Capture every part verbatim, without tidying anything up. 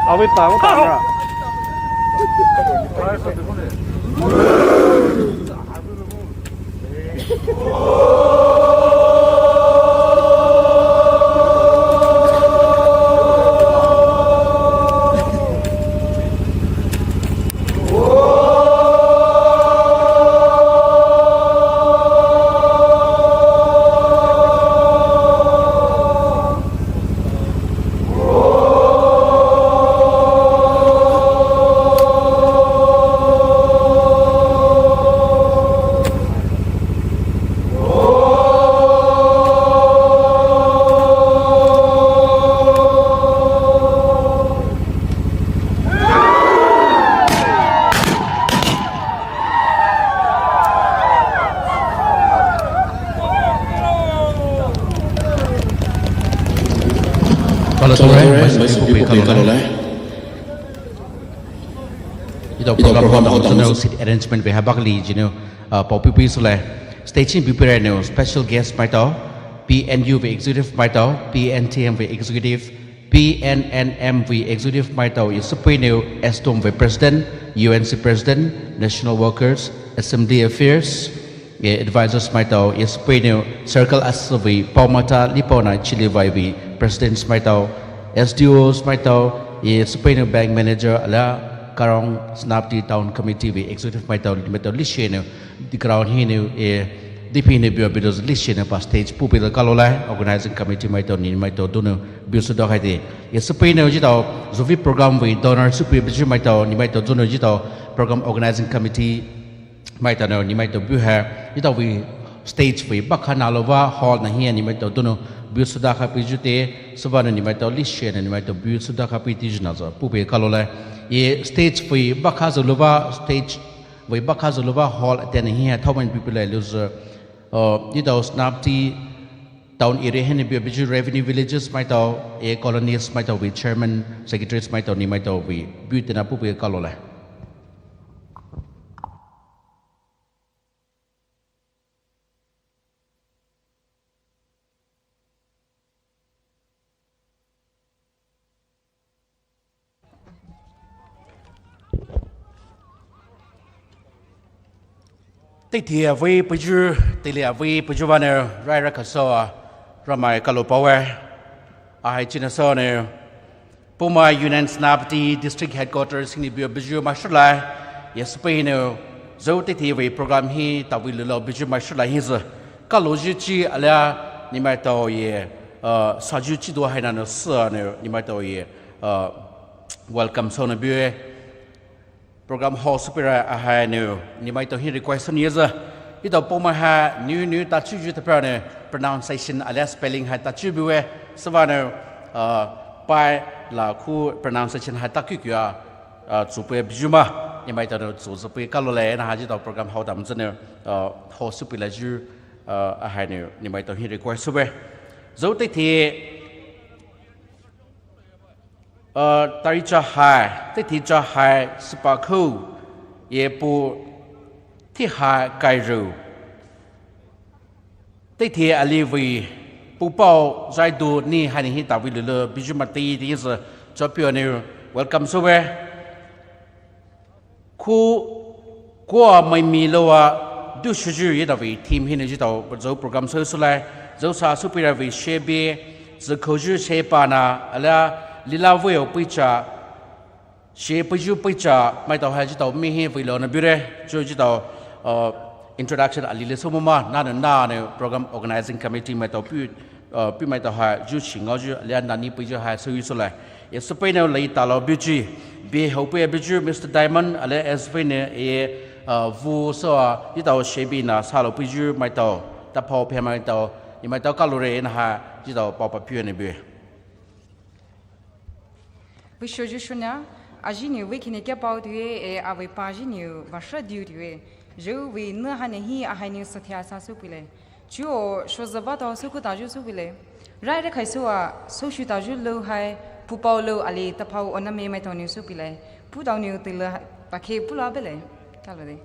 Awi pa, awi pa. Kalo tore, mai sopi pupi kalo lai. Ito program hall dang jino seat arrangement vei ha bakali jino, uh, pao pupi sule. Stage in pupi reno special guest maitao, P N U vei executive maitao, P N T M vei executive, P N N M vei executive maitao, e supuino, ESTOM vei president, U N C president, national workers, assembly affairs, e advisors maitao, e supuino, circle asü vei paomatha lipaona chili vei vei presidents maitao, S D Os maitao, e supuino bank manager alia Karong Senapati Town Committee vei executive maitao, maitao lisheno, di ground hino, e D P hino bio bidos lisheno pa stage pupi la kalo lai, organizing committee maitao, ni maitao donou, bio sudo haide. E supuino jitao, zuvei program vei donor supi biju maitao, ni maitao donou jitao, program organizing committee maitao no, ni maitao bu ha, ito vei stage vei bakha na lova hall na hia ni maitao donou bu suda khapi jute, suba no ni maitao lishia no ni maitao bu suda khapi tiju na zo pupi kalo lai. E stage vei bakha zo lova, stage vei bakha zo lova hall ate na hia thoman pupi lai luzo. Uh, ito Senapati town area hini bu biju revenue villages maitao, e colonies maitao vei chairman, secretaries maitao ni maitao vei bu tena pupi kalo lai. Teithe avei paju, teile avei paju vane rai ra khaso a, ramai kalo pawe. Ahai china so ne, Poumai Union Senapati District Headquarters hini bio biju mashulai, e supuino, zo teithe vei program hi tavei lulo biju mashulai hizi. Kalo ju chi alia, ni maitao e, uh, saju chi do haina no sa ne, ni maitao e, uh, welcome so ne bue. Program hall supira ahai nu, ni maitao hi request ni za. Ito Poumai ha, nu nu ta chu ju ta pra ne, pronunciation alia spelling ha ta chu bue, sava ne, uh, pai la khu pronunciation ha ta ku ku a, uh, chu pue biju ma, ni maitao ne chu zu pue kalo lai na ha jitao program hall dam zene, uh, hall supi la ju, uh, ahai nu, ni maitao hi request sube. Zo teithe, Uh, tari cha hai, teithe cha hai, sapa khu, e pu, thi hai kai ru. Teithe ali vei, pu pao, zai du, ni hai ni hi tavei lulo, biju mati, di zi, cho pio ni, welcome so we. Khu, kua mai mi lo a, du shuju ye da vei theme hini jitao, zo program so sulai, zo sa supira vei shebe, zi khoju shepa na, alia, lila vei o puicha, she puiju puicha, maitao hai jitao mi hi vei lo na bure, jo jitao, uh, introduction ali le so mama, na na na ne program organizing committee maitao pu, uh, pi maitao hai, ju shi ngao ju, alia nani puiju hai, so yu so lai. E supuino lai talo buji, be hope buji, Mister Diamond, alia S V ne, e, uh, vu so, uh, jitao shebi na, salo puiju maitao, ta pao pe maitao, ni maitao kalore na ha, jitao pao pa pio ne be. Buisho ju shunya, aji niu vei kini kia pao tue, e, avei pa ji niu, vasha diu tue. Ju vei nu ha ne hi, ahai niu sathia sa su pile. Chuo, sho zaba tao su ku ta ju su pile. Rai re khai su a, so shu ta ju lo hai, pu pao lo ali, ta pao ona me mai tao niu su pile. Pu tao niu tile, ta ke pu la bele. Ta lo de.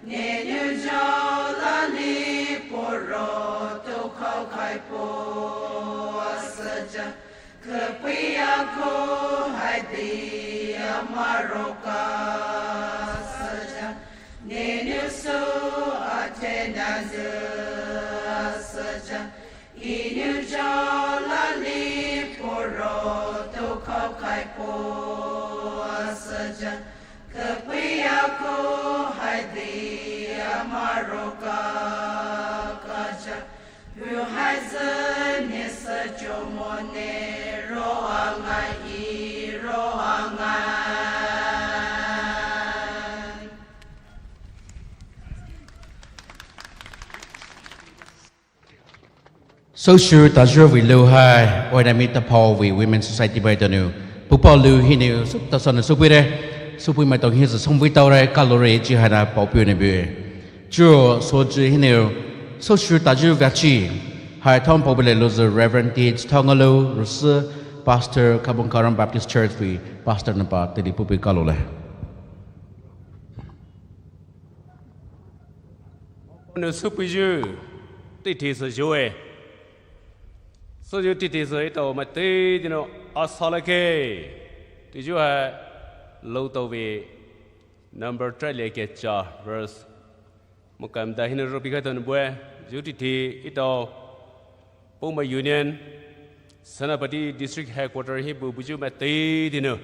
Nenou zho lali poro to khou khai po asüja. Khüpui akhu haidi amaroka asüja. Nenou sü atena zü asüja. Inou zho lali poro to khou khai po asüja. Khüpui akhu haidi amaroka kaja. Pu haizü ne sü chomo ne ro angai ro angai. Soushu tazü vei lou hai, oinami taphao vei Women Society bai tanu. Pupao lou hinou, sou tasana soupuire, soupui maitao hisü songvei taore, kalore chi haina paopio ne bue. Chuo soji hinou, soushu tazü vachi. Hai thong paopile louzü Reverend T H Thongalo, Rusu, Pastor Kabung Karam Baptist Church vei, Pastor napa, teli pupui kalole. Nü soupuyu, tithi sü zhue. Sü zhu tithi sü etao maitao dinü asa lake. Tiyu hai lou tao vei number three le kecha verse. Mokam da hinou ropi khaitao nü bue. Zhu tithi etao Poumai Union, Senapati District Headquarter hi bu buyu maitao dinü.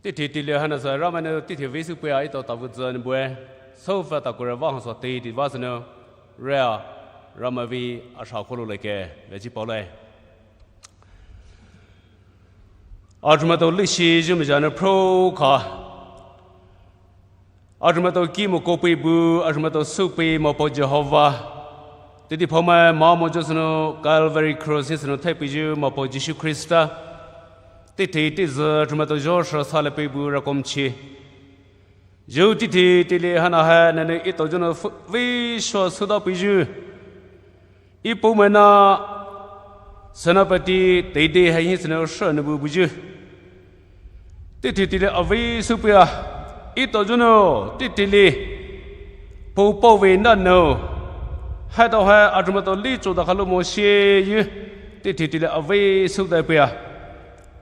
Tithi tili hanasü Ramai nü tithi vei soupuia etao tavu zü nü bue. Souva takure vah so tithi vah sünü. Rea Ramai vei asha kholo leke veji paole. Adumaitao lishi zhu mijanü pro kha. Adumaitao ki mo kopui bu, adumaitao soupui mo po Jehovah. Tithi phaomai ma mo zhu sünü Calvary Cross hi sünü thaipuyu mo po Jisu Khrista. Tithi tizü adumaitao zho sha sale pei bu rakom chi. Zhu tithi tili hana ha nene etao zhonü fu-, vei sho suda puyu. Ipoumai nü Senapati teidei hai hi sünü sha nü bu buyu. Tithi tili avei soupuia. Etao zhonü tithi li pupao vei nü nü. Haitao hai adumaitao li choda khalo mo shie yu. Tithi tili avei souda puia.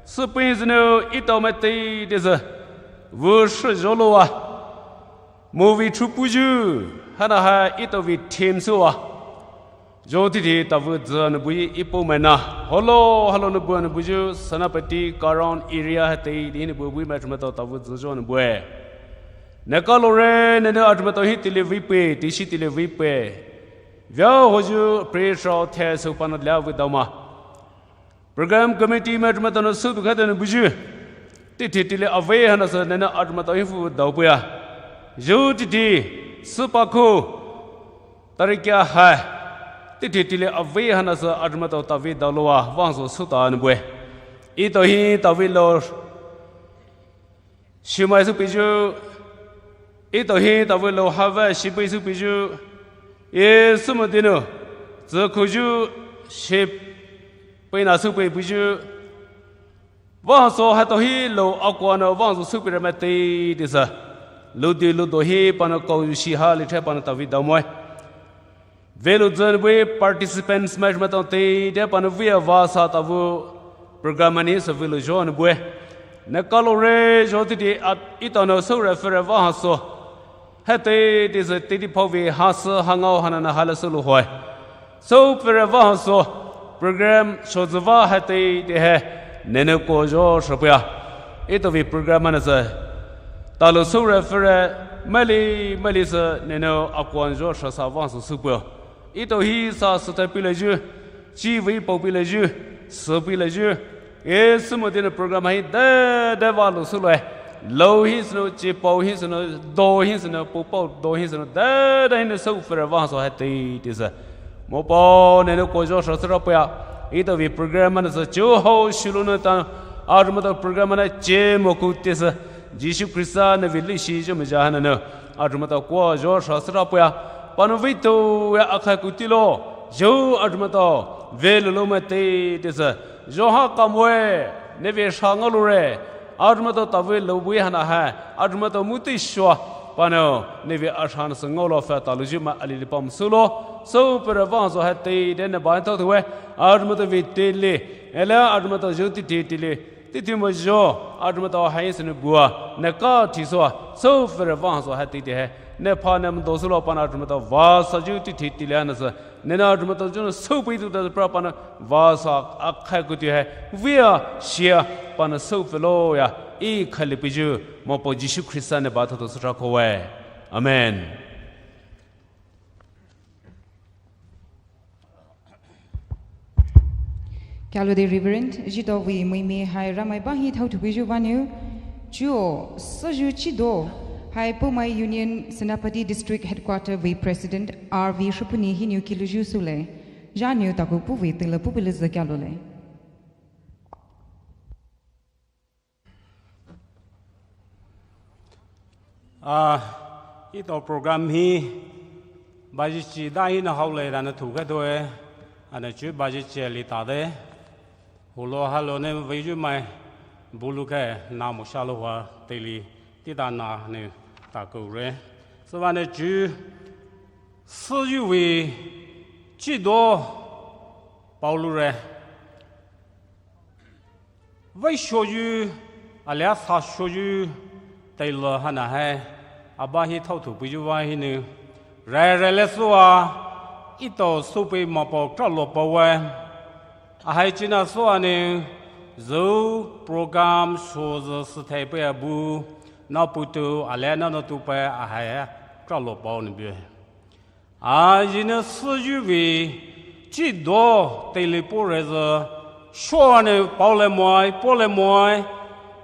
Süpei sünü etao maitao dizü. Vu sha zholoua. Movie thupuyu, hana ha etao vei theme süwa. Zho tithi tavu zü nü bui ipoumai nü. Holo, halo nü bu nü buyu, Senapati, Karon area ha teidei nü bu bui mai adumaitao tavu zü zho nü bue. Ne kalore, nene adumaitao hi tili vei pue, tishi tili vei pue. Via hoyu, prayer show, the, so panat lia vei dauma. Program committee mai adumaitao nü sü bu khaitao nü buyu. Tithi tili avei hanasü nene adumaitao hi fu dao puia. Zhu tithi süpa khu tarikia hai. Tithi tili avei hanasü adumaitao tavi daoloua vangso suta nü bue. Etao hi tavi lo Shimai sü piju, etao hi tavu lo hava shipei sü piju, e sümodinu, zü khuju, ship, pei na sü pei piju, vangso hatao hi lo akua nü vangso sü pei rama tei disa, ludi ludo hi pana kau shi ha li the pana tavi damoi. Velu zün bui participants mai matong tei de panu via vasa tavu program ani sa velu zhon bue. Ne kalore zho titi at etao nü sou re fere vahaso. Hete tisa titi phovi hasa hangao hanana hala sulu hoi. Sou fere vahaso program shozüva hete de he nene ko zho shapya. Etao vi program anasa. Talo sou re fere mali mali sa nene akuan zho shasa vahaso supyo. Etao hi sa sütai pei leyu, chi vei pao pei leyu, sü pei leyu. E sümodinu program hi de de va lo süloi. Lo hi sünü, chi pao hi sünü, do hi sünü, pu pao do hi sünü, de de hi nü sou fere vahaso hete tisa. Mo pao nene ko zho sha süra paya. Etao vi program anasa chu ho shulu nü ta. Adumato program ana che mo ku tisa. Jisu Krista nü vi lishi zho meja hananü. Adumato ko zho sha süra paya. Panu vito ya akhai kutilo. Zho adumato ve lolo mate tisa. Zho ha kamwe ne ve sha ngalure. Adumato tavu lo bui hana ha. Adumato muti shwa. Panou, nevei asha nasü ngaolou pfüta louyu mai alili pamsülo. Soupfüre vangzü hai teidei ne ba thao thouwe. Adumaitao vei teile. Ele adumaitao zhou teithe teile. Teithe mo zhou. Adumaitao hai sünü bua. Ne ka thisoua. Soupfüre vangzü hai teithe. Ne pha ne mdosülo panou adumaitao vasa zhou teithe teile nasü. Nene adumaitao zhou ne soupfüi tuta pra panou vasa akhai kutu hai. Via shia panou soupfüloya. E khali peiyu. Mapao Jisu Khrista ne ba thao thou süra kowe. Amen. Kyalode Reverend, zhitaovei muimai hai Ramai ba hi thao thoubuyu vanou, chuo, süyu chido, hai Poumai Union Senapati District Headquarter vei President R V Shrepuni hinou kilouyu soule, zhanou takou puvei teile pupei le zü kyalole. Ah, etao program hi bajichi da hi na haole da na thu ka doe, ana chu bajichi li ta de. Hulo halo ne veiyu mai bulu ke na mo shalo hua teile ti da na ne ta ko re. Süva ne chu süyu vei chido paolu re. Veishoyu, alia sashoyu, teile hana hai, aba hi thao thoubuyu va hinou, rai rai le soua, etao soupei mapao kralo paowe. Ahai china soua nou, zhou program sho zü süthai pei abu, na putu, alia na na tu pei ahai, kralo pao nou bue. Ayi ne süyu vei chido teile pore zü, shuane paole moi, pole moi,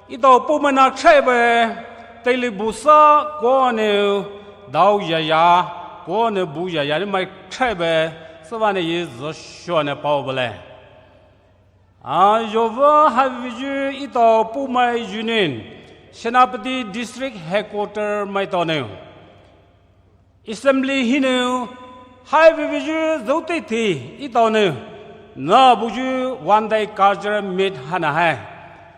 etao Poumai na khraibe, teile busa kuane dao yaya, kuane bu yaya ni mai khraibe, süva ne ye zü shuane paobele. Ayo vei haiviyu etao Poumai Union, Senapati District Headquarter maitao nou. Assembly hinou, haiviyu zhou teithe etao nou, na buyu one day cultural meet hana hai.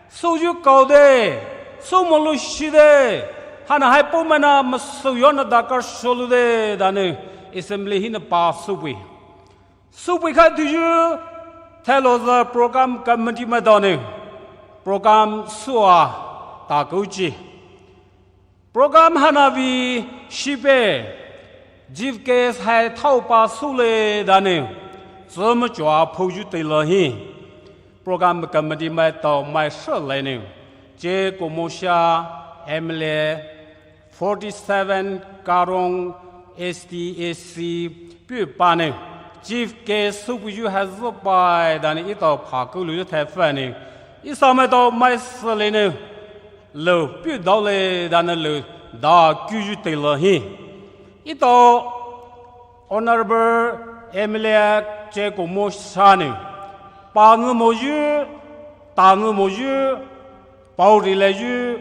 Süyu kaode, sü molu shide, hana hai Poumai na masüyo na dakar sholu de da nou, assembly hinou pa soupei. Soupei kha tuyu, thalo zü program committee maitao nou, program soua, ta kouchi. Program hana vei shipe, chief guest hai thao pa soule da nou, zü mo chua phouyu teile hi. Program committee maitao mai shu le nou, che komosha, M L A, forty seven Karong S T A C, pü pa nou, chief guest soupuyu hai zü pai da nou etao pha koulouyu thai pha nou, isa maitao mai sü le nou, lou pü dao le da nou lou da kuyu teile hi. Etao Honorable M L A che komosha nou, pa nou moyu, ta nou moyu, pao ri le yu,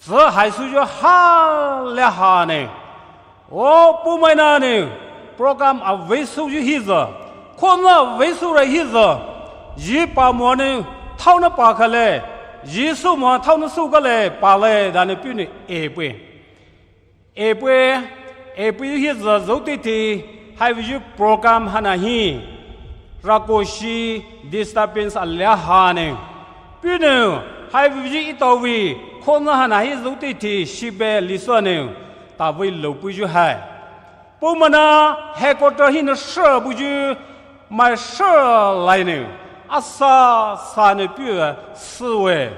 zü hai süyu ha le ha nou. O Poumai na nou, program avei süyu hi zü, khona avei süre hi zü, yi pa mo nou, thao na pa kale, yi sü mo thao na sü kale, pa le da nou pü nou e pei. E pei, e pei hi zü zhou teithe, haiviyu program hana hi, rakoshi disturbance alia ha nou. Pü nou, haiviyu etao vei, khona hana hi zhou teithe, shibe lisou nou, ta vei lou puyu hai. Poumai na headquarter hinou shu buyu, mai shu lai nou, asa sa nou pü süwe.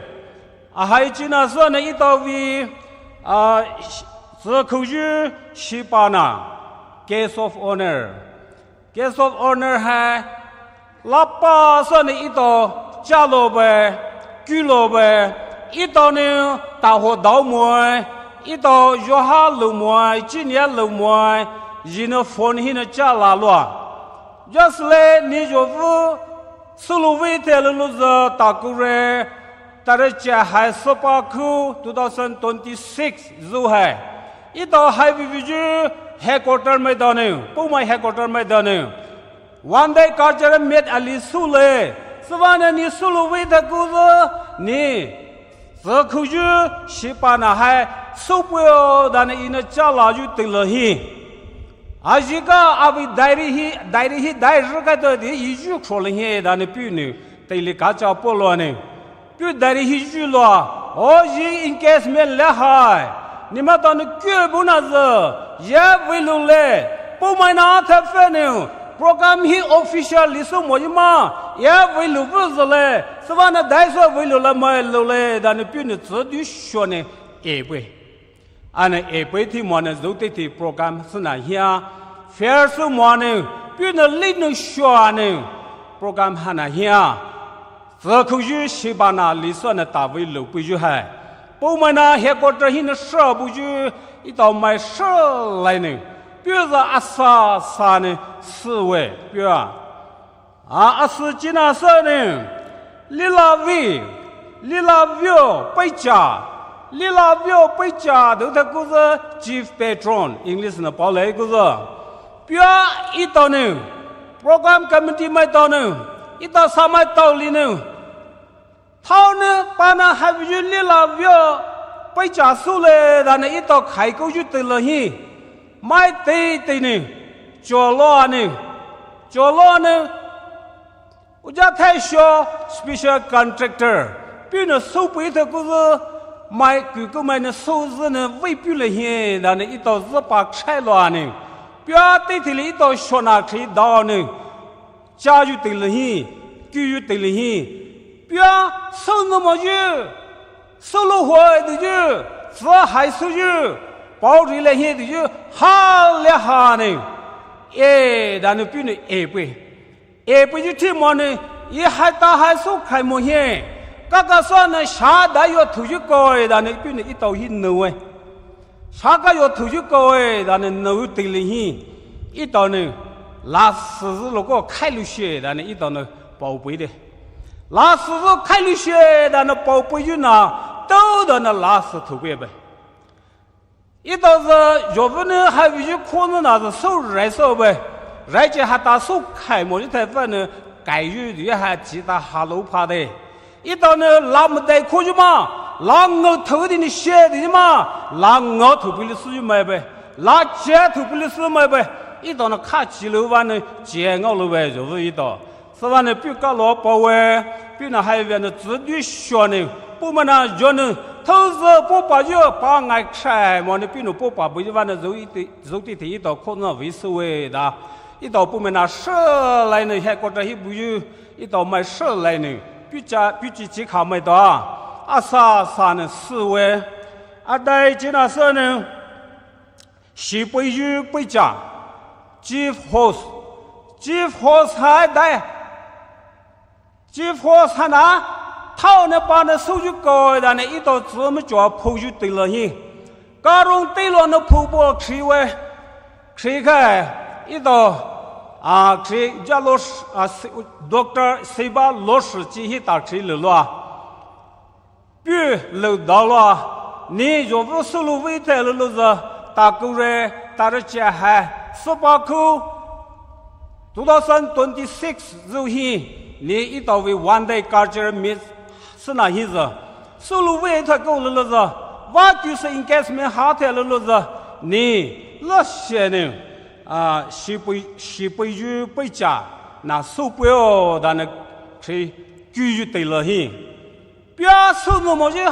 Ahai china soua nou etao vei, ah, sh-, zü khouyu shipa na, guest of honour. Guest of honour hai, lapa soua nou etao, chalo be, kulo be, etao nou, taho dao moi, etao yoha lou moi, chinia lou moi, yi nou phone hinou chala loua. Just le ni yovu, sulu vei thai lulu zü ta kure, tare cha hai sopa khu two thousand twenty-six zu hai. Etao haiviyu headquarter maitao nou, Poumai headquarter maitao nou. One day cultural meet ali sü le, süva nou ni sulu vei thai ku zü, ni, zü khouyu shipa na hai, Soupeio danü Ena chala yu teile hi. Ajika avei diary hi, diary hi dai rükaito de iyu khrole hi danü puhnou teile kacha poloa nou. Puh diary hi yuloua, o yi engagement le hai. Nemaitaonou kyo bunü zü, ye veilou le, pumaina thaifünou, program hi official li soumo yuma, ye veilou vuzüle, sübüa nü dai sü veilou le mailou le, danü puhnou tsü du shone, epei. Ana epei thei moa nou züteitei program sünü hia, fair sü moa nou, puhnou linü shoa nou, program hanü hia. Tsü khuyu shibünü li sünü tave lou puyu hai. Pumaina headquarter hinü shü buyu, etao mai shü lai nou. Puyu zü asa sa nou süwe puyu. A, asü chinü sü nou, lila vi, lila vio peicha, lila vio peicha, dou thai kuzü chief patron, English nü paole kuzü. Puyu etao nou, program committee maitao nou, etao sa maitao li nou. Thaonü panü haiyu lila vio peicha sule danü etao khai kouyu teile hi. Mai teitei nou, choloua nou, choloua nou, uja thaisho special contractor. Puhnou soupei thai kuzü, mai kuku mainou souzünü vei pule hi, danü etao züpa khailoua nou. Puyu teitei li etao shonü kri dao nou. Chayu teile hi, kuyu teile hi. Puyu, sounü moyu, soulou hoi deyu, tsü hai souyu, pao rile hi deyu, ha le ha nou. E, danü puhnou epei. Epei yu thei moa nou, e haita hai sou khai mo hi. Kaka sünü sha dayo thouyu koe, danü puhnou etao hi nou e. Sha kayo thouyu koe, danü nou teile hi. Etao nou, la sü zü loko khailu she, danü etao nou paopei de. La sü zü khailu she, danü paopei yunü, tao danü la sü thoupei be. Etao zü, yovünü haiyu khonü nü zü sou rai sou be. Rai che hata sou khai mo yu thaifünou, kaiyu yu ha chita halou pha de. Etao nou la medai khoyu ma, la ngao thou di nou she di ma, la ngao thoupei li süyu mai be, la che thoupei li süyu mai be, etao nou kha chilou ba nou che ngaolou be yovü etao. Sübüa nou puh kalo paowe, puhnou haiyu nou tsü du shone, pumaina yonü, thou zü pupa yu pa ngai khrai mo nou puhnou pupa buyu ba nou zü ite, züteitei etao khonü vei süwe da. Etao pumaina shü lai nou headquarter hi buyu, etao mai shü lai nou, puh cha, puh chi chi kha maitao a. Asa sa nou süwe. Adai chinü sü nou, shipeiyu peicha. Chief host. Chief host hai dai. Chief host hanü, thaonü panü souyu koe danü etao tsü müchoa phouyu teile hi. Karong teile nou phoubo khriwe. Khri khai, etao, a, khri ja lo sh-, a, si-, Doctor Siba lo shi chi hita khri le loua. Puh lou dao loua, ni yovü soulou vei thai lou lou zü, ta kure, ta re che hai, süpa khu, two thousand twenty-six zü hi, ni etao vei one day culture meet, sünü hi zü, soulou vei thai kou lou lou zü, va kyu sü engagement ha thai lou lou zü, ni, la she nou, a, shipei, shipeiyu peicha, nü soupeio danü khri, kuyu teile hi. Puyu sounü moyu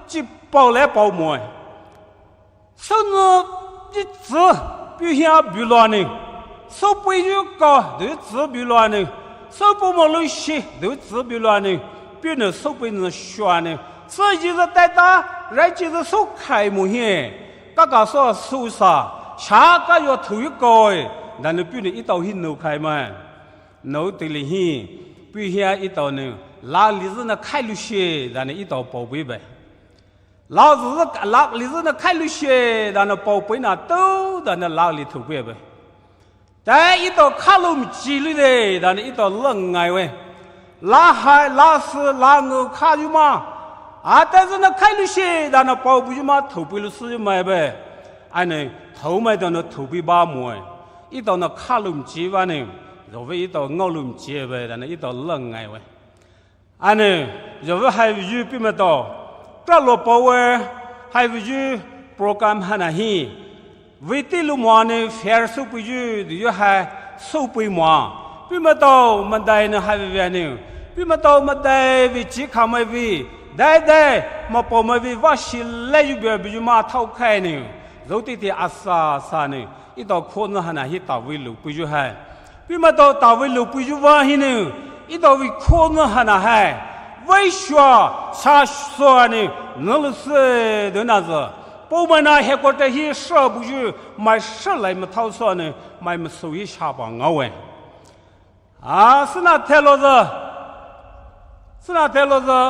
chi pao le pao moe. Sounü yu tsü puh hia buloua nou. Soupeiyu ka du tsü buloua nou. Soupei mo lou shi du tsü buloua nou. Puhnou soupei nou shoa nou. Sü yi zü taita, rai chi zü sou khai mo hi. Kaka sü sou sa, sha kayo thouyu koe. Danü puhnou etao hi nou khai mai. Nou teile hi, puh hia etao nou, la li zünü khailu she, danü etao paopei be. La zü, la li zünü khailu she, danü paopei nü tao, danü la li thoupei be. Tei etao khalou mchi lu de, danü etao la ngaiwe. La hai, la sü, la ngao khayu ma. Ata zünü khailu she, danü paopei yu ma, thoupei lou süyu mai be. Anü, thou mai danü thoupei ba moe. Etao nü khalou mchi ba nou, yovü etao ngaolou mchi be, danü etao la ngaiwe. Anü, yovü haiyu puh maitao, kalo paowe, haiyu program haina hi vei teilou moa nou fair soupeyu touyu hai soupei moa. Puh maitao madai nou hai vei nou, puh maitao madai vei chikhamai vei, daidai mapaomai vei vah shi laiyu bia buyu ma thao khai nou, zhou teitei asa sa nou, etao khonü haina hi tavei loupeyu hai. Puh maitao tavei loupeyu vah hinou, etao vei khonü haina hai vei shua sa sua nou, nülou se dou na zü. Poumai na headquarter hi sha buyu, mai shalai mathao sua nou, mai masou hi shaba ngaowe. A, süna thelo zü, süna thelo zü,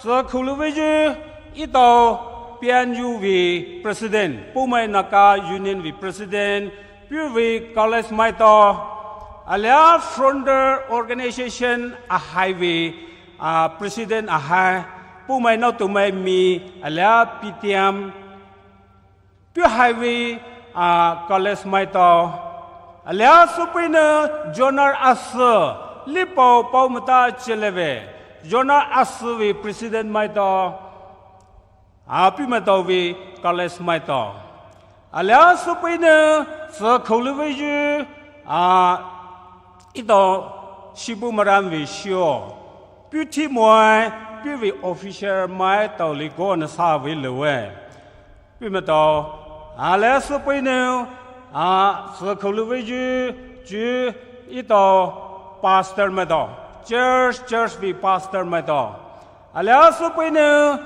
zü khoulouveyu, etao P N U vei president, Poumai Naga Union vei president, puh vei college maitao, alia frontier organization ahai vei, a, president ahai, Poumai naotumai mi, alia P T M, puh hai vei, a, college maitao. Alia soupei nou Jonar Asü, lipao pao mata cheleve, Jonar Asü vei president maitao. A, puh maitao vei college maitao. Alia soupei nou zü khoulouveyu, a, etao Shibumara vei shio, puh thimai, puh vei officer maitao li go nou sa vei louwe. Puh maitao, alia soupei nou, a, zü khoulouveyu, chu etao pastor maitao, church, church vei pastor maitao. Alia soupei nou,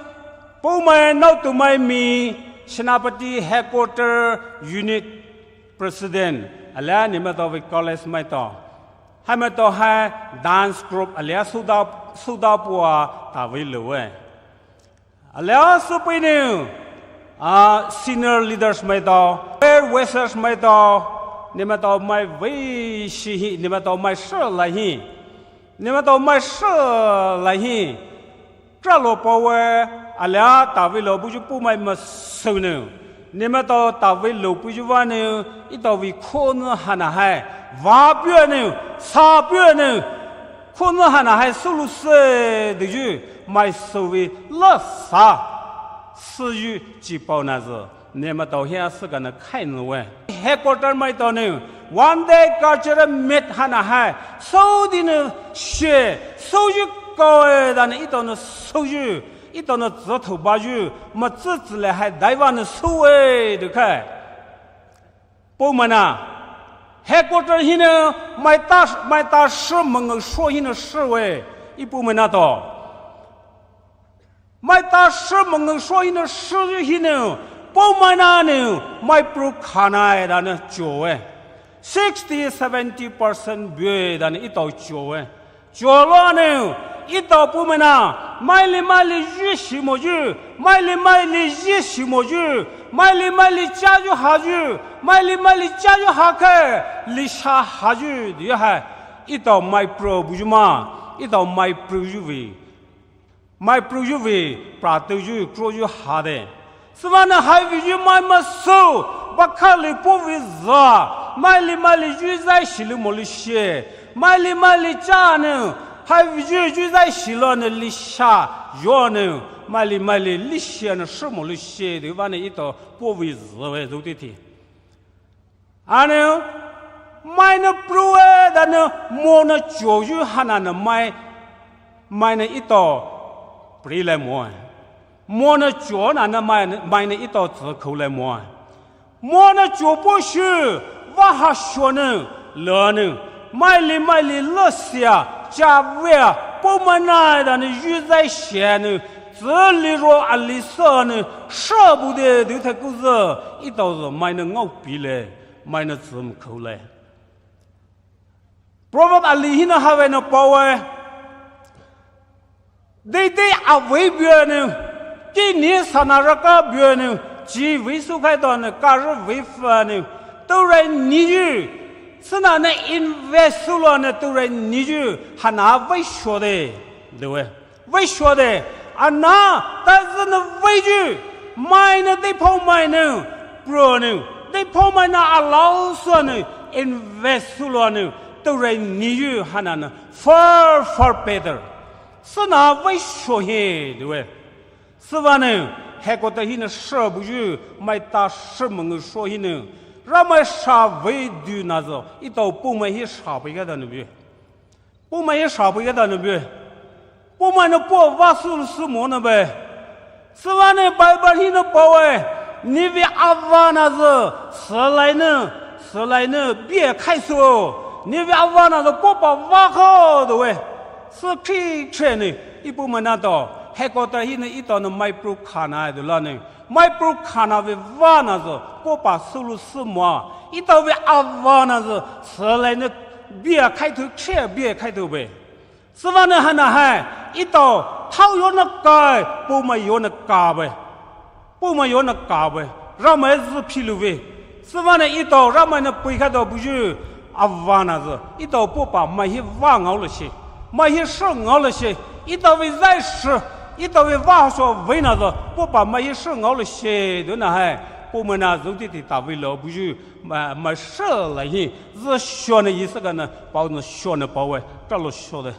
Poumai naotumai mi, Senapati headquarter unit president, alia ne maitao vei college maitao. Hai maitao hai dance group alia souda, souda pua tavei louwe. Alia soupei nou, a, senior leaders maitao, prayer warriors maitao, ne maitao mai vei shi hi, ne maitao mai shalai hi, ne maitao mai shalai hi, tralo paowe, alia tavei lou buyu Poumai masou nou, ne maitao tavei loupeyu vah nou, etao vei khonü haina hai, vah pua nou, sa pua nou, khonü haina hai soulou se deiyu, mai sou vei lasa, süyu chipao na zü, ne maitao hia süka nou khai nou we. Headquarter maitao nou, one day cultural meet haina hai, soudi nou she, souyu kaowe dana etao nou souyu, etao nou züthou bayu, matsü tsüle hai daiva nou souwe dou khai. Poumai na, headquarter hinou, maita, maita shi mangau sho hinou shiwe, e Poumai na to. Maita shi mangau sho hinou shi hinou, Poumai na nou, mai pru khanai dana chowe. Sixty, seventy percent bue dana etao chowe. Cholo nou, etao Poumai na, maili maili yu shimoyu, maili maili yu shimoyu, maili maili chayu hayu, maili maili chayu hakai, lisha hayu deiyu hai, etao mai pru buyu ma, etao mai pruyu vei, mai pruyu vei, pratouyu, kroyu hade. Sübüa nou hai veiyu mai masou, bakha li po vei zü, maili maili yu zai shilou molou she, maili maili cha nou, hai veiyu yu zai shilou nou lisha, yo nou, maili maili lisha nou shi molou she, deiva nou etao po vei züwe zhou teitei. Anou, mai nou pruwe dana mo nou choyu haina nou mai, mai nou etao prilai moe. Mo nou cho na nou mai, mai nou etao zükhoulai moe. Mo nou cho po shu, vaha sho nou, le nou, maili maili lesia, chavea, Poumai na dana yu zai she nou, zü liro ali sü nou, shi bu de dou thai ku zü, etao zü mai nou ngaopile, mai nou zümkhoule. Proverb ali hinou hawe nou paowe. Deidei avei bue nou, kini sana raka bue nou, chi vei soukhai dou nou, kari vei fa nou, tourai niyu, süna nou invest soulou nou tourai niyu, haina vei shode, deiwe. Vei shode, ana, tazü nou veiyu, mai nou deiphao mai nou, pro nou, deiphao mai nou alao sou nou, invest soulou nou, tourai niyu haina nou, far, far better. Süna vei sho hi deiwe. Sübüa nou, headquarter hinou sü buyu, maitao sü mangyu sho hinou, Ramai sha vei du nazü, etao Poumai hi sha pei kata nou bu. Poumai hi sha pei kata nou bu. Poumai nou po vah sü sü mo nou be. Sübüa nou Bible hinou paowe, nevei ava nazü, sülai nou, sülai nou bie khai sü. Nevei ava nazü popa vah kho dowe. Sü khri khre nou, e Poumai nahtao, headquarter hinou etao nou maipru khana dola nou. Maipru khana vei vah nazü, popa sülou sü moa. Etao vei ava nazü, sülai nou bie khai thu, khre bie khai thu be. Sübüa nou haina hai, etao, thao yo nou kai, Poumai yo nou ka be. Poumai yo nou ka be. Ramai zü philou ve. Sübüa nou etao, Ramai nou pei kata buyu, ava nazü, etao popa mai hi vah ngaolou she. Mai hi sü ngaolou she. Etao vei zai sü, etao vei vah sho vei nazü, popa mai hi sü ngaolou she, dou na hai. Poumai nazü titi ta vei lo buyu, mai, mai sü la hi, zü sho nou yi sü ka nou, pao nou sho nou paowe, talo sho de.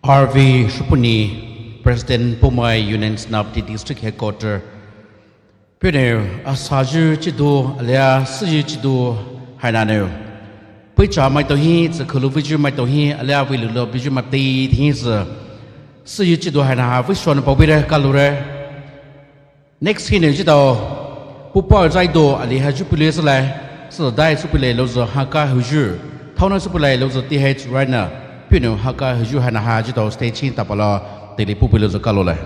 R V Shupuni, President Poumai Union Senapati District Headquarter. Puhnou, asayu chidu, alia süyu chidu, haina nou. Puicha maitao hi, tsü khulu viju maitao hi, alia vei lulu viju mati hi tsü. Süyu chidu haina ha, vei sho nou paowe re, kaloure. Next hinou chitao, pupa zaido ali ha ju pule sülai, sü dai sü pule louzü haka huju, thaona sü pule louzü T H Raina, puhnou haka huju haina ha chitao stage hi tapala, tili pupu louzü kalou lai.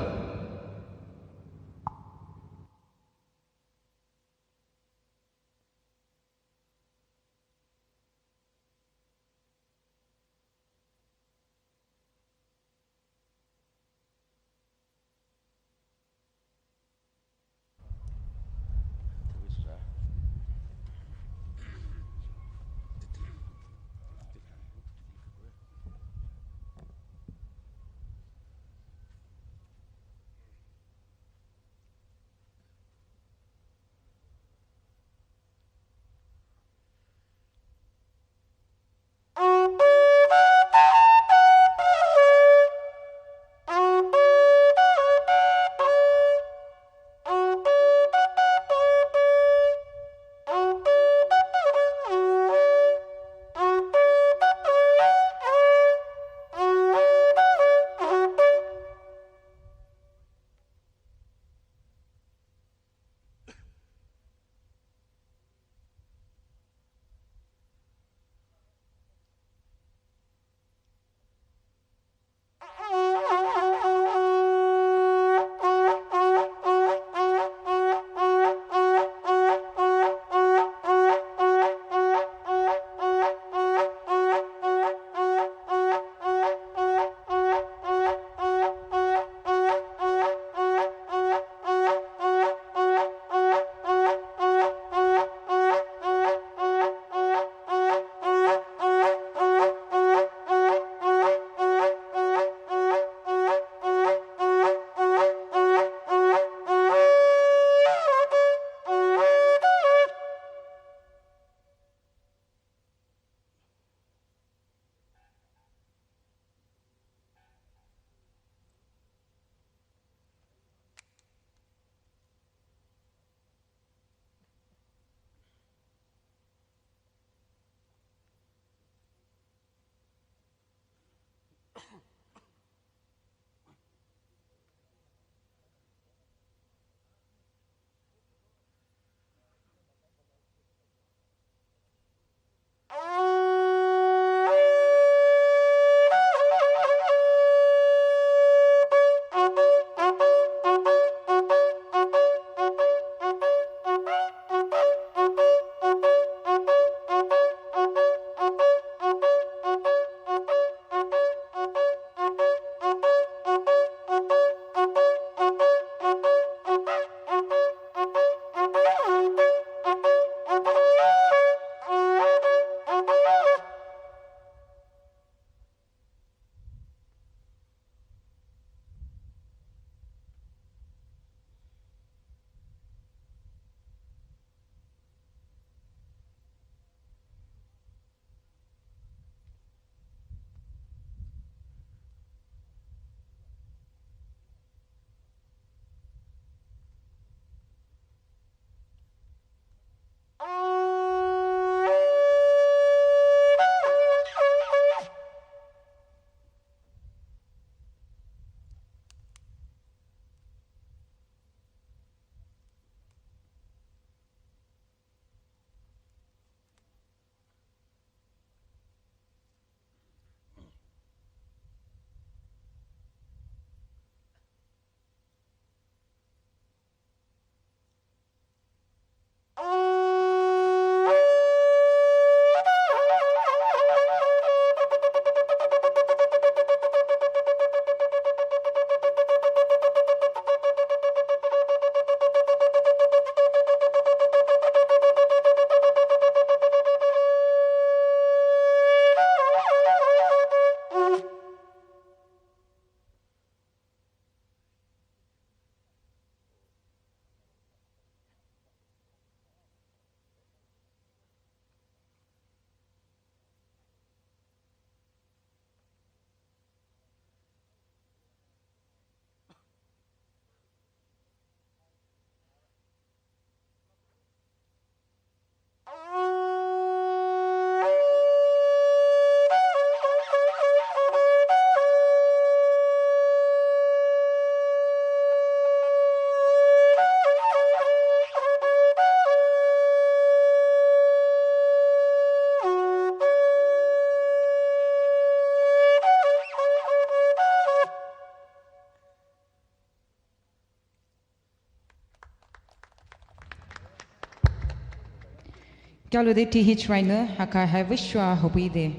Kalo de T H Rainer, hakai hai vishwa hopui de.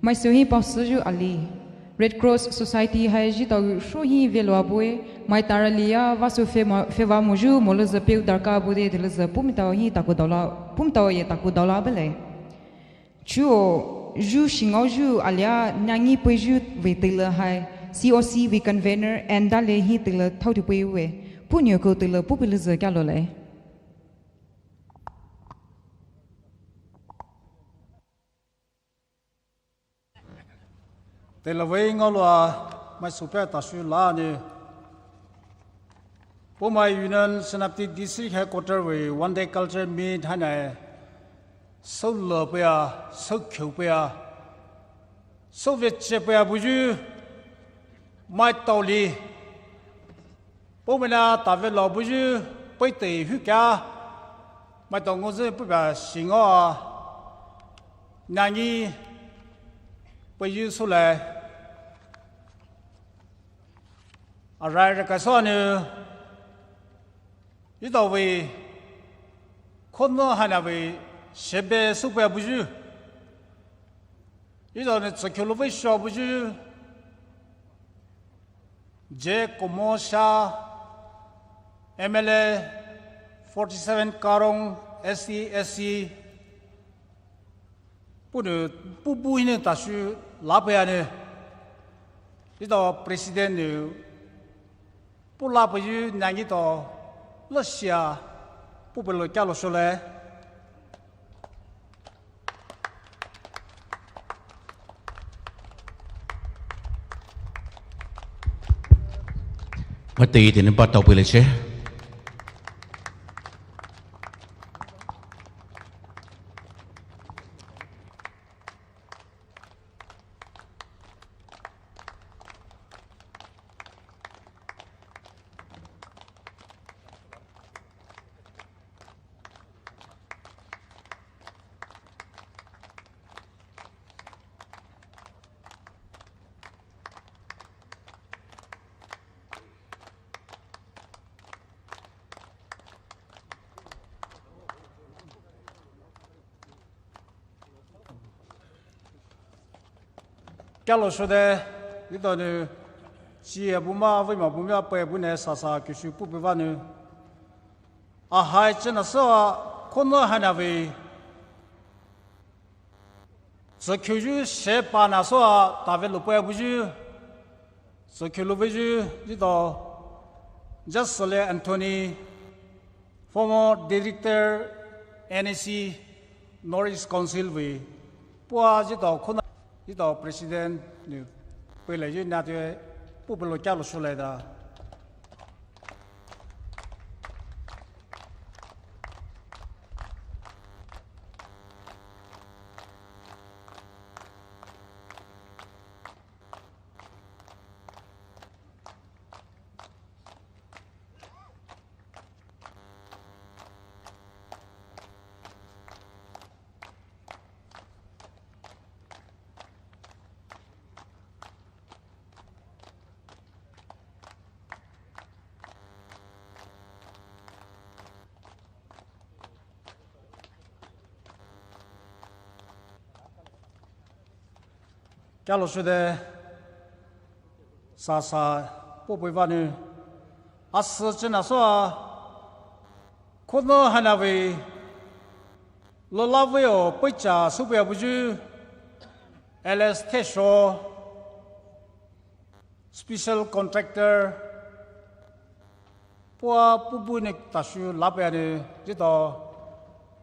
Mai suhi pau suju ali. Red Cross Society hai ji tau shuhi veloa bue, mai tara lia vasu fema, feva muju, moluza peu darka bu de, de luza pumitao hi taku daula, pumitao ye taku daula bele. Chuo, ju shingao ju alia, nyangi pui ju ve tila hai, C O C ve convener, and dale hi tila thau tu pui we, punyo ko tila pupi luza kalo le. Tela vei ngaoloua mai supe tashu la ne. Poumai Union Senapati District Headquarter vei one day culture meet haina. Sou lo pea, sou kheu pea, sou veche pea buyu. Mai taoli. Poumai na tave lo buyu, pei te hu kya. Mai tao ngozi puba shingo. Nyangi, pei yu sule. Arai reka so anu. Yu tao vei, kono haina vei, shebe supe buyu. Yu tao ne tsakyo lo vei sho buyu. Je Komosha, M L A, forty-seven Karong, S T, S C. Punu, pubu hine tashu lape ane. Yu tao president nu, pu lape yu nyangi tao, lo shia, pupe lo kya lo shole. Mate ite ne ba tao pele che. Kalo shode, yu tao ne, chi abu ma, vei ma bu ma, pei bu ne, sasa, kishu, pupe va ne. Ahai, chena so, kono haina vei. Tsakyu ju, shepa na so, tave lo pei buyu. Tsakyu lo buyu, yu tao, Jasole Anthony, former director, N A C, North East Council vei. Pua yu tao kono, yu tao president, ni, pele yu na te, pupe lo kya lo shole da. Kalo shode, sasa, pupe va ne, asa chena so, kono haina vei, lo la vei o, pei cha, supe buyu, L S Tesho, special contractor, pua pubu ne tashu lape ane, yu tao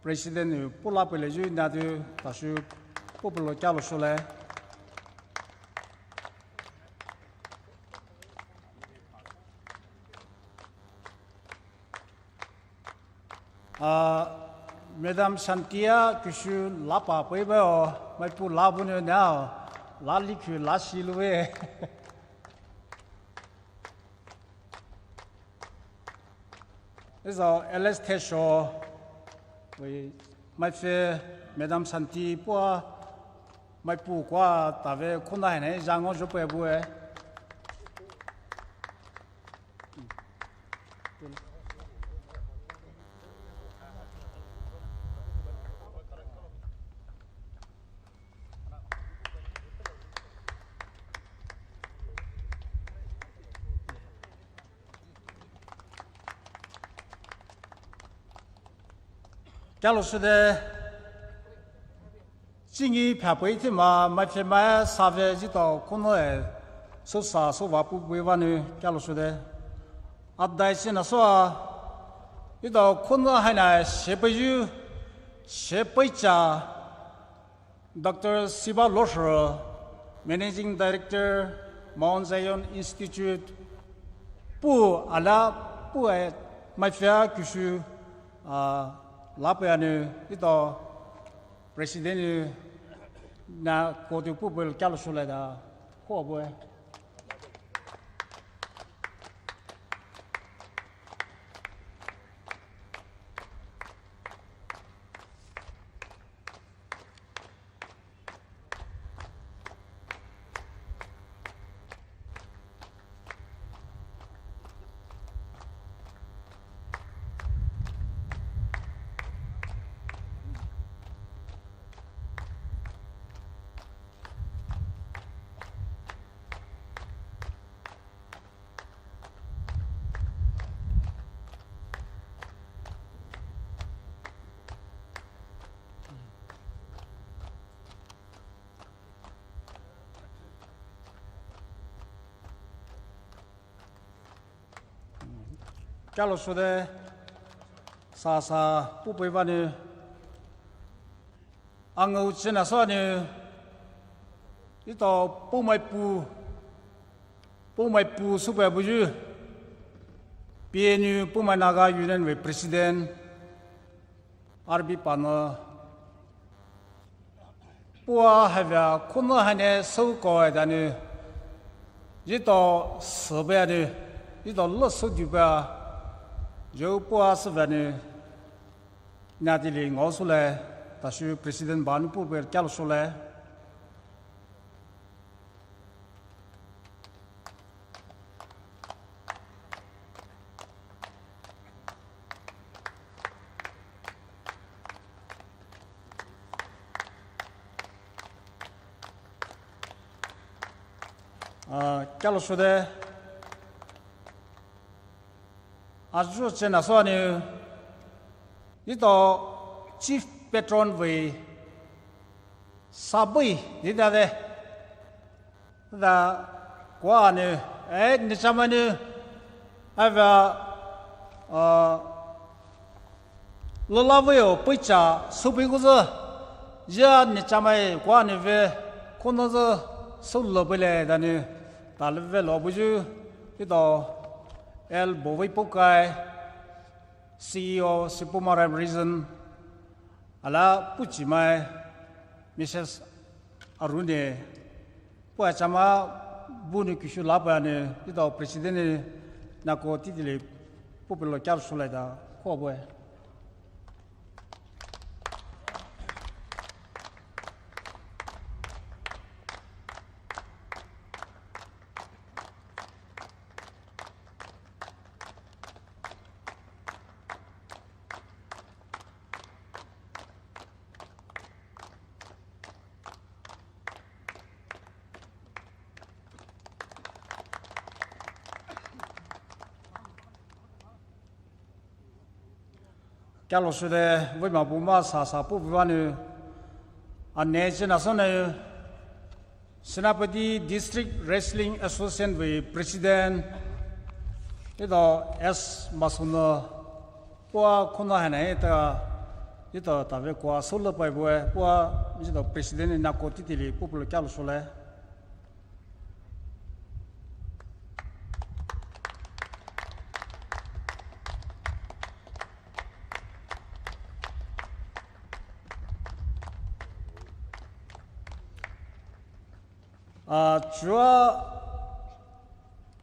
president ne pu lape le yu na te tashu pupe lo kya lo shole. Ah, Madam Shantia, kishu lapa pei ba o, mai pu la bu ne na o, la likhu la shi lu e. Eza L S Tesho, we, mai fe, Madam Shanti pua, mai pu kwa, tave, kuna hene, jango jo pe bu e. Kalo shode, chingi phaipei thima, mai phe mai save zito kono e, so sa so va pu bui vanu, kalo shode. Adai sina so a, ito kono haina shepei yu, shepei cha, Doctor Siba Losho, Managing Director, Mount Zion Institute, pu ala pu e mai phe kushu, a, lape anu, ito President na kotu pu bel kalo shole da, ko bue. Kalo shode, sa sa pu pei vanu, angau chena so anu, ito pu mai pu, pu mai pu su pe buyu, P N U Poumai Naga Union vei President, R B Pano, pua havea kono haine so ko e danu, zito so be anu, zito lo so du be a, yo pua so be anu, na di li ngo so le, ta shu President banu pu be kalo so le. A, kalo shode. Azu chena so anu, ito Chief Patron vei, sabui, di da de. Da, kua anu, e, ni chamai nu, ava, a, lola vei o, pei cha, su pei ku zu, ya ni chamai, kua anu ve, kono zu, su lo pei le, danu, ta le ve lo buyu, ito, L Bovei Pokai, C E O, Sipoma Rem Region, ala puchi mai, Missus Arune, pua chama bunu kishu lapa ne, ito President ne, nako titili, pupilo kyar sulai da, ko boy. Kyalo sude, vei ma bu ma sa sa pu vanu, ane chena sone, Senapati District Wrestling Association vei President, ito S Masuno, pua kono hana ita, ito tave kua solo pai bue, pua ito President nako titili, puplo kyalo sole. A, chua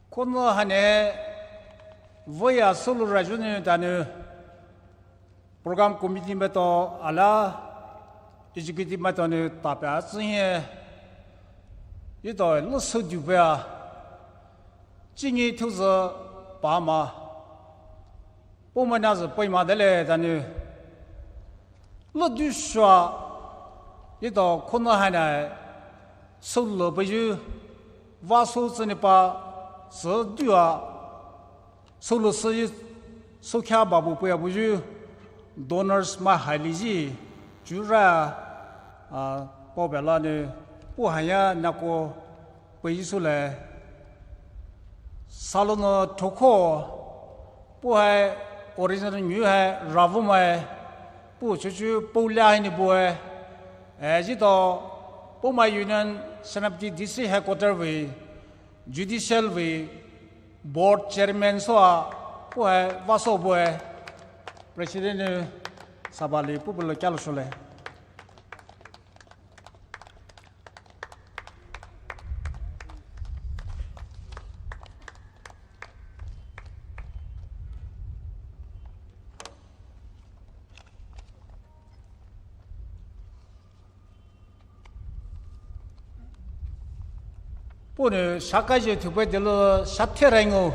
kono hane voya solo rajuni tanu program committee maito ala executive maito nu tapya tsinye ito lo so dubya chingi thuzo pama Poumai na zü poima dele tanu. Lo du shua, ito kono hana, so lo pe yu, va so tsene pa, so dua, so lo so yu, so kya babu pe abu yu, Donors mai haili ji, chura, ah, paoba la nou, puh haiya nako pei ji sule. Salono thoko, puh hai original nyu hai ravu mai, puh chuchu puh lia hai ni bue. Eh, jito, Poumai Union Senapati District Headquarter vei, Judicial vei, Board Chairman soua, puh hai vaso bue. President nou sabali puh pulo kyalo shole. Puhnou shakayu thupei dilo shathe rengu.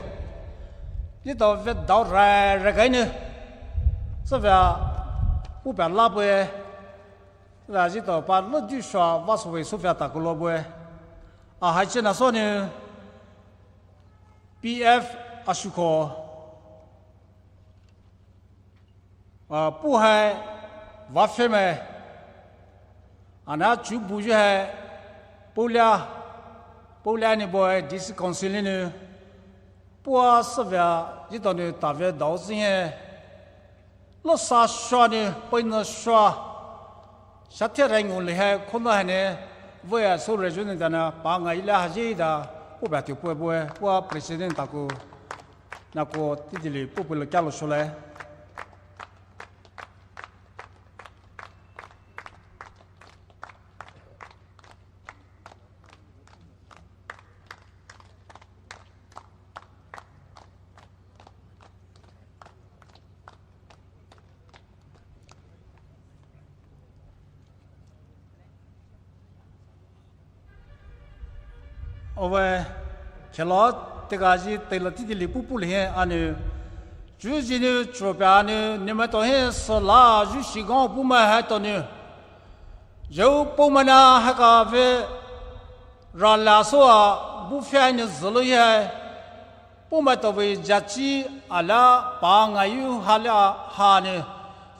Jito ve dao rai rai gainu. Suvea puhpei la bue. Suvea jito pa lo du shua vaso vei suvea takulo bue. A hai chena sonou P F Ashuko. Ah, puh hai vafemai. Ana chu buyu hai puh lia, puh lia ni bue D C Council ni nou. Puh a suvea jito nou tave dao zi hai. Lo sa shua nou pei nou shua. Shathe rengu le hai kono hai ne. Vea so reju nou dana pa ngai ila haji da. Puh ba tu puh bue. Puh a president taku. Nako titili puh pulo kyalo shole. Ove, khelo teka ji tela titili puh pulo hi anou. Chuji nou chopei anou, nou maitao hi sela ju shi gao puh mai hai tao nou. Jou Poumai na haka ve rala soua buh fia nou zelo hi hai. Poumai tao vei jachi ala pa ngayu hala ha nou.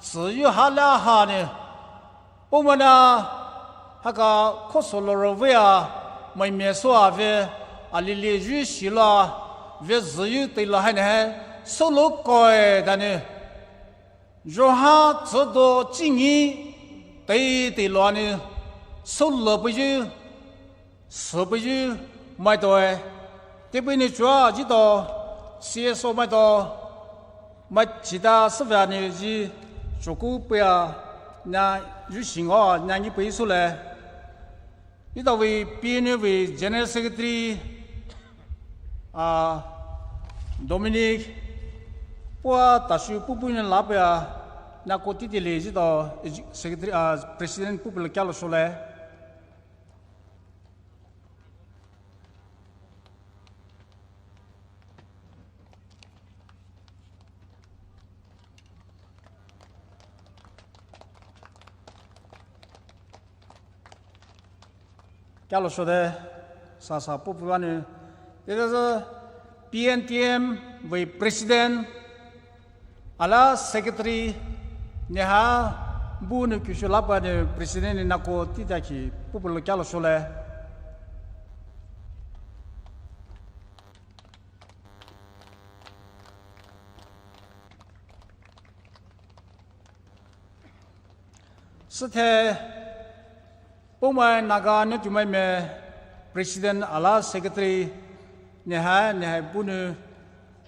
Tsuyu hala ha nou. Poumai na haka khosolo ro vea mai me soua ve alili ju shila ve zuyu tela hai ne hai solo koi da nou. Johan tsudo chingi tei tei lo anou solo pei ju, so pei ju maitao e. Tepei nou chua jito C S O maitao mai chita suvea nou ji choku pei a na ju shingo na ni pei sule. Jito vei P N U vei General Secretary, ah, Dominic, puh a tashu puh puh nou lapei a, nako titili jito Secretary, ah, President puh pulo kyalo shole. Kyalo shode, sasa puh puh anou. Teta P N T M vei President, ala Secretary, neha buh nou kishu lapa nou President nou nako tita ki puh pulo kyalo shole. Süthe Poumai Naga Naotumai Me President ala Secretary neha neha buh nou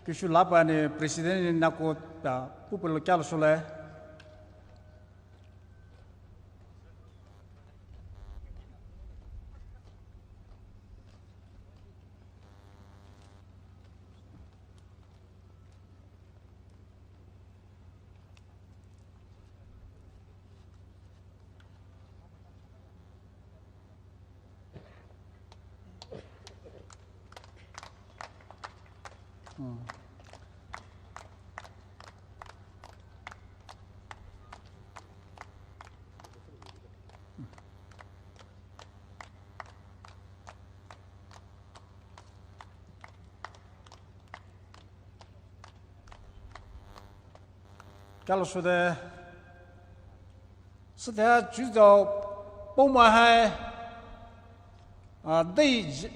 kishu lapa nou President nou nako ta puh pulo kyalo shole. Kyalo shode, Süthai chuo Poumai hai, ah, dei zhi,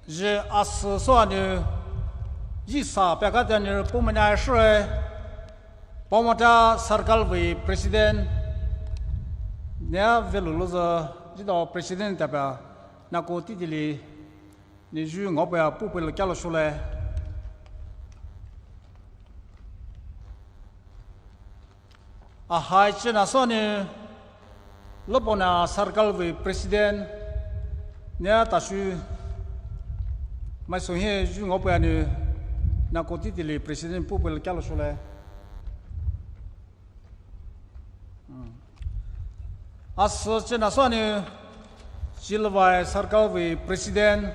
zhi asü soua nou, zhisa peikha tea nou Poumai nai shire, Poumai ta circle vei president, nia velou louzü, zhitao president tapei, nako teitei nou zhu ngaopeia puhpei lo kalo shole. Ahai chena soua nou, Lopona circle vei president, nia tashu, mai souhie zhu ngaopeia nou, nako teitei president puhpei lo kalo shole. Asü chena soua nou, Chilvai circle vei president,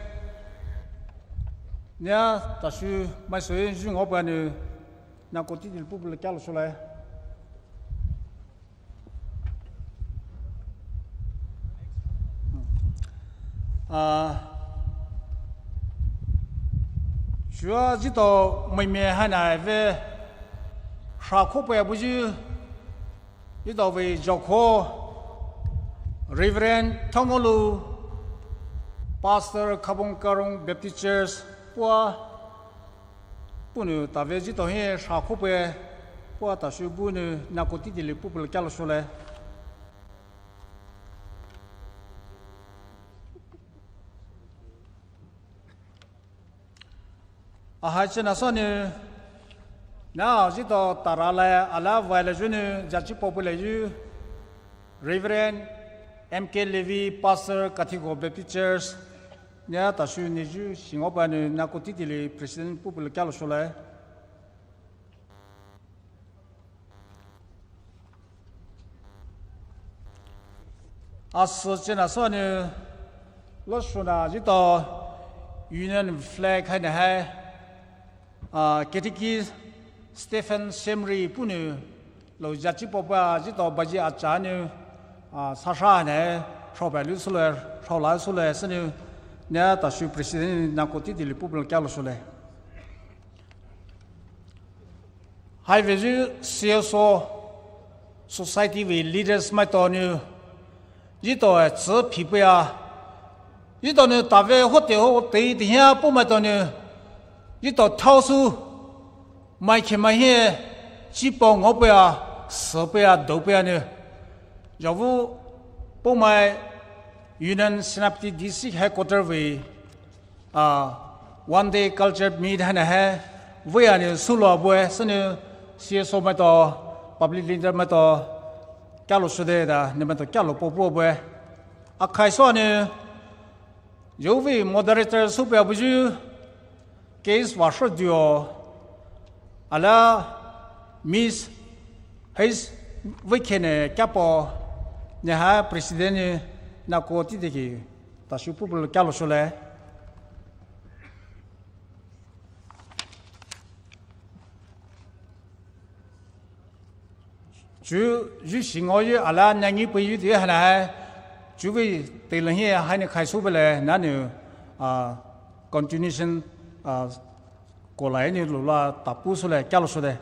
nia tashu mai souhie zhu ngaopeia nou, nako teitei puhpei lo kalo shole. Ah, chuo zhitao mai me haina ve, hrakho peiya buyu, zhitao vei zhokho, Reverend Thongolu, Pastor Kabong Karong Baptist Church, puo, puhnou tave zhitao hi hrakho pei, puo tashu bunou nako teitei puhpei lo kalo shole. Ahai chena soua nou, na zhitao taralai ala vailai zhu nou, jachi puhpei lai zhu, Reverend M K Levy, Pastor Kathiko Baptist Church, nia tashu nou zhu shi ngaopeia nou nako teitei president puhpei lo kalo shole. Asü chena soua nou, loshona zhitao Union flag haina hai, ah, Catechist Stephen Semri puhnou, lou jachi puhpei zhitao baji acha nou, ah, sasha haina hai, shaopa lu sule, shaola sule sünou, nia tashu president nako teitei puhpei lo kalo shole. Haivei zhu C S O society vei leaders maitao nou, zhitao e tsü phipeiya, zhitao nou tave hote ho teitei hia puh maitao nou, zhitao thaosü, mai khe mai hie, chipao ngaopeiya, süpeiya, doupeiya nou, zhaovu Poumai Union Senapati District Headquarter vei ah, one day culture meet haina hai, veiya nou süloua bue, sünou C S O maitao, public leader maitao, kalo shode da, nou maitao kalo puo puo bue. Akhai soua nou, zhou vei moderator süpeiya buyu, case vasho duo, ala Miss Hayes vei khe nou kapao, nou hai president nou nako teitei ki, tashu puhpei lo kalo shole. Chuo, zhu shi ngaoyu ala nangi peiyu di haina hai, chuo vei teile hie haina khai sü bele nanou, ah, continuation, ah, kolai nou loula tapu sule kalo shode.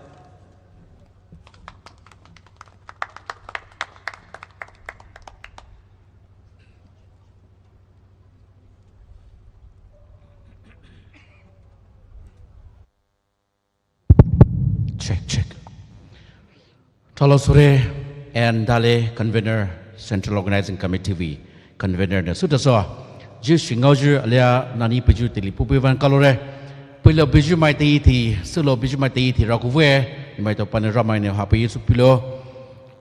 Check, check. Thalo sure and dale convener Central Organizing Committee vei convener ne sütaso. Zhu shi ngaoyu alia nani peiju teile puhpei van kalore. Peilo peiju mai teitei, sülo peiju mai teitei rakuvei. Imaitao pani Ramai ne hapei süpeilo.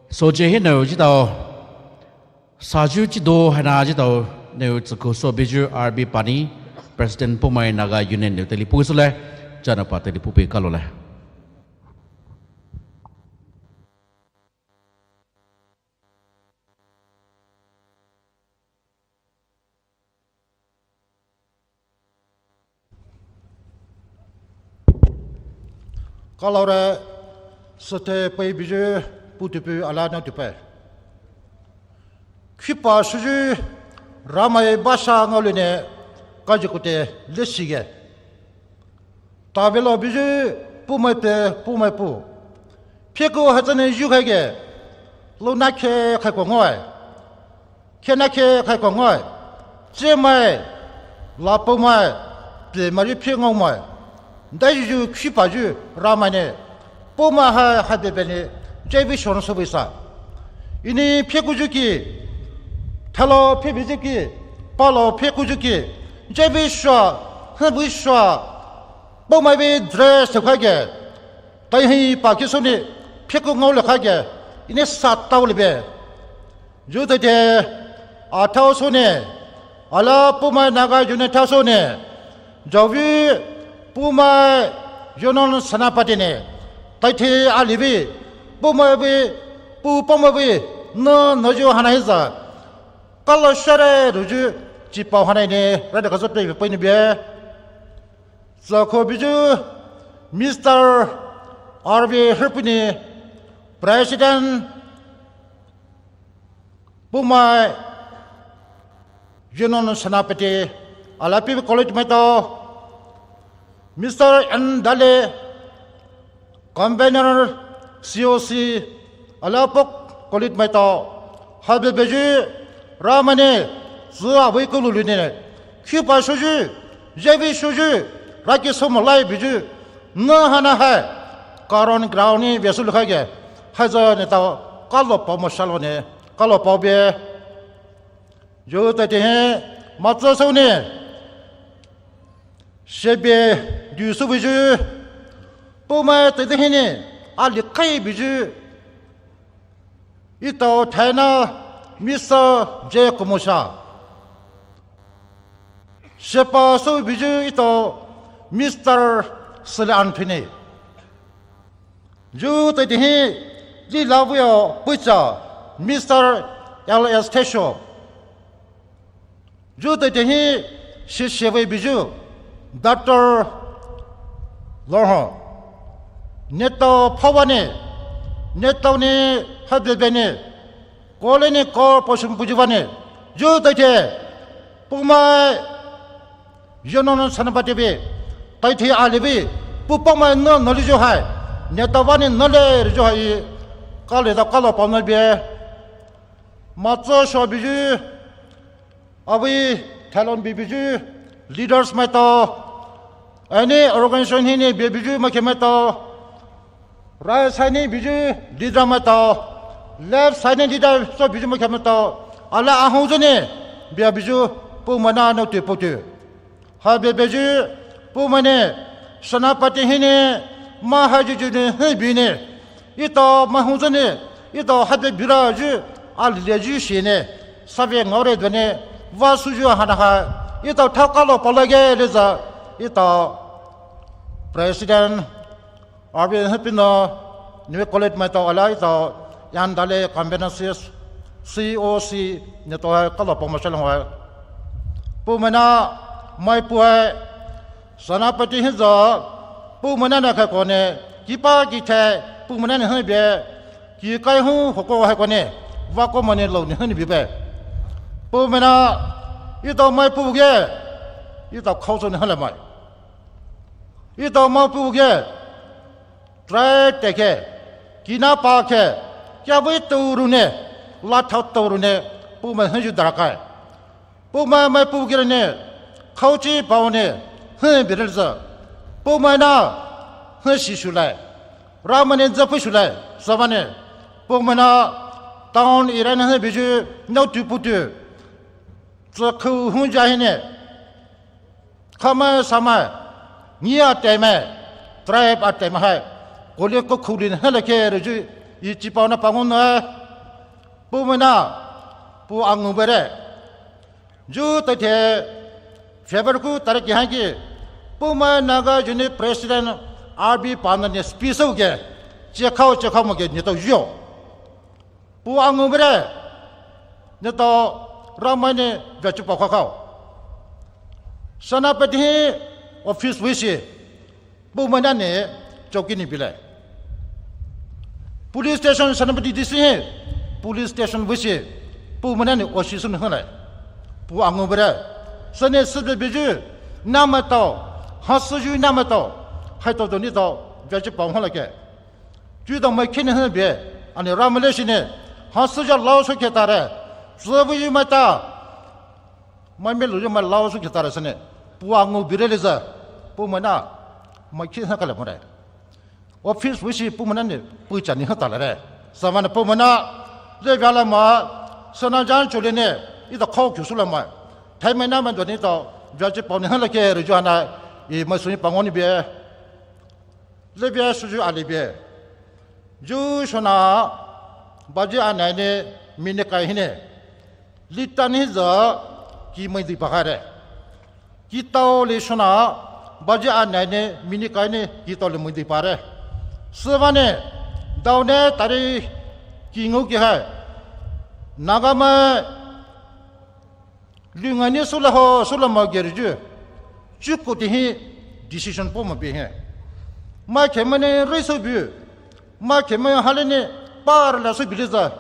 Soje hinou zhitao. Saju chido haina zhitao nou tsüko so peiju R B Pani, President Poumai Naga Union nou teile puhpei sule, janapa teile puhpei kalole. Kalore süthai pei peiju putupu ala nou tupe. Khipa süyu Ramai basa ngaolou ne kaji koute lesige. Tavelo peiju Poumai pe Poumai pu. Pheko hatsane yu khaige. Louna khe khai kongoi. Khena khe khai kongoi. Chemai. Lapomai. Pemai ri phe ngaomai. Daiju khipayu Ramai ne. Poumai hai hai bebeni. Jaibi shon sobuisa. Ini phe kuju ki. Thalo phe biju ki. Palo phe kuju ki. Jaibi shua. Habu shua. Poumai bi dress to khai ge. Taihi pa kisuni, pheku ngao le khage, ini sa tao le be. Ju taite, a thao suni, ala Poumai Naga Union thao suni, jaovi Poumai Union Senapati ni, taite alibi, Poumai bi, Pou Poumai bi, no, no ju hana hiza. Kalo share ruju, chipao hana ini, rada kaso pe pe ni be. Tsakho biju, Mister R V Herpini, President, Poumai Union Senapati, alapi college maitao, Mister N Dale, Convener C O C, alapok college maitao, habebeju, Ramai ne, tsu awei kululu ne, khipa shoju, jevi shoju, raki somo lai biju, na hana hai, karon ground ni besu lukhage, haja ne tao, kalo pao mo shalo ne, kalo pao be, ju taite he, matsa so ne, shebe, du su biju, Poumai taite he ne, ali kai biju, Ito thaina Mister J Kumusha. Shepa so biju ito Mister Sele Anthony. Ju taite hi li lavio pucha Mister L S Tesho. Ju taite hi shishiwei biju, Doctor Lorho. Neto phawane, neto ni habebene, kole ni ko poshum bujubane. Ju taite, Poumai, yono no sanabate be, taite alibi, Pou Poumai no noli ju hai, neto wane nole ju hai, kale da kalo pamna be. Matso sho biju, Awi thalon bibiju leaders maitao, ani organization hini bibiju makhe maitao, right side ni biju leader maitao, left side ni leader so biju makhe maitao, ala ahung jani bibiju Poumai na no tu potu. Ha bibiju Poumai ne, Senapati hini, ma ha juju ni hi bini. Ito mahung jani, ito hade bira ju, alile ju shine, save ngaore done, va suju hana ha, ito thakalo palage leza, ito President, R B N hapino, New College maitao ala ito, yandale convener C O C, neto hai kalo pamashal hai. Poumai na, mai pu hai, Senapati hiza, Poumai na na khai kone, kipa kithe, Poumai na ni hebe, ki kai hu hoko hai kone, va ko mane lo ni hani bibe. Poumai na, ito mai pu ge, ito khauso ni hala mai. Ito mai pu ge, try teke, kina pa ke, kya bai tu rune, la thau tu rune, Poumai haju darakai. Poumai mai pu gire ne, khauchi pao ne, he birel za. Poumai na, he shi shulai. Ramai ne za pu shulai, sabane. Poumai na, town area na he biju, no tu putu. Za khu hun ja he ne. Khamai samai, ngi a taimai, tribe a taimai hai. Kole ko khulin he lake reju, i chi pao na pangon na. Poumai na, pu angu bere. Ju taite, February ku tarik ki hanki, Poumai Naga Union President R B Panda ne speech ke, chekhao chekhao mo ke neto yo. Pu angu bere, neto Ramai ne vechu pa khakao. Senapati hi office wisi, Poumai na ne chowki ni bilai. Police station Senapati D C hi, police station wisi, Poumai na ne O C sun hanglai. Pu angu bere, sene sebe biju, nama tao, hasuju nama tao, hai tao doni tao, vechu pa hanglai ke. Ju dang mai khin he be, ani Ramai le shine, Ha süja lao sü khe tare. Süvü yu mai ta. Mai me lu yu mai lao sü khe tare süne. Pua ngu bire le za. Pumai na. Mai khe sa kale more. Office wisi pumai na ne pui chani ha tala re. Süvane pumai na. Le via la ma. Süna jan chule ne. Ita khau kyu su la ma. Thai mai na ma do ni to. Via chi pau ni ha la khe re ju ha na. I mai su ni pa ngu ni bie. Lebie suju alebie. Ju shona baji anai ne minikai hine. Litan hi za ki mai di pakare. Ki tao le shona baji anai ne minikai ne ki tao le mai di pare. Süvane dao ne tari ki ngu ki hai. Naga mai Lungani sula ho sula ma ger ju. Chuko ti hi decision po ma bi hi. Ma khemane re so bi. Ma khemane halene par la so bi le za.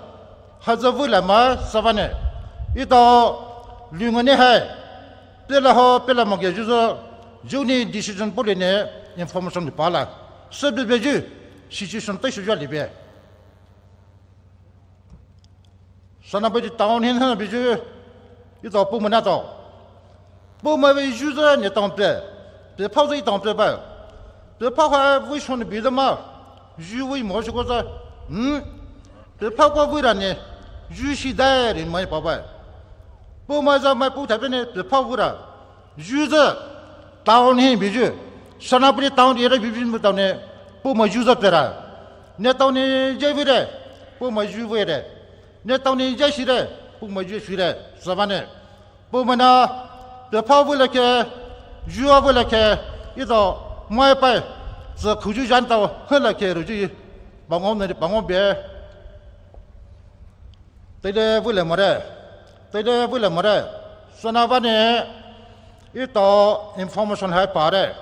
Ha za vu la ma süvane. Ito lungani hai. Pela ho pela ma ger ju zo. Ju ni decision po le ne information ni pala. So bi be ju. Situation tai so ju le be. Sanabadi town hin hana biju. Ito pumana to. Puma biju za ne town pe. Pe phao za i town pe ba. Pe phao ha vui shon bi da ma. Ju vui mo shi ko za. Hmm. Pe phao ko vui ra ne. Ju shi dai ri mai pa ba. Puma za mai pu ta pe ne pe phao vui ra. Ju za town hi biju. Sanabadi town area biju mu town ne. Puma ju za pe ra. Ne town ne je vui re. Puma ju vui re. Ne town ne je shi re. Puma ju shi re. Süvane. Puma na. Pe phao vui le khe. Ju vui le khe. Ito. Mai pai. Za khu ju jan tao. He le khe ru ju. Bango ne bango be. Teile vui le more. Teile vui le more. Sanabadi ne. Ito information hai pare.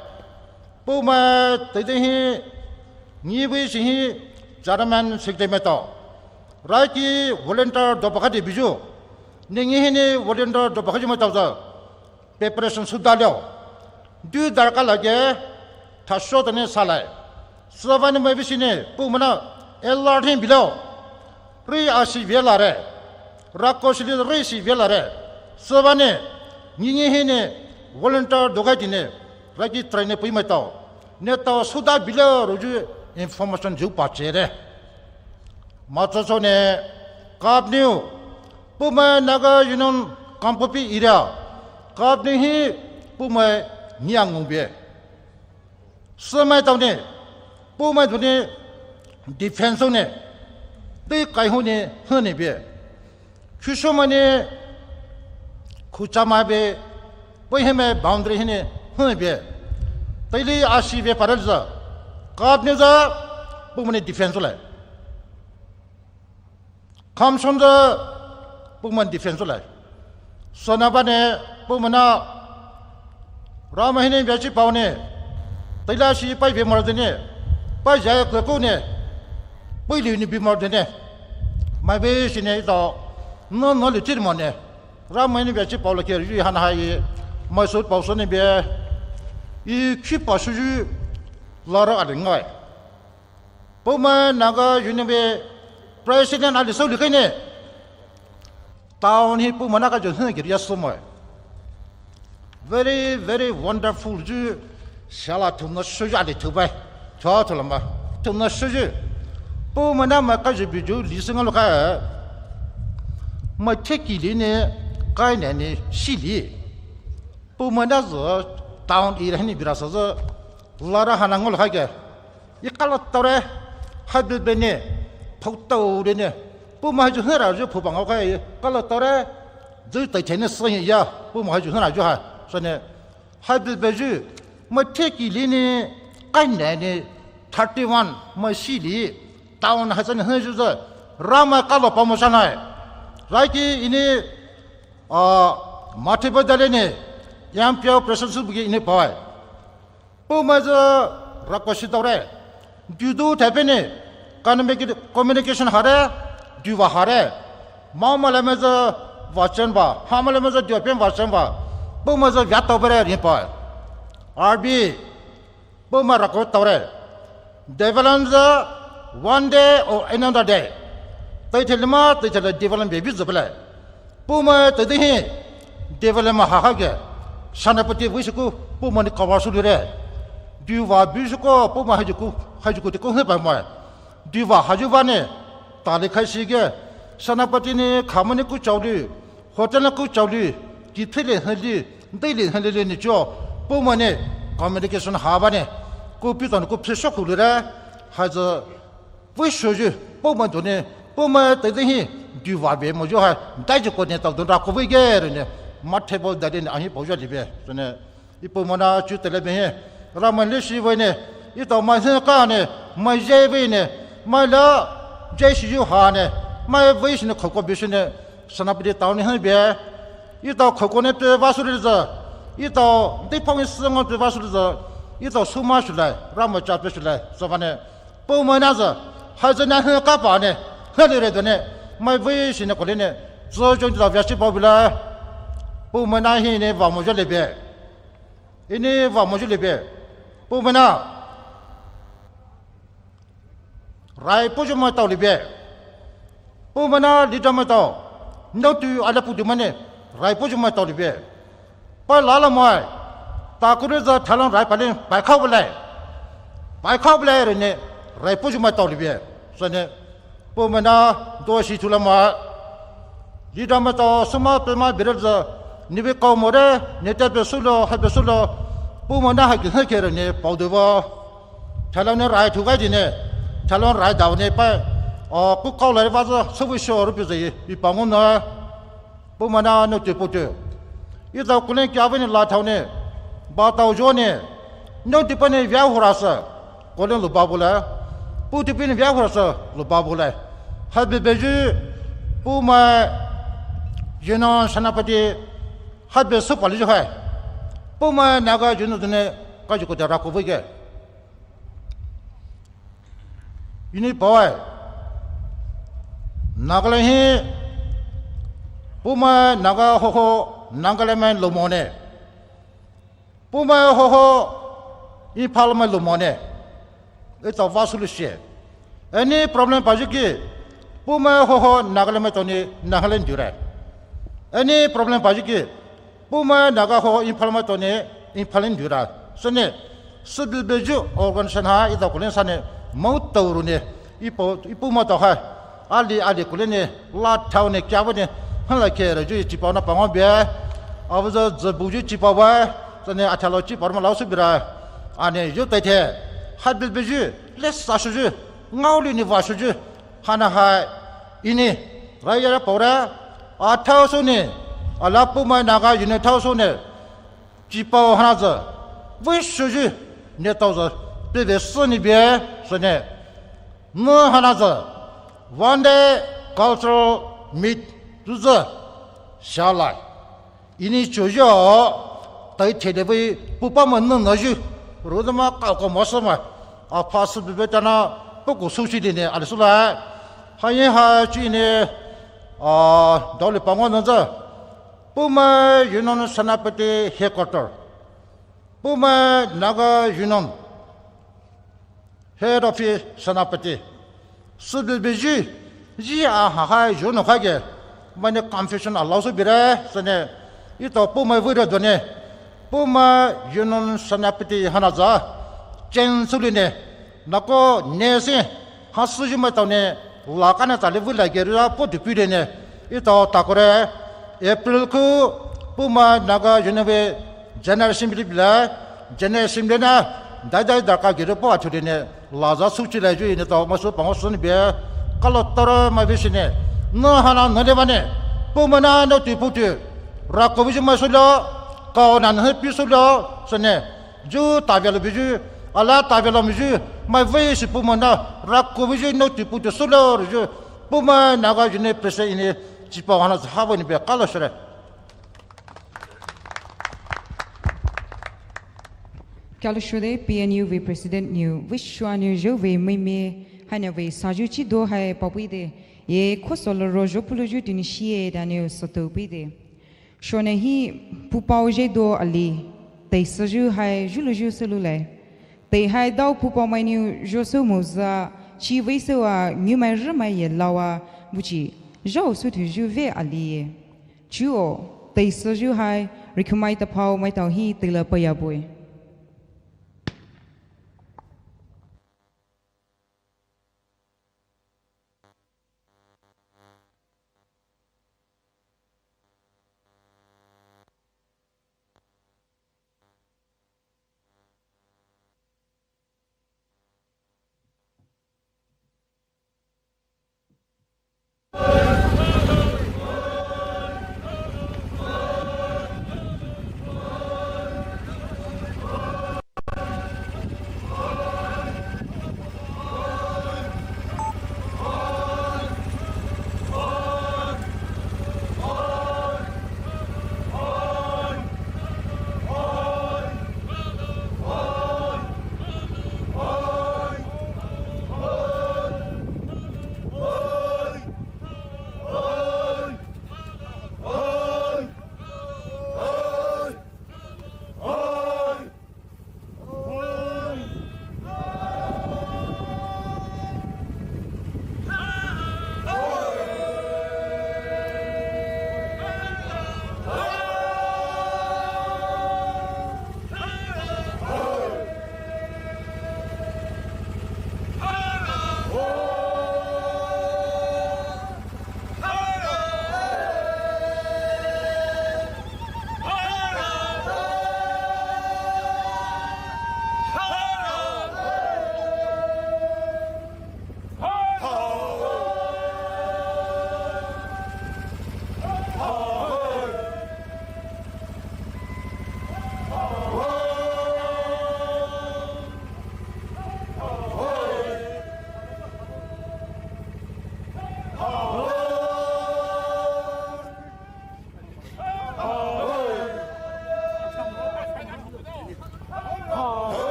Puma teile hi. Ni vui shi hi. Chairman secretary me to. Rai ki volunteer do pakha de biju. Ni ngi hi ni volunteer do pakha ju me to za. Preparation suda leo. Du darkar lage, thasho tane salai. Süvane mai bisi ne, pumana, alert hin bilo. Ri asi vela re. Rako sili ri si vela re. Süvane, nini hin ne, volunteer dogai tine, ragi train ne pui mai tao. Ne tao suda bilo roju information ju pa che re. Machocho ne, kapniu, Puma Naga Union Kangpokpi area, kapni hi Puma niang ngong bie. Sümai tao ne, Puma tao ne, defense ne, tei kai hu ne, hu ne bie. Khusho ma ne, khucha ma bie, pui heme boundary hi ne, hu ne bie. Teile asi bie paral za, kapni za, Puma ne defense le. Kamson za Puma defense lai. Sanabadi ne Puma na Ramai hin ne biachi pao ne. Teile shi pai be mar de ne. Pai ja ko ko ne. Pai liu ni bi mar de ne. Mai be shi ne ito. No no le chi mo ne. Ramai hin ne biachi pao le ke ri han hai. Mai so pao so ne bie. I khi pa shu ju. Lara ale ngai. Puma Naga Union be president ali so likai ne. Town hi Puma Naga Union giri ya sumo. Very, very wonderful ju. Shala tumna shuju ali tubai. Tua tulama. Tumna shuju. Puma na ma ka ju biju li singa lo ka. Ma teki li ne. Kai ne ne shili. Puma na zo town area ni birasa zo. Lara hana ngol hage. I kalo tore, hadu bene, photo rene. Puma haju hera ju phu bang okai, kalo tore, ju tai chene sanya, Puma haju hera ju ha, sane. Hadu beju, ma teki lini, kaine ni, thirty one, ma shili, town ha sane haju za, Rama kalo pa mo sanai. Raiki ini, ah, mati badale ni, yang piao presensu bugi ini pawai. Puma za rako shi tore. Dudu thepene. Communication hare. Duwa hare. Mama leme za vachen ba. Hama leme za duwa pen vachen ba. Puma za vya tobere rin pa. R B. Puma rako tore. Development za one day or another day. Teithe lima, teithe le development baby zübele. Poumai teidei hi development ha ha ge. Senapati vei süku, Poumai ni cover sü lure. Duwa bi süku, Poumai hajuku, hajuku te ku he pai mai. Duwa haju vane, tali khai si ge. Senapati ni khamani ku chaoli, hotel ni ku chaoli, ki phele heli, daily heli le ni cho. Poumai ni communication ha vane. Ku pi ton ku phe shoku lure. Haja vei shoju, Poumai done, Poumai teidei hi, duwa be mo jo hai, dai ju ko ne tao don ra ko vei ge re ne, ma table dai de ne, ahi po jo libe, so ne, i Poumai na chu tele be he, Ramai le shi vei ne, i tao mai he ka ne, mai je vei ne, mai la, je shi ju ha ne, mai vei shi ne khoko bi shi ne, Senapati tao ne he be, i tao khoko ne pe va su le za, i tao, dei phong i sü ngo pe va su le za, i tao su ma shi lai, Ramai cha pe shi lai, so va ne, Poumai na za, hai za na he ka pa ne, he le re do ne, mai vei shi ne ko le ne, zo jong za vya shi pa bila. Poumai na hi ne va mo jo le be. Ini va mo jo le be. Poumai na. Rai po jo mai tao le be. Poumai na leader mai tao. No tu ala pu du mai ne, rai po jo mai tao le be. Pai la la mai. Ta ku re za thalon rai palin, pai khao bele. Pai khao bele re ne, rai po ju mai tao libe. So ne, Poumai na do shi thu la mai. Leader mai tao, suma pe mai bere za, ni be kau mo re, ne te be su lo, ha be su lo. Poumai na ha ki he ke re ne, pao de va. Thalon ne rai thu gai di ne, thalon rai dao ne pai. O, ku kau la re va za, su bu sho ru pe za yi, i pa ngun na. Poumai na no te po te. I tao kulen kia vei ne la thao ne. Ba tao jo ne. No te pa ne vya hura sa. Kulen lo ba bo la. Pu te pa ne vya hura sa lo ba bo la. Ha be be ju. Poumai. Union Senapati. Ha be su pa le ju hai. Poumai Naga Union ne. Ka ju ko te ra ko vei ge. Ini pawai. Nagaland hi Poumai Naga hoho Nagaland mai lo mo ne. Poumai hoho Imphal mai lo mo ne. Ita vasu lu shie. Any problem pa ju ki Poumai hoho Nagaland mai tao ni Nagaland dure. Any problem pa ju ki Poumai Naga ho Imphal mai tao ne, Imphal in dura. Sene, sibi beju organization ha, ita kulen sane, mau tau ru ne, ipo, ipo ma tao ha. Ali, ali kulen ne, la thao ne, kya ne, hala ke re ju, i chipao na pango be. Abu za, za bu ju chipao ba. Sene, athalo chipao ma lau su bira. Ane, ju tai the. Ha bi beju, le sa shu ju, ngau li ni va shu ju. Hana hai, ini, raya ra paura, a thao su ne, ala Poumai Naga Union thao su ne, chipao hana za, vei shu ju, ne tao za, pe ve su ni be, su ne. Ne hana za, one day cultural meet, tu za, sha lai. Ini chuo yo, tai thede vei pupa ma nang na ju, ru da ma ka ko ma sa ma, a pa su be be ta na, pu ku su shi de ne, a le su la. Ha ye ha chi ne, a, dao le pa ngo na za. Poumai Union Senapati headquarter. Poumai Naga Union. Head office Senapati. Sibi beji, ji a ha ha ju no kha ge. Mane confusion allow su bire, sene. Ito Poumai vire done. Poumai Union Senapati hana za. Chen su li ne. Nako ne se. Ha su ju mai tao ne. La ka na ta le vila ge ra po de pi de ne. Ito ta kore. April ku Poumai Naga Union ve General Assembly bila, General Assembly na, dai dai daka gere po athu de ne, la za su chi lai ju ne tao ma su pa ngo su ne be, kalo toro ma be shi ne, no hana no de ba ne, Poumai na no tu pu tu, ra ko bi ju ma su lo, kao na ne pi su lo, se ne, ju ta ve lo bi ju, ala ta ve lo mi ju, ma ve shi Poumai na, ra ko bi ju no tu pu tu su lo, ju, Poumai Naga Union President ne, chipao hana za ha ve ne be, kalo shere. Kalo shode P N U ve President niu, vei shua niu jo ve mei mei, hana ve sa ju chi do hai pa pui de, ye ko so lo ro jo pulu ju tin shi ye da niu so to pui de. Shone hi pupao je do ali, tei sa ju hai ju lu ju sa lu lai. Tei hai dao pupao mai niu jo so mo za, chi vei so a, niu mai ru mai ye lao a, buchi zhao sü thuyu ve ali. Chuo, teisüyu hai, rikhumai taphao maitao hi teile paya bue.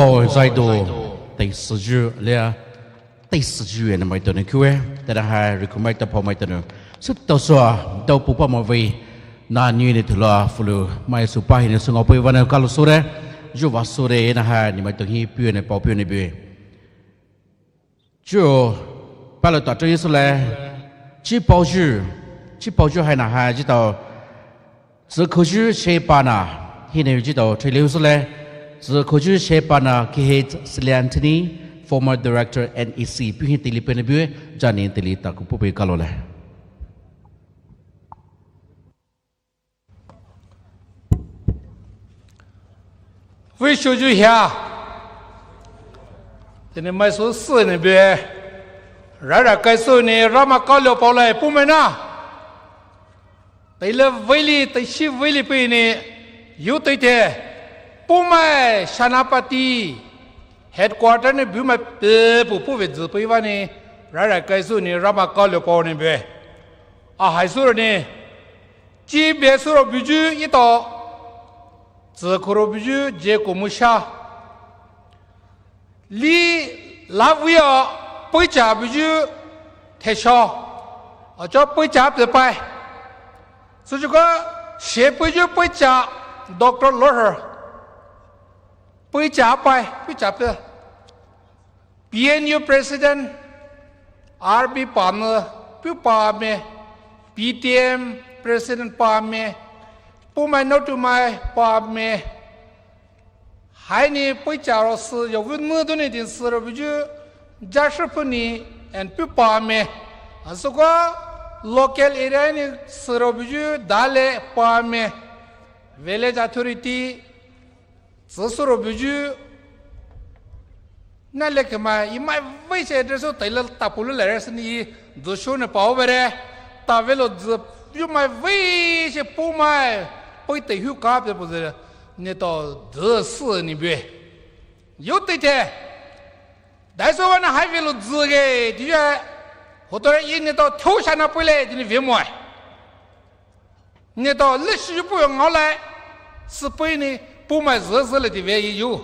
Oh, zaido, tei süjü lea, tei süjü ena maitao nou kue, tera hai recommend ta pao maitao nou. Sütao sua, dao pupa mavei, na ni ne thula fulu, mai supa hi ne sungao pui vana kalo sure, ju va sure ena hai, ni maitao hi pui ne pao pui ne bue. Ju, palo ta tei sule, chi paoju, chi paoju hai na hai, jitao, Zükhoju Shepana, hi ne jitao three liu sule, Zükhoju Shepana, K H Siliantini, former director N E C, pui hi tili pene bue, jani tili ta kupu pui kalo le. Vei shoju hia. Tene mai so sü ne bue. Rara kai so ne rama kalio paolai pumai na. Teile veili, teishi veili pei ne. Yu teite. Pumai Senapati. Headquarter ne bumai pe pu pu ve zi pei va ne. Rara kai so ne rama kalio pao ne bue. A hai so ne. Chi bie suro buju ito. Zükhoro buju je ko musha. Li la via peicha buju thesha. Acha peicha pe pai. Sujuka she buju peicha Doctor Lohar. Peicha pai, peicha pe. P N U President R B Pame, pu pame, P T M President pame, pumai notumai pame, haini pui charo sü yo vunu duni din sü ro buju, jashu puni and pu pame, asuka local area ni sü ro buju dale pame, village authority, Tsüsü ro buju, na lekhe mai, i mai vei she address o taila tapulu le re sini i dzüshu ne pao bere, tavelo dzü, yu mai vei she pu mai, pui te hu ka pe pu ze, ne to dzü sü ni bue. Yu te te, dai so wa na hai velo dzü ge, di ya, ho to re i ne to thu sha na pui le, di ni ve mo ai. Ne to le shi pu yo ngao lai, sü pui ni pu mai zü zü le di ve yi yu.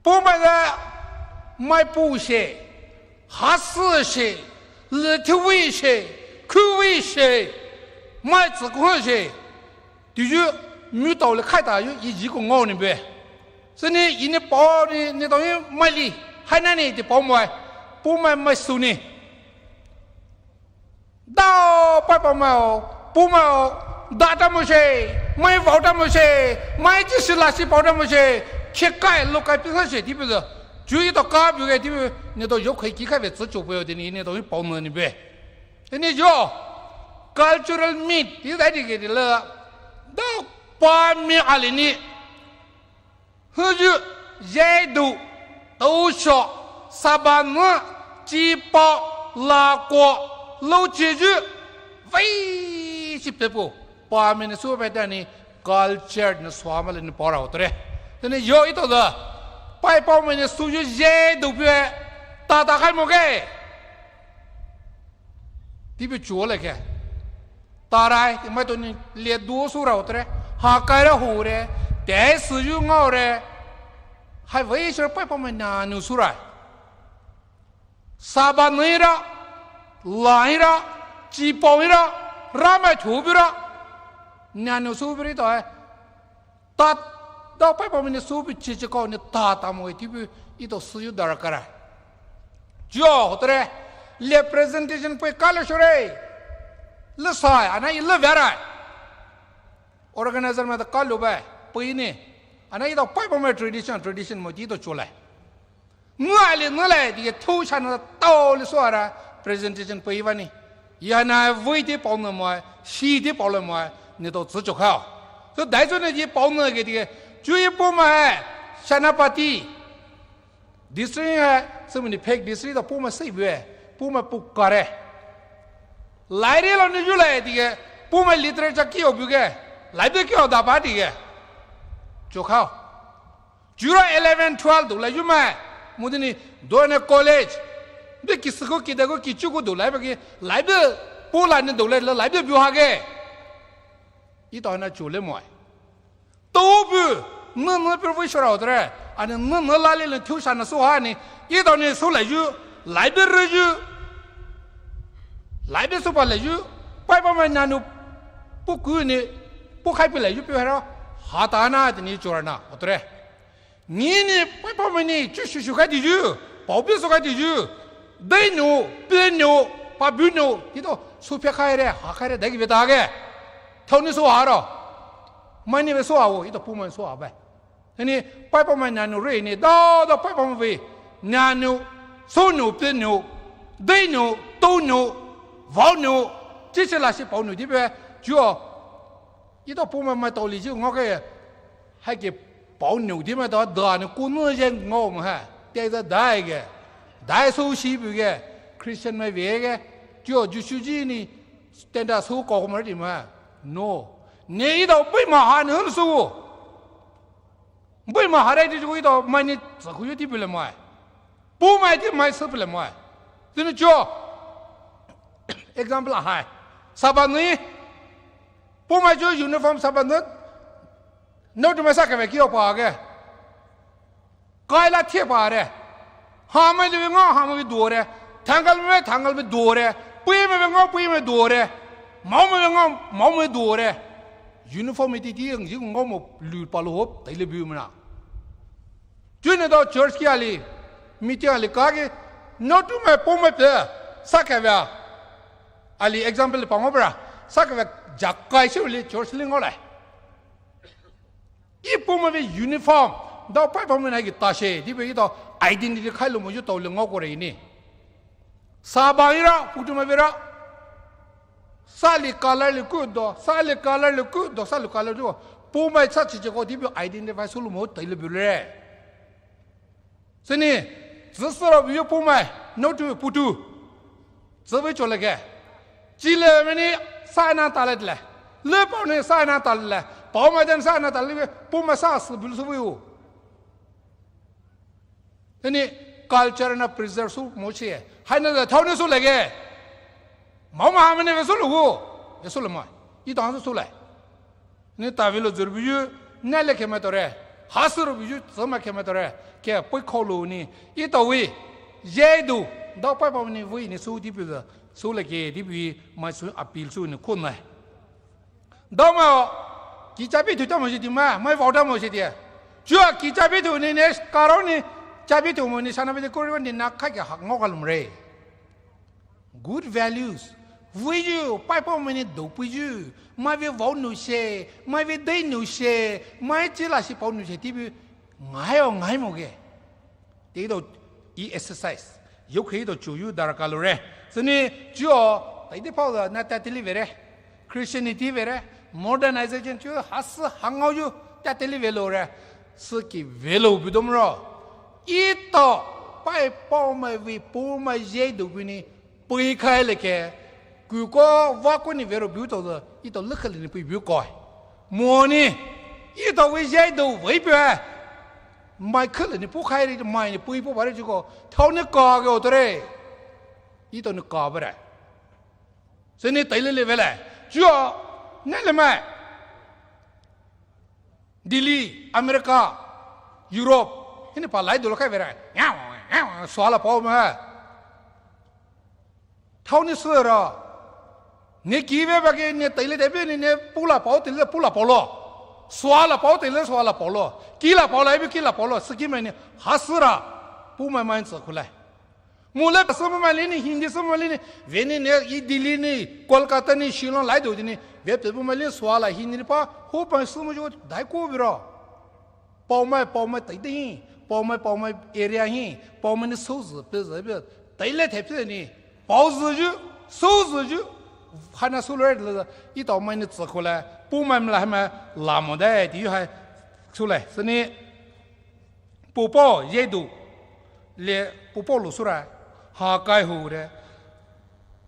Pu mai zü mai pu she, ha sü she, le ti wi she, ku wi she, mai zü ku she, di yu mu tao le khai ta yu yi yi ku ngao ni be. Sü ni yi ni pao ni, ni tao yi mai li, hai na ni di pao mai, pu mai mai su ni. Dao pai pao mai o, pu mai o, da ta mo she, mai vao ta mo she, mai ji shi la shi pao ta mo she, khe kai lo kai pi sa she ti pi zo. Ju yi to ka bu ge ti bu, ni to yo khoi ki kai ve tsu chu pu yo ti ni, ni to yi pao mo ni be. Ni yo, cultural meet, ti dai di ge di le, dao pa mi a li ni. Huyu, yedu, tousho, sabanu, chipo, lako, luchiju, vei shi pepu, pa mene su pe tani, culture ne swama le ne para hotre. Tene yo ito da, pai pa mene suyu yedu pe, tata kai mo ke. Tibi chuo le ke. Tarai, mai to ni le duo su rao tre. Ha kai ra hu re. Te su yu ngao re. Hai vei shi pai pa mai na nu su rai. Saba nui ra. Lai ra. Chi pao ra. Ra mai thu bi ra. Na nu su bi ri to ai. Ta, dao pai pa mene su bi chi chi kao ne ta ta mo ti bi ito su yu dara kara. Jio, hotre, le presentation pui kalo shure. Le sai, ana i le vera. Organizer ma ta kalo ba, pui ne. Ana ito pai pa me tradition, tradition mo ti ito chule. Nua le nua le, di thu sha na tao le suara presentation pui vani. Ya na vui ti pao na mo, shi ti pao le mo, ni to tsu chok hao. So dai zo ne ti pao na ke ti ke, ju yi po ma, Senapati. District hai, so many fake district to po ma sei bue, po ma pu kare. Lai re lo ni ju le ti ke, po ma literature ki o bu ke, lai de ki o da pa ti ke. Chok hao. Jura eleven, twelve dou la yu mai. Mudini, dou ne college. Be ki suku ki daku ki chuku dou la be ki, la be, po la ne dou la, la be bu ha ke. Ito na chu le mo ai. To bu, Nü nü pei vei shora otre. Ani nü nü lali le thiu shana sü ha ni. Etao ni sü leyu. Laibe reyu. Laibe sü pa leyu. Paipa mai nanu. Puku ni. Pukhai pei leyu pei hara. Hatana tini chorana. Otre. Ni ni paipa mai ni. Chu shu shu kai di yu. Pao pei sü kai di yu. Dai nu. Pei nu. Pa bu nu. Etao. Sü pei khai re. Ha khai re. Dai ki beta ge. Thao ni sü ha ro. Mai ni ve sü ha wo. Etao pu mai sü ha bai. Ani, paipa mai nanu re ni, da, da paipa mai ve. Nanu, sü nu, pei nu, dai nu, tao nu, vao nu, chi chi la shi pao nu di be, chuo. Etao pu mai mai tao li ji ngao ke, hai ke pao nu di mai da, da ni ku nu ye ngao mo ha. Te da dai ge. Dai sü shi bu ge. Christian mai ve ge. Chuo, Jisu ji ni, tenda sü ko ko mai di ma. No. Ni etao pei ma ha ni hun sü. Bui ma harai di jui to mai ni tsa kuyu di bule mai. Pu mai di mai sü bule mai. Tini cho. Example hai. Saba ni. Pu mai cho uniform saba ni. No tu mai sa ke ve ki o pa ge. Kai la thie pa re. Ha mai le nga ha mai du re. Thangal mai thangal mai du re. Pui mai nga pui mai du re. Mau mai nga mau mai du re. Uniformity ti ang ji ngao mo lu pa lo hop tai le bu mana. June do church ki ali meeting ali ka ki no tu mai pu mai pe sa ka va. Ali example pa ngo bra sa ka va jakai shi li church li ngo lai. Ih pu mai ve uniform. Dao pai pa mai na ki ta she di be ih dao identity khai lo mo ju tao le ngo ko re ni. Sa ba ira pu tu mai ve ra. Sa li color li ku do, sa li color li ku do, sa li color do. Pu mai sa chi chi ko di be identify su lo mo tai le bu le. Sini, zi sü ro bu pu mai, no tu pu tu. Zi ve cho le ke. Chi le me ni sa na ta le le. Le pao ni sa na ta le. Pao mai den sa na ta le, pu mai sa sü bu sü ve u. Sini, culture na preserve su mo chi. Hai na le thao ni su le ke. Mau ma ha me ni ve su lo u. Ve su le mai. Ih dang su su le. Ni ta ve lo zuru bu yu, na le ke mai to re, ha sü ro bu yu, zi mai ke mai to re, ke pui ko lo ni, ih dao ve, ye du, dao pai pa ni ve ni su di bu, su le ke di bu, mai su appeal su ni ko na. Dao mai o, ki cha bi tu ta mo shi di mai, mai vao ta mo shi di. Jua ki cha bi tu ni ne, ka ro ni, cha bi tu mo ni, sa na bi de ko ri ni na ka ke ha ngo ka lo mo re. Good values. Vei yu, pai pao mai ni dou pui yu. Mai ve vao nu she, mai ve dei nu she, mai chi la shi pao nu she, ti bu ngai o ngai mo ge. Te do, ih exercise. Yo khe do chu yu dar ka lo re. Sini, chu o, tai de pao da, na ta te li ve re. Christianity ve re, modernization chu ha sü ha ngao yu, ta te li ve lo re, sü ki ve lo bu dom ro. Ih to, pai pao mai ve, pu mai ye do bu ni, pui khai le ke, ku ko, va ko ni ve ro bu to do, ih to le khe le ni pui bu ko. Mo ni, ih to ve ye do ve bu, mai khe le ni pu khai re, mai ni pui pu ba re ju ko, thao ni ka ge o to re. Ih to ni ka ba re. Sini tai le le ve le. Jua, ne le mai. Delhi, America, Europe. Hini pa lai do lo kai ve re. Sua la pao mai. Thao ni sü ra. Ni ki ve ba ke ni tai le de be ni ne pu la pao tai le pu la pao lo. Sua la pao tai le sua la pao lo. Ki la pao la be ki la pao lo. Sü ki mai ni ha sü ra. Pu mai mai sü khu lai. Mo le sü mai li ni, Hindi sü mai li ni, ve ni ne, ih Delhi ni, Kolkata ni, Shillong lai do ni, ve pe bu mai li sua la Hindi ni pa, ho pa sü mo ju, dai ko bi ro. Pao mai, pao mai tai de hi, pao mai, pao mai area hi, pao mai ni sü zi, pe zi, pe, tai le te pe ni, pao zi ju, sü zi ju, ha na sü le le, ih tao mai ni zi ko le, pu mai la ha mai, la mo de, di yu hai, sü le, sini, Pupo yedu le pupo lu sura ha kai hu re,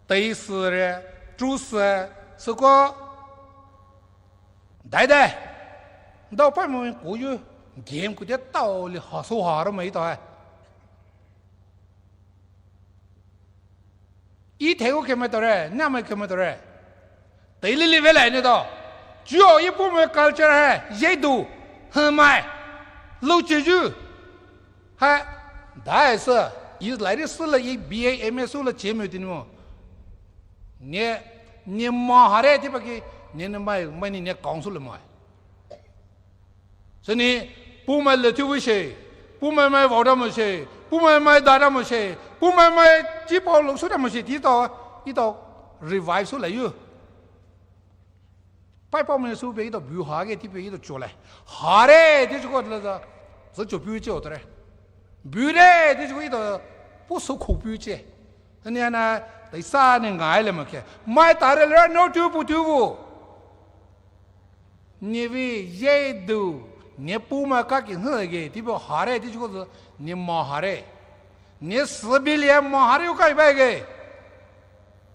tai sü re, tru sü, sü ko dai dai. Dao pai mo ku yu game ku de tao le ha so ha ro mai tao hai. Ih thegu khe mai tore, nya mai khe mai tore. Tai lili ve lai ne to. Chuo ih pu mai culture hai, ye du, he mai. Loucheyu. Ha, daisü, i lairi süla i B A, M A süla chemai tini mo. Ne, ne mahare tipa ki, ne ne mai, mai ni ne council mai. Süni, puhmai le thiu vei she, puhmai mai vaoda mo she, puhmai mai dada mo she, puhmai mai chipao lou suda mo she, ti to, i to revive süla yu. Paipao mai sü pe i to bu ha ge ti pe i to chole. Hare, ti chuko la za, za cho pu che otore. Bure, ti chuko i to, pu so ko pu che. Ni ana, taisa ni ngai le mo ke. Mai tare le no tu pu tu vu. Ni vi ye du, ni puhmai ka ki hü ge, ti pu hare, ti chuko za, ni mahare. Ni sibi le mahare u kai ba ge.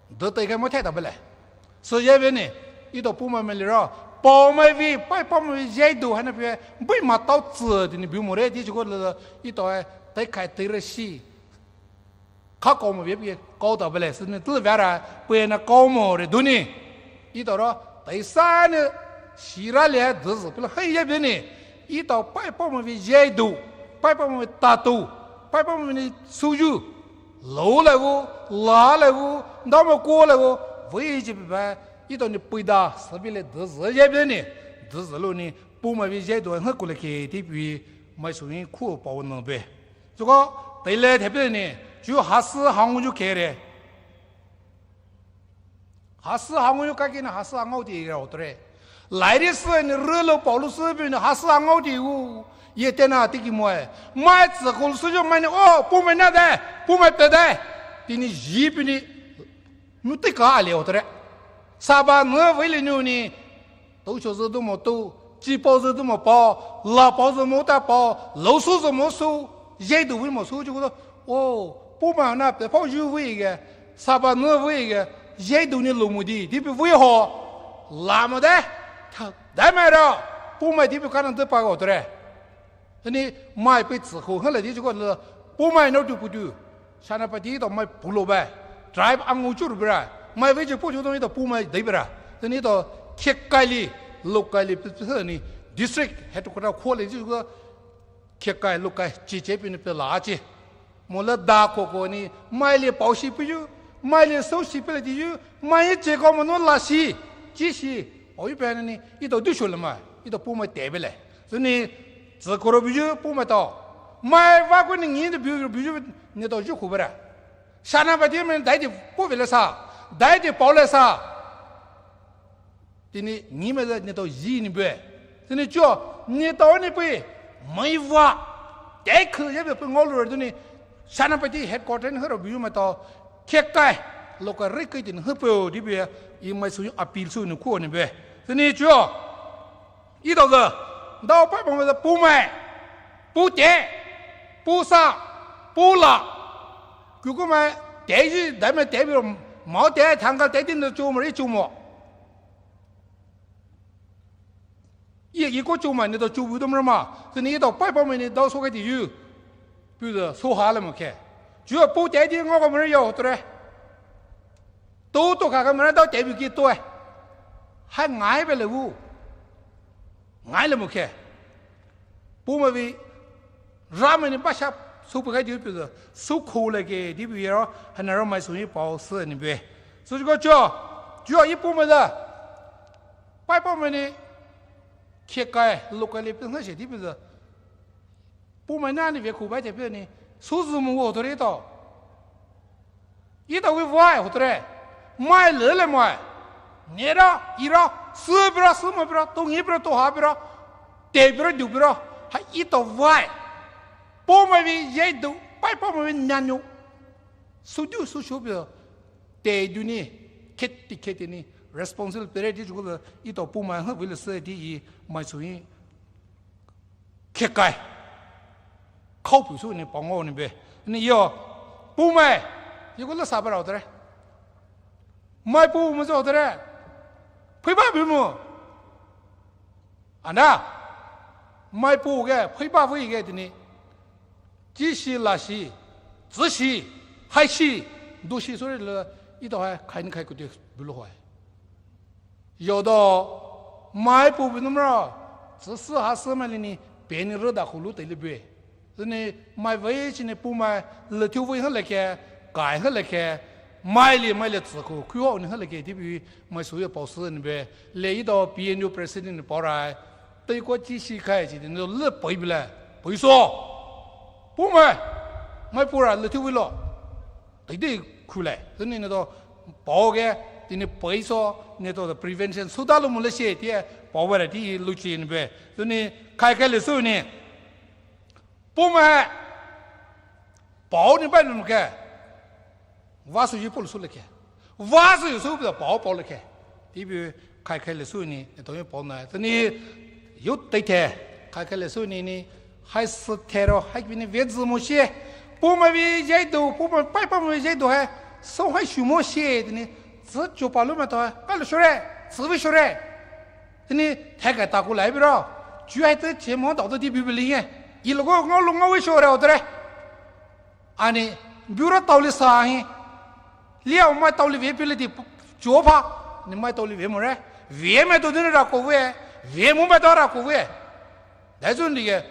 Dü tei kai mo thai ta bele. Sü ye ve ni, i to puhmai mai liro, paomai vi, paipao mai vi ye du hana pe, bui ma tao tsi tini bu mo re, ti chuko la, i to e, tei kai tei re shi. Ka kao mo ve pe, kao ta bele, sü ni tü vera, pe na kao mo re du ni. I to ro, taisa ni, shira le, dü zi, pe la, hai ye ve ni, i to paipao mai vi ye du, paipao mai vi tatu, paipao mai vi ni suyu. Lou le wu, la le wu, ndamo ko le wu, vei ji ba, i to ni puida, sibi le dü zi ye be ni, dü zi lu ni, puhmai vi ye du hü ku le ke, ti pi, mai su ni ku pao no be. Zuko, tei le te be ni, ju ha sü ha ngu ju ke re. Ha sü ha ngu ju ka ki na ha sü ha ngau ti ra otore. Lairi sü ni rü lo Paulu sü bi ni ha sü ha ngau ti u. Ye te na ti ki mo e. Mai tsi ko sü jo mai ni o, puhmai na de, puhmai pe de. Ti ni ji pi ni. Nu ti ka le otore. Saba nu vei le nu ni. Tou cho zü du mo tou, chipao zü du mo pao, lapao zü mo ta pao, lou su zü mo su, ye du vei mo su ju ko. O, puhmai na pe pao ju vei ge, saba nu vei ge, ye du ni lou mo di, ti pi vei ho. La mo de, ta, de mai ra, puhmai ti pi ka na de pa otore. Ani mai pe tsi ko, hala di ju ko la, puhmai no tu pu tu. Senapati to mai pulo ba. Tribe angu chur bra. Mai ve ju pu ju to ni to puhmai dei bra. Ani to khekai li, lokai li, pe, pe, ni district headquarter ko le ju ko khekai, lokai, chi che pi ni pe la che. Mo la da ko ko ni, mai le pao shi pi ju, mai le so shi pe le di ju, mai che ko mo no la shi, chi shi, o i pe ni, i to du shu le mai, i to puhmai te be le. Sü ni, tsi ko ro bi ju, puhmai to. Mai va ko ni ngi de bi, bi ju, ni to ju ku bra. Senapati mai dai di pu ve le sa, dai di pao le sa. Ti ni, ni mai de ni to ji ni be. Ti ni cho, ni to ni pui, mai va. Te khu ye be pu ngau lu re tu ni, Senapati headquarter ni hü ro bi ju mai to, khekai, lokai ri kai ti ni hü pe o di be, i mai su appeal su ni ku ni be. Ti ni cho, I dao zü, dao pai pao mai zü puh mai, puh te, puh sa, puh la. Ku ku mai te ji dai mai te bi ro, mao te thang ka te tin zü chu mo ri chu mo. I, i ko chu mai ni dao chu bu dom ro ma. Zü ni i dao pai pao mai ni dao so kai ti yu. Pu zü so ha le mo khe. Ju puh te di ngo ko mo ri yo to re. To to kha ka mo ri dao te bi ki to e. Ha ngai be le wu. Ngai le mo khe. Puh mai vi, ra mai ni ba sha, su pu kai di pu zü, su khu le ke di pu yero, ha na ro mai su ni pao sü ni be. Su ko cho, cho i puh mai zü. Pai pao mai ni, khe kai, lo kai le pu ngai she di pu zü. Puh mai na ni ve khu bai te pu ni, su zü mu wo to re to. I dao vi vai ho to re. Mai le le mai. Ne ra, i ra, sü bi ra, sü mai bi ra, to ngi bi ra, to ha bi ra, te bi ra, du bi ra. Ha i dao vai. Puh mai vi ye du, pai pao mai vi nyan yu. Su du, su shu bi ra. Te du ni, khe ti khe ti ni, responsible pe re di ju ko le, i dao puh mai ha vi le sü di i, mai su i. Khe kai. Khao pu su ni pao ngo ni be. Ni yo. Puh mai. Yo ko le sa ba ra to re. Mai puh mo zo to re. Phui ba bi mo. Ana. Mai puh ge, phui ba phui ge ti ni. Ji shi la shi. Zi shi. Hai shi. Du shi so re le. I dao hai, khai ni khai ku de bu lo hai. Yo dao, mai puh bu num ro, zi sü ha sü mai li ni, pei nou rüdakha lou teile bue. Süni mai vei chi nou Poumai lüthiu vei hülekhe, kai hülekhe, maili maili tsükhou, khuyu ni hülekhe, tea bue mai souyu paosü nou bue. Le etao P N U president nou paorai. Teiko chi shikhai chi nou le pei bile. Peiso. Poumai. Mai pura lüthiu vei lo. Teidei khulai. Süni neletao paoge, tea nou peiso, neletao prevention souda lou molai shi tea, paowe ra tea louchi nou bue. Süni kaikhai le sou nou. Poumai. Pao nou bai nou ke. Vah souyu paolou soulekhe. Vah souyu sou pao paolekhe. Tea bue kaikhai le sou nou, neletao ye paona. Süni, you teithe, kaikhai le sou nou nou, hai süthero, hai bini vei zü moshi. Poumai vei zhaidou, Poumai paipa mai vei zhaidou hai, sou hai shu moshi, tea nou, tsü chopa lou maitao hai, kalo shore, tsü vei shore. Tea nou, thaikai takou lai biro. Chu hai te che mo dao to tea bue bile ye. Iloko ngao lou ngao vei shore otre. Ani, bura taoli sa hi. Lia mai taoli vei pili tea chopa. Ni mai taoli vei more. Vei maitao dine ra kou vei. Vei mo maitao ra kou vei. Daizun dige.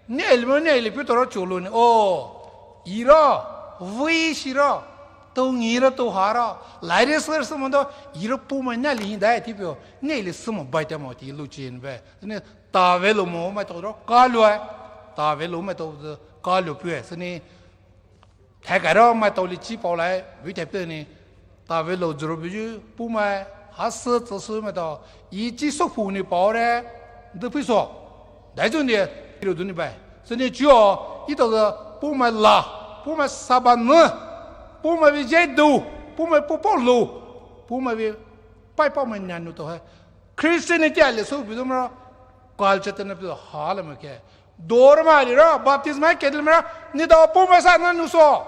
Ni elmo ni eli pitoro cholo ni. O. Ira. Vei shira. Tou ngira tou hara. Laire sir sumodo. Ira Poumai nali hindai tea bue. Ni eli sumo bai te mo tea louchi nou bue. Ni tave lou mo maitao ro. Kalo ai. Tave lou maitao kalo pue. Süni. Thaikairo maitao lichi paolai, vei thaipe nou, tave lou züro buyu, Poumai, hasü tsüsü maitao, ichi souphu nou paore, de phuiso. Daizun nou, iro duni bai. Süni chuo, etao de Poumai la, Poumai saba nou, Poumai vei zhaidou, Poumai popo lou, Poumai vei paipa mai nanu to hai. Christianity ale sou buyu mara, culture tena buyu hala make. Dorama lira, baptism hai kedil mara, neletao Poumai sa nanu so.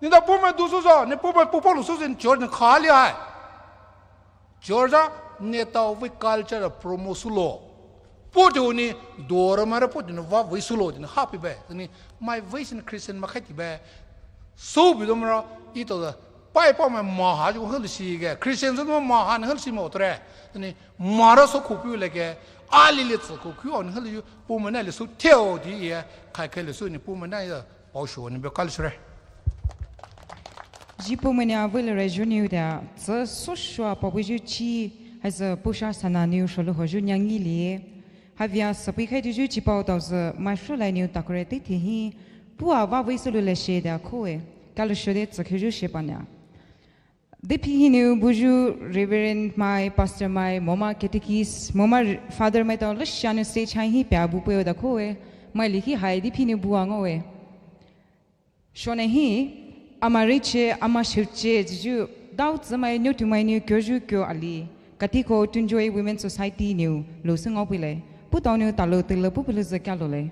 Neletao Poumai du sou so, ne Poumai popo lou sou so, church ne khali hai. Church a, neletao vei culture promote soulo. Poti ni, dorama ra poti ni vah vei soulo, ni happy bai. Ni mai vei sin Christian makhai tea bai. Sou buyu mara, etao de, paipa mai maha ju hülshi ge, Christian sou maha ni hülshi mo tre. Ni mara sou khou pulekhe, ali le tsükhou khuyu ni hüli ju, Poumai nali sou teo tea ye, kaikhai le sou nou Poumai nali paosho nou bue kalo shore. Ji Poumai nou avei le re ju nou tea, tsü soushoa paobuyu chi, haisü Pousha sana nou sholou hoyu nyangi lie. Havia sapui khai tuyu chipao taosü, mai sholai nou takure teithe hi, pua vah vei soulou le she tea koe, kalo shode tsükheyu she panya. Diphi hinou buyu Reverend mai, Pastor mai, moma catechist, moma Father maitao leshia nou stage hai hi pia bu peo da koe, mai likhi hai diphi nou bua ngoe. Shone hi, ama riche, ama sheuche, juju, dao tsü mai nou tu mai nou kyoyu kyo ali, Katiko Tungjoy Women Society nou, lou sü ngao pile, putao nou talo tele pupulu zü kalo le.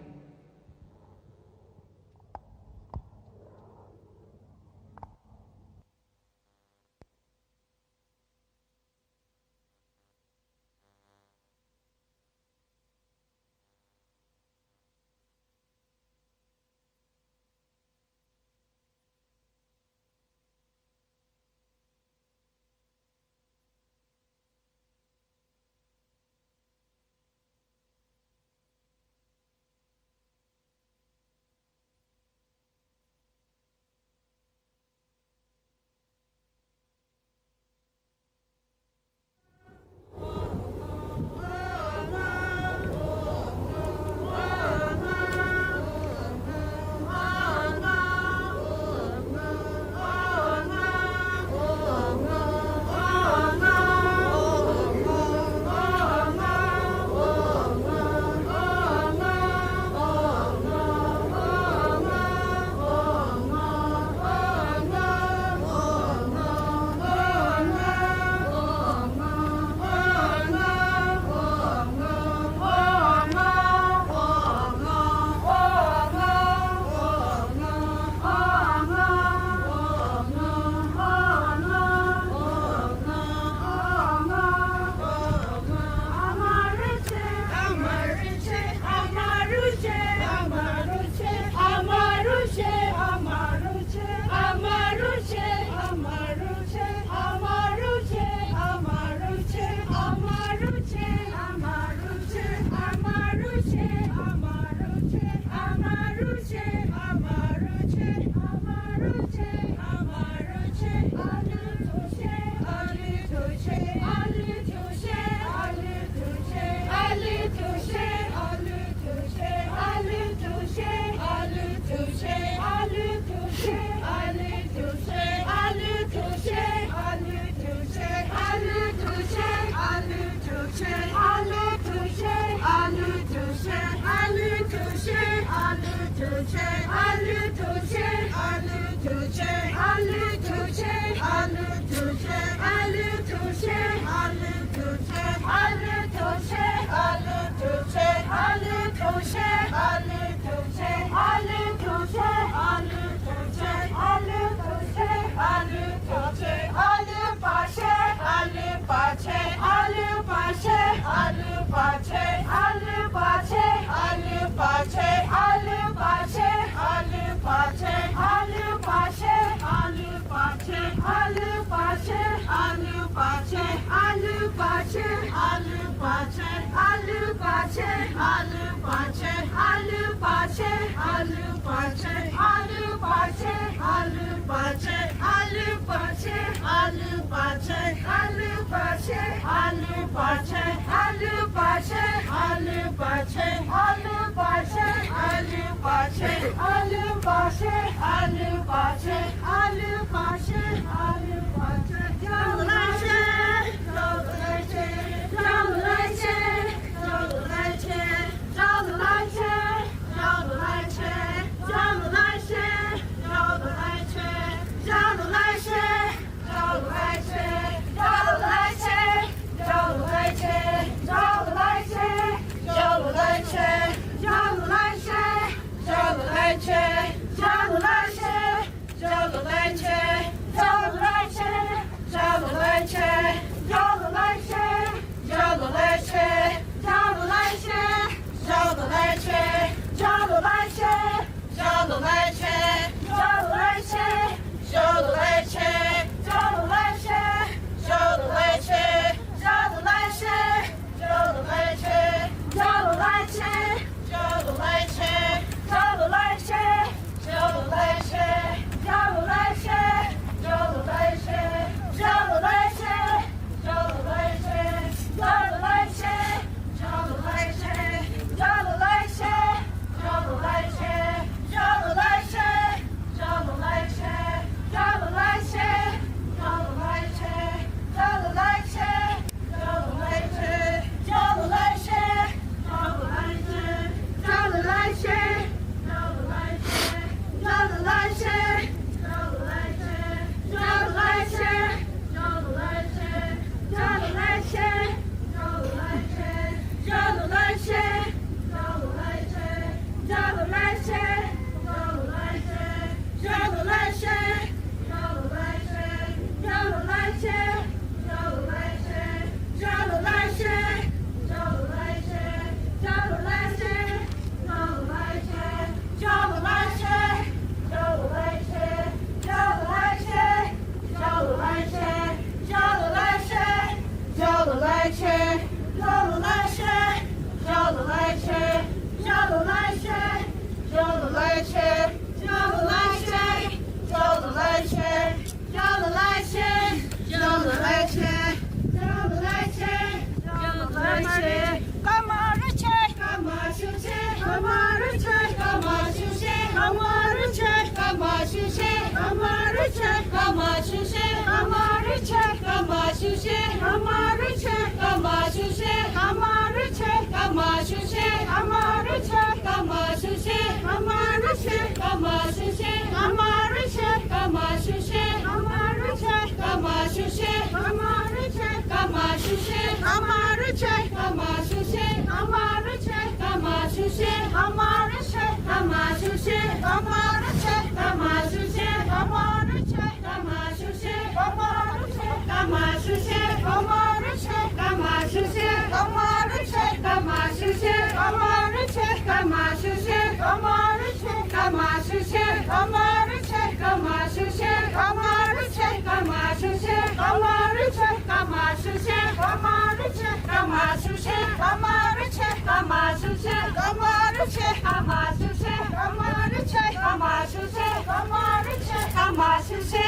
Kamashushe,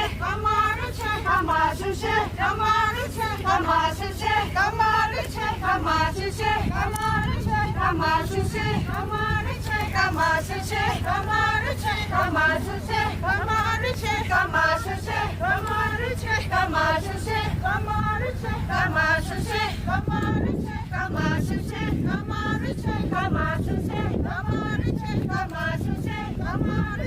kamashushe, kamashushe, kamashushe, kamashushe, kamashushe, kamashushe, kamashushe,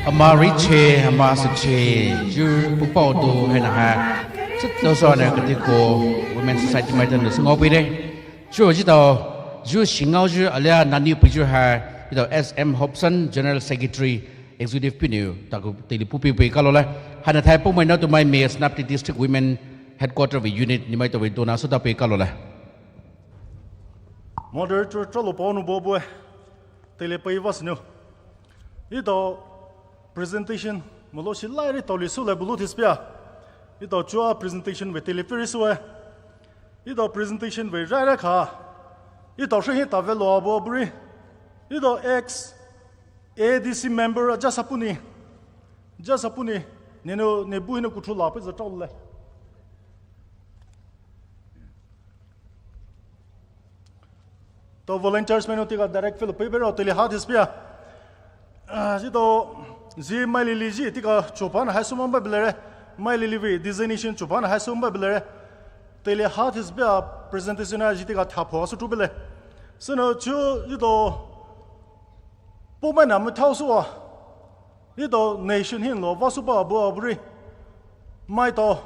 Ama riche, ama suche, ju pupao tu haina ha. Sitao so ne katiko Women Society maitao nu singao pire. Ju jitao, ju singao ju alia nani piju ha, jitao S M Hobson, General Secretary, Executive pinu, taku teli pupi pe kalo le. Haina thai pumai na tu mai me Senapati District Women Headquarter ve unit, ni maitao ve dona so ta pe kalo le. Moderator, tralo pao nu bo bue. Tele pai vasnu. Ito presentation, molo shi lai ri toli su le bulu thispia. Ito chua presentation ve tele piri su e. Ito presentation ve rai rai kha. Ito shi hi ta ve lo abo buri. Ito ex A D C member aja sapuni. Ja sapuni. Nenu, ne bu hinu kuthu la pe za tau le. To volunteers menu tika direct fill pe bero tele hat hispia. Ah, ji to ji mai lili ji tika chopan hai sumang ba bilere. Mai lili vi designation chopan hai sumang ba bilere. Tele hat hispia presentation ji tika thapo su tu bile. Sino chu ji to pumai na mu thau su wa. Ito nation hin lo, vasupa abu aburi. Maito,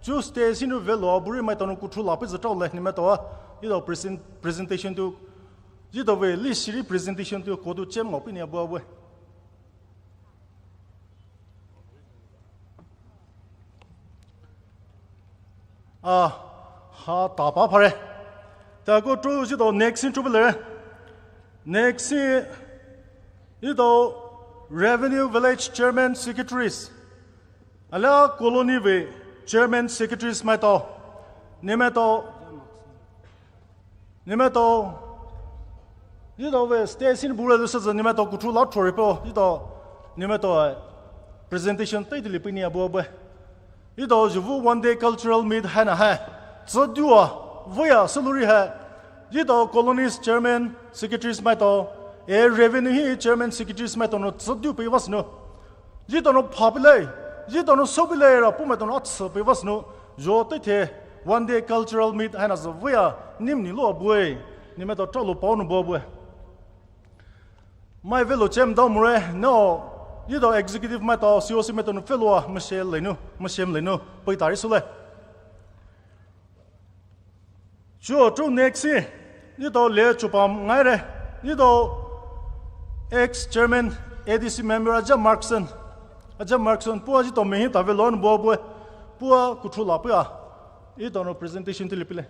Tuesday sinu ve lo aburi maito nu kuthu la pe zatao le ni maito a. Ito present, presentation tu, ito ve li siri presentation tu kodu chem ngau pe ni abu abu. Ah, ha tapa phare. Ta ko tu ito next thing tu bele. Next thing ito Revenue Village Chairman Secretaries. Ala colony ve Chairman Secretaries maito. Ni maito. Nimato, ito ve station bure lu sa nimato kuthu la thori po, ito, nimato presentation tai tili pini abu abu. Ito juvu one day cultural meet hai na hai. Tsadua, vuya saluri hai. Ito colonies chairman, secretaries maito, e revenue hi chairman, secretaries maito no tsadu pe vasno. Ito no phapile, ito no sobile ra pumai to no atsa pe vasno. Jo te the one day cultural meet hai na sa vuya nim ni lo bue. Nimato tro lo pao no bo bue. Mai velo chem dau mure no. Ito executive maito C O C maito no fellow a mashe lenu, mashem lenu, pei tari sule. Chuo chu next si, ito le chupam ngai re, ito ex chairman A D C member Aja Markson, Aja Markson pua ito mehi ta velon bo bue, pua kuthu la pua, ito no presentation tili pile.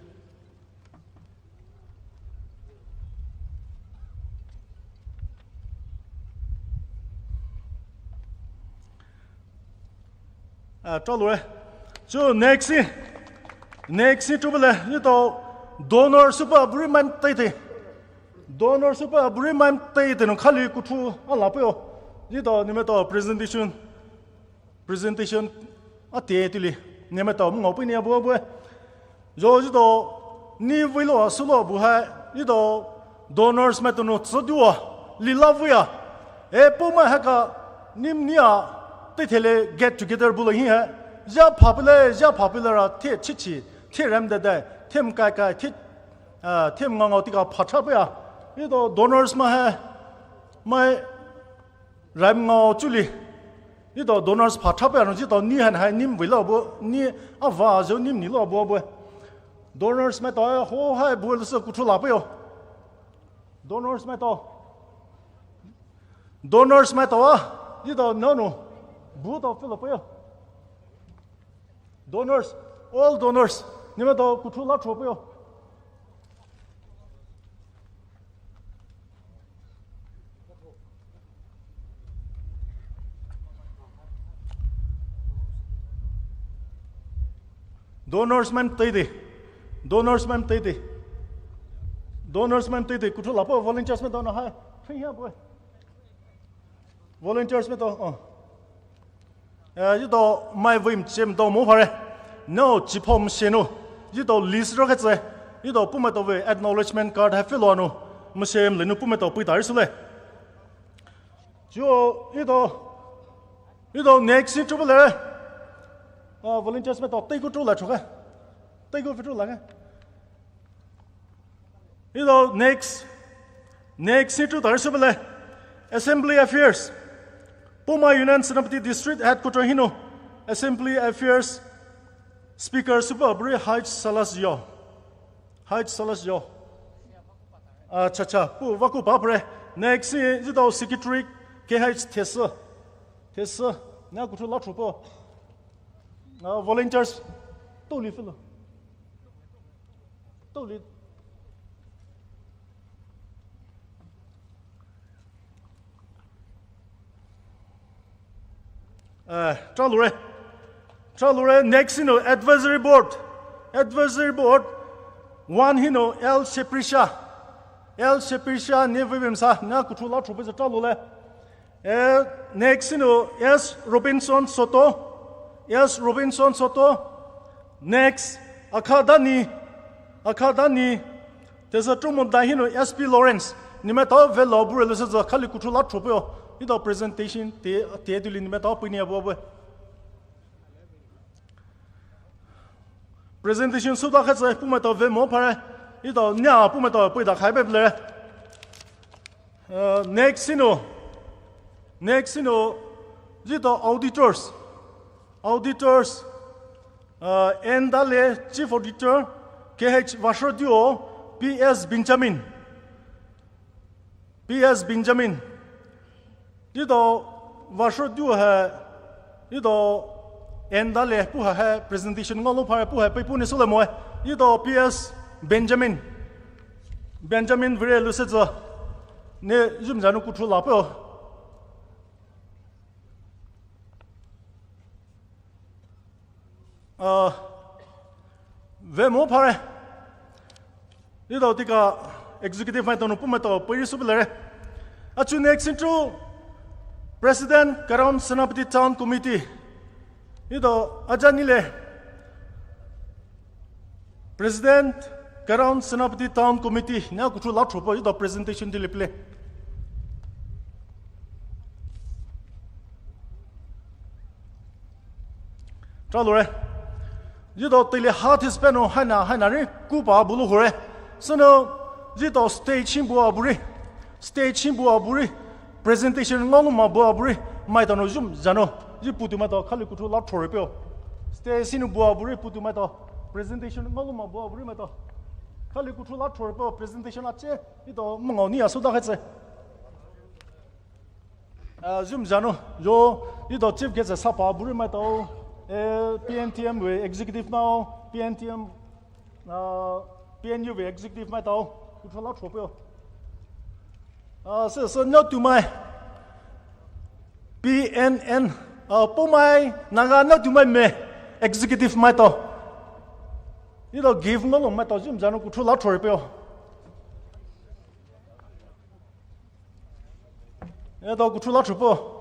Ah, tro lo e. So next si, next si tu bele, ito donor super buri man tete. Donor super buri man tete no khali kuthu ala pe o. Ito nimato presentation, presentation a te tili. Nimato ngau pe ni abu abu e. Jo ito ni vilo a sulo bu hai, ito donors maito no tsadu a, lila vuya. E pumai hai ka nim ni a, te thele get together bu lo hi hai. Ja phapile, ja phapile ra, the chichi, the rem de de, them kai kai, the, ah, them ngau ngau tika phatha pe a. Ito donors ma hai, mai Raim ngau chuli. Ito donors pha thap ya no ji to ni han hai nim vei lo bo, ni ava jo nim ni lo bo bo. Donors maito ho hai bo lo sa kuthu la pe yo. Donors maitao. Donors maitao a. Etao nanou butoua filo peio. Donors, all donors, nemaitao kuthu la tho peio. Donors mai teitei. Donors mai teitei. Donors mai teitei. Kuthu la peio, volunteers maitao na hai. Phei hia boy. Volunteers maitao. Oh. Eh, etao mai vei chem dou mo phare. No, chipom sheno. Etao list ro ketse. Etao pumaitao vei acknowledgement card hai filo nou. Mo chem le nou pumaitao pui tari sule. Chuo, etao, etao next ni tubele. Ah, volunteers maitao teiku tu la choka. Teiku fitu la ka. Etao next, next ni tu tari subele. Assembly Affairs. Poumai Union Senapati District Headquarter hinou. Assembly Affairs. Speaker suba buri H Salas yo. H Salas yo. Ah, cha cha. Pu vaku papre. Next ni etao Secretary K H Thesa. Thesa. Na kuthu la tho peio. Ah, volunteers. Toli filo. Toli. Eh, tra lure. Tra lure, next hinou advisory board. Advisory board. One hinou L Sheprisha. L Sheprisha ne vei vei msa, na kuthu la tho peio tra lule. Eh, next hinou S Robinson Soto. S Robinson Soto. Next, Akadani. Akadani. Tesa tumo dai hinou S P Lawrence. Nemaitao velo bure lese zo khali kuthu la tho peio. Etao presentation te, te tuli nemaitao pui ni abo abo. Presentation suda ketse pumaitao ve mo phare. Etao nia pumaitao pui da khai bebele. Uh, next hinou. Next hinou. Etao auditors. Auditors. Uh, N Dale, Chief Auditor, K H Vashoduo, P S Benjamin. P S Benjamin. Etao Vashoduo hai, etao N Dale pu hai presentation ngaolou phare pu hai pei pu ne sule mo. Etao P S Benjamin. Benjamin vire luse zo. Ne zumza nou kuthu la peio. Uh, ve mo phare. Etao tika executive maitao nou pumaitao pui subele re. Achu next intro President Karon Senapati Town Committee. Etao aja nile. President, Karon Senapati Town Committee, na kuthu la tho peio, etao presentation tili pele. Tra lure. Etao tili ha this peno haina, haina ri, kupa bulu hure. Sünou, etao stage hi bua buri. Stage hi bua buri. Presentation ngaolou ma bua buri, maitao nou zumza nou. Zi putu maitao khali kuthu la tho re peio. Stage hinou bua buri putu maitao. Presentation ngaolou ma bua buri maitao. Khali kuthu la tho re peio presentation ache. Etao mangao ni aso da ketse. Ah, zumza nou. Yo, etao chief guest sapa buri maitao. Eh, P N T M vei executive maitao. P N T M Ah, P N U vei executive maitao, kuthu la tho peio. Ah, se, se, naotumai. P N N, ah, Poumai, Naga naotumai me, executive maitao. Etao gift ngaolou maitao, zumza nou kuthu la tho re peio. Etao kuthu la tho peio.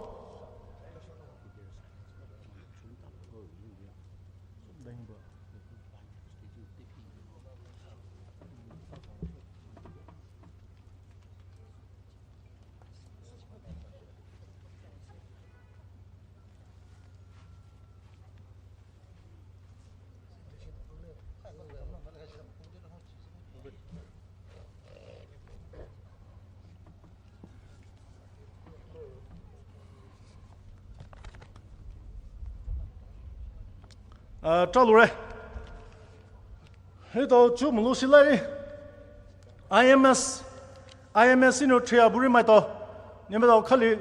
Ah, tra lure. Etao chu mulu silai. I M S. I M S hinou thea bure maitao. Nemaitao khali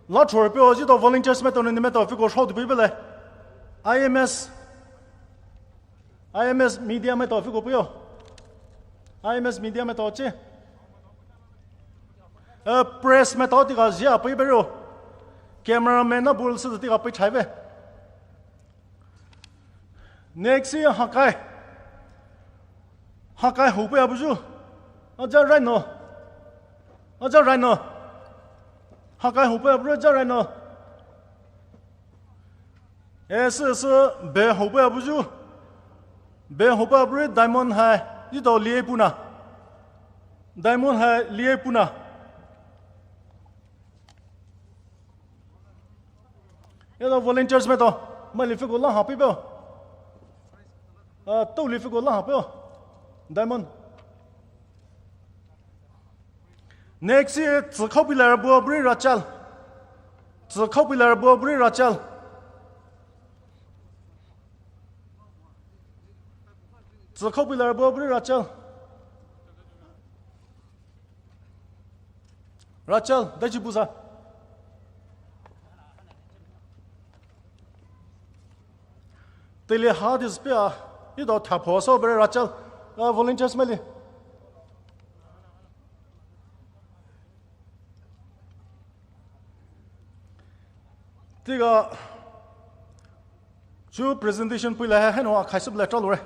la thor peo, zito volunteers maitao nou nemaitao fiko shao tu pei bele. I M S, I M S media maitao fiko peio. I M S media maitao che. Eh, press maitao tika zia pei bero. Cameraman na bul se tika pei thai be. Next hi hakai. Hakai houpei abuyu. Aja raino. Aja raino. Hakai houpei abuyu aja raino. Eh, se, se, be houpei abuyu. Be houpei abuyu Diamond hai. Zito lie puna. Diamond hai lie puna. Yada volunteers maitao, mai li fiko la ha pei peo. Ah, tou li fiko la ha peo. Diamond. Next hi, tsi khao pei la bua buri Rachel. Tsi khao pei la bua buri Rachel. Tsi khao pei la bua buri Rachel. Rachel, dai chi busa. Tele ha dis pia, ito thapo so bere Rachel, ah, volunteers mai li. Tika, chu presentation pui la ha, heno a khai sub la tralure.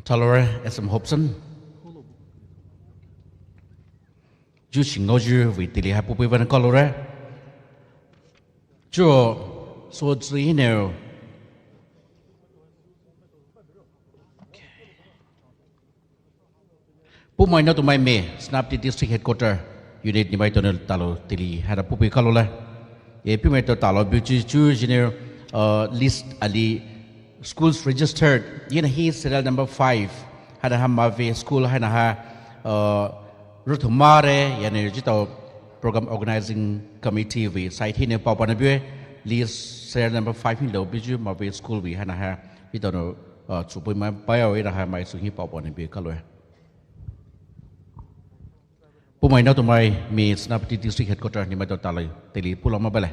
Talore, S M Hobson. Ju shingo ju vei tili hai pupui van kalore. Ju so zui hino. Poumai naotumai me, Senapati District Headquarter, unit ni mai tone talo tili, hada pupui kalo le. E pimai to talo buchi chu junior, uh, list ali schools registered, yena hi serial number five, hada ha Mave school, hana ha, uh, Ruthumare, yena jito program organizing committee vei site hine pao pana bue, list serial number five hilo buchi Mave school vei hana ha, jito no, uh, chupui mai pao ira ha mai su hi pao pana bue kalo. Poumai naotumai me Senapati District Headquarter ni mai to talo tili pulo mabele.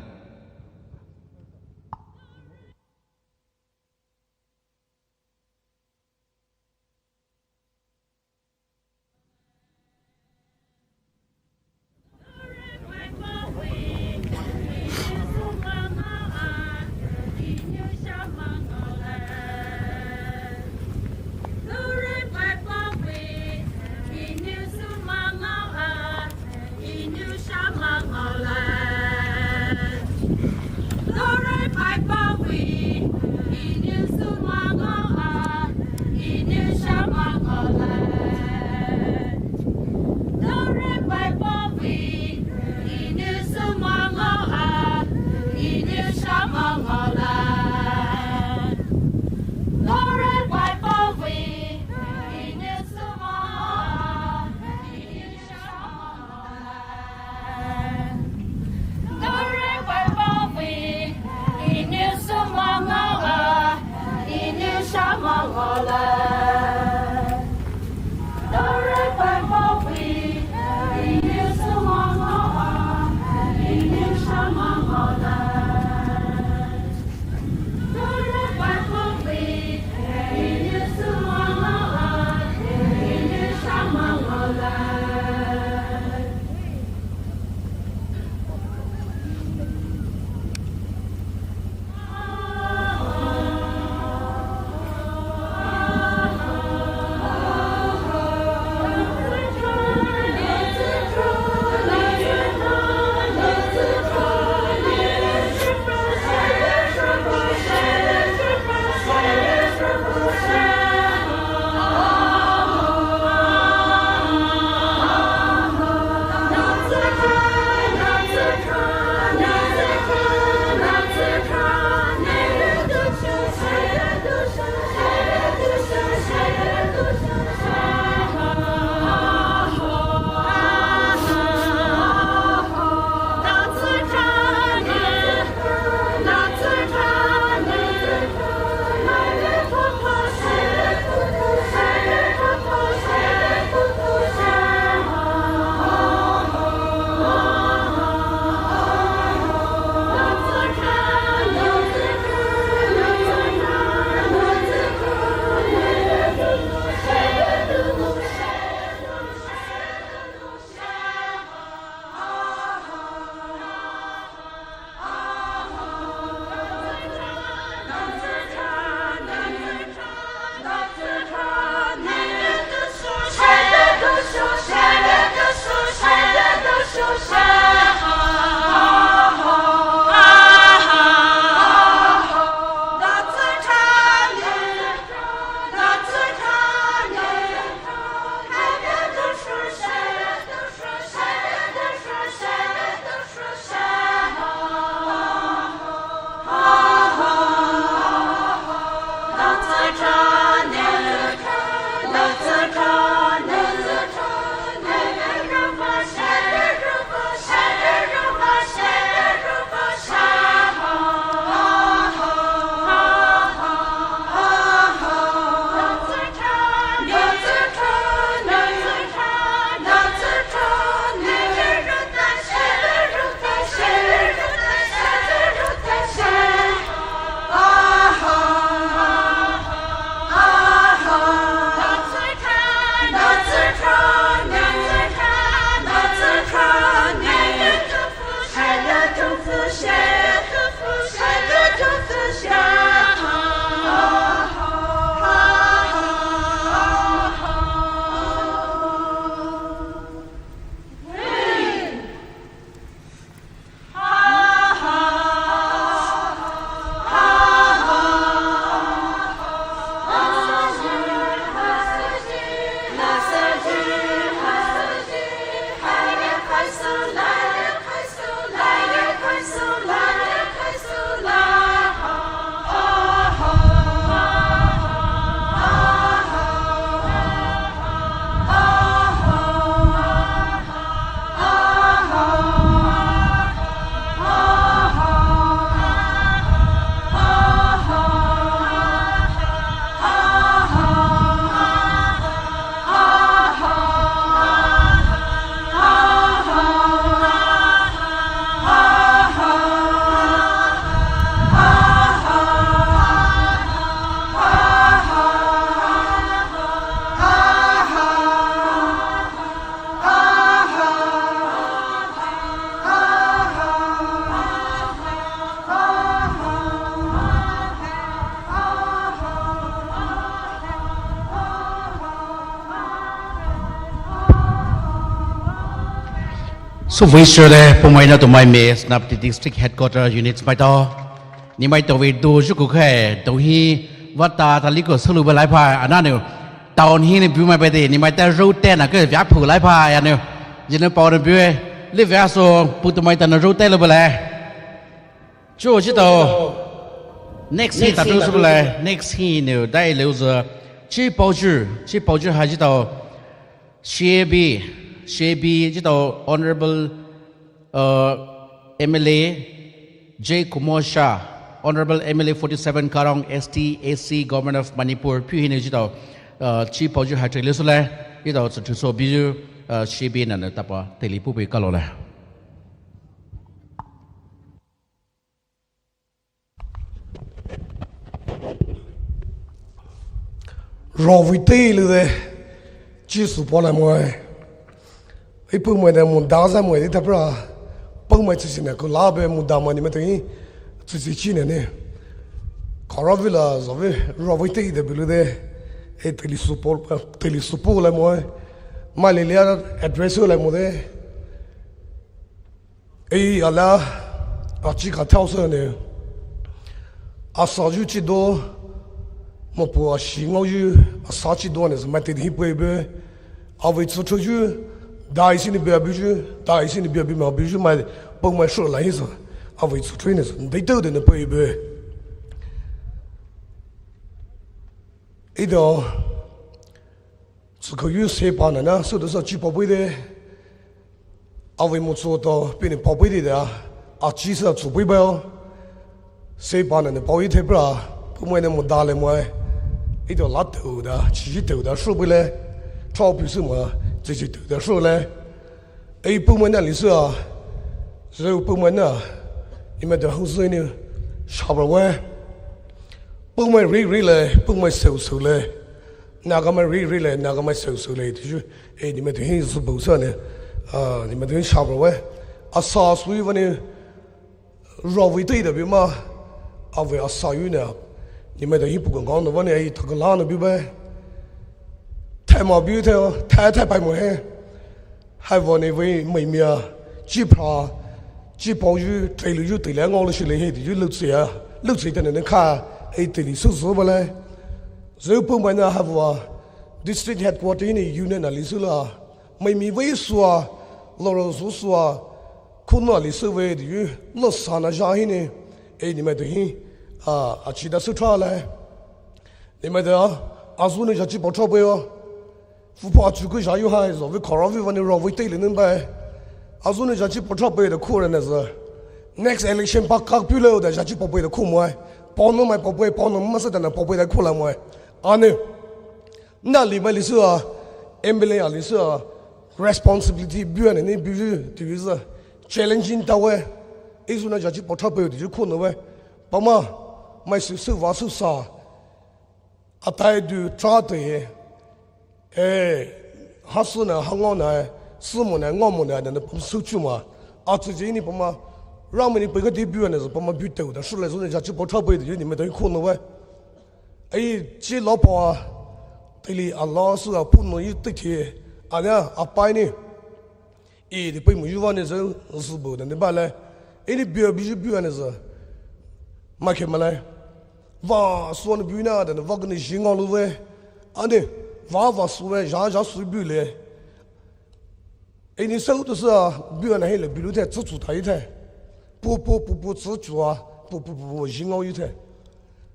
Tsu vei sure le, Poumai na tumai me, Senapati District Headquarter Units mai tao. Ni mai tao vei do juku khe, do hi, vata ta liko sulu belai pha, ananu, town hi ni bu mai bede, ni mai ta ro te na ke vya phu lai pha, ya nu, jinu pao ni bu, li vya so, pu tumai ta na ro te lo belai. Chu chi tao. Next hi ta chu su le. Next hi ne dai le zu. Chi pao ju, chi pao ju ha chi tao. Shebi, Shebi chi tao Honorable uh, M L A J Kumar Shah, Honorable M L A forty-seven Karong S T A C Government of Manipur, phi hi ne chi tao. Uh, chi pao ju ha tre le su le. Chi tao chu so bi ju, uh, Shebi na ne tapa teli pu bi ka lo le. Ravei tei lu de, chi su pao lai moe. Ei Poumai ne mu da za moe di ta pra. Poumai chi chi ne ku la be mu da ma ni me tei. Chi chi chi ne ne. Kara vei la za vei, ravei tei de bi lu de. Ei teli su pao, teli su pao lai moe. Ma le le address lai moe de. Ei ala, achi ka thao se ne. Asa ju chi do, mo pu a shi ngao ju, asa chi do ne, mai te di pui be. Avei tsu tru ju, dai si ni be abi ju, dai si ni be abi ma abi ju, mai, Poumai shu la hi sa. Avei tsu tru ne, dai tao de ne pui be. Ei do, tsu ko yu se pa na na, su do sa chi pao pui de. Avei mo tsu to, pi ni pao pui de da. A chi sa tsu pui ba yo. Se pa na ne pao yi te pra. Poumai ne mo da le moe. Ei do la tao da, chi chi tao da, shu pui le. Trao pi su ma, chi chi tao da, shu le. Ei Poumai na li su a. Zeu Poumai na. Ni me de hou zui ni. Sha ba we. Poumai ri ri le, Poumai seu seu le. Naga mai ri ri le, Naga mai seu seu le, ti ju, eh, ni me te hin zu bu sa ne, ah, ni me te hin sha bu we. Asa sui va ne, ravei tei da bi ma, avei asa yu ne, ni me te hin pu kang kang na va ne, eh, ta ka la na bi ba. Tai ma bi te, tai tai pai mo he. Hai va ne vei mai mia, chi pra, chi pao ju, tei lu ju, tei le ngao lu shi le he, ti ju lu tsi a, lu tsi te ne ne ka, eh, teli su zu ba le. Zeu Poumai na ha vua, district headquarter hi ni union a li su la, mai mi vei sua, loro zu sua, khun a li su vei di yu, lo sa na ja hi ni, eh, ni mai de hi, a, a chi da su tra le. Ni mai de a, a zu ni ja chi pao tra pui yo. Fu pa chu ku ja yu hai zo, vei kara vei va ni ravei tei le ni bai. A zu ni ja chi pao tra pui de khu re ne ze. Next election pa ka pu le de ja chi pao pui de khu mo ai. Pao no mai pao pui, pao no ma sa de na pao pui de khu la mo ai. A ne. Na li mai li su a, M L A a li su a, responsibility bu a ne ni bu ju, ti bu zu. Challenging ta we. Ei zu na ja chi pao tra pui de ju khu no we. Pa ma, mai su su va su sa. A tai du tra te he. Eh, ha su na, ha ngao na, su mo na, ngao mo na, na, na, su chu ma. A tsu ji ni pa ma. Ra me ni pe ka di bu a ne zu pa ma bu te u da, shu le zu ni ja chi pao tra pui de ju ni me de khu no we. Ai, chi lo pa, te li a lo su a pu no yi te ke, a na, a pai ni. I di pui mu yu va ne ze, zu bu da ne ba le. I ni bu a bi ju bu a ne ze. Ma ke ma le. Va su ne bu na da ne va ke ne ji ngao lu we. A ne, va va su we, ja ja su bu le. Ei ni sau tu sa, bu a na he le bu lu te, tsu tsu ta yi te. Pu, pu, pu, pu, tsu tsu a, pu, pu, pu, pu, ji ngao yi te.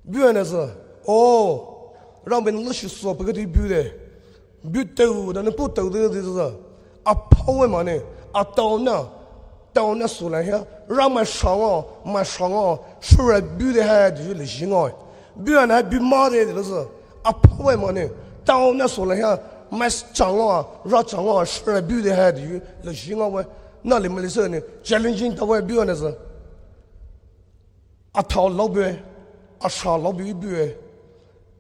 Bu a na sa, o, ra me ni lu shi su, pe ka di bu de. Bu tau, da ne pu tau de, de, de, de. A pao we ma ne, a tao na, tao na su la hia, ra ma shang o, ma shang o, shu ra bu de ha, de, le ji ngao. Bu a na bu ma de, de, de, de. A pao we ma ne, tao na su la hia, ma chang o, ra chang o, shu ra bu de ha, de, le ji ngao we. Na li ma li se ne, challenging ta we bu a na sa. A thao lo bue, a sha lo bue bue.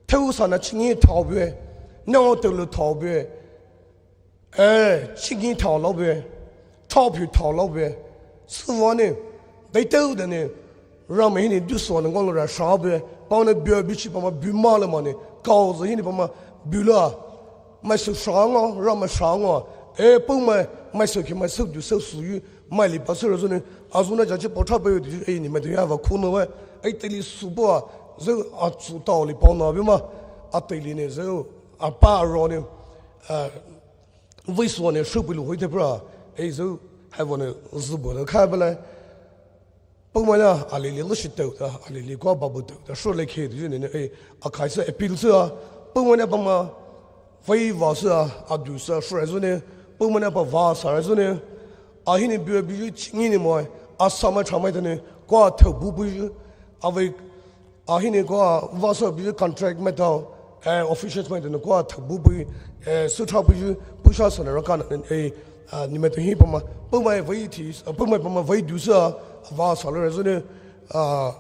Theu sa na chingi thao bue, nao teu lu thao bue. Eh, chingi thao lo bue, thao phu thao lo bue. Su va ne, dai teu de ne, ra me hi ni du so ne ngao lu ra sha bue. Pao ne bue bi chi pa ma bu ma le ma ne, kao ze hi ni pa ma bu la. Mai su sha ngao, ra ma sha ngao, E, Poumai, mai sou ki, mai sou du sou suyu, mai li pa sou re zone, azuna jachi pota pe du, e, ni mai du ya va kuno we, e, teili supo a, zü a tsu tao li pao na bi ma, a teili ne zü, a pa ro ne, a, vei sou ne, sou pi lu hui te pra, e, zü, hai vo ne, zü bo ne, kai ba lai. Poumai na, alili lo shi teu ta, alili kwa babu teu ta, sure le ke du ne, e, a kai sü appeal sü a, Poumai na pa ma, vei va sü a, a du sü, sure zu ne, Poumai na pa va sa re zu ne, a hi ne bu bu chi ni ne mo, a sa mai cha mai ta ne, kwa teu bu bu, a vei, a hi ne kwa va sü bu contract mai ta, e, officials mai ta ne, kwa teu bu bu, e, sü cha bu, bu sha sa ne ra ka na, e, a, ni mai ta hi pa ma, Poumai vei ti, a, Poumai pa ma vei du sü a, va sa le re zu ne, a,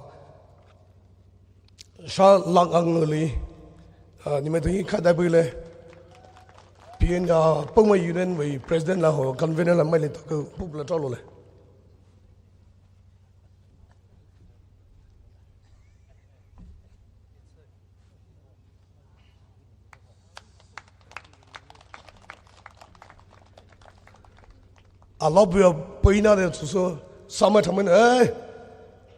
sha lang ang li, a, ni mai ta hi ka da bu le, P N, a, Poumai Union vei president la ho, convener la mai le ta ko, pu la ta lo le. A la bu ya pei na de tsu sü, sa mai cha mai ne, e,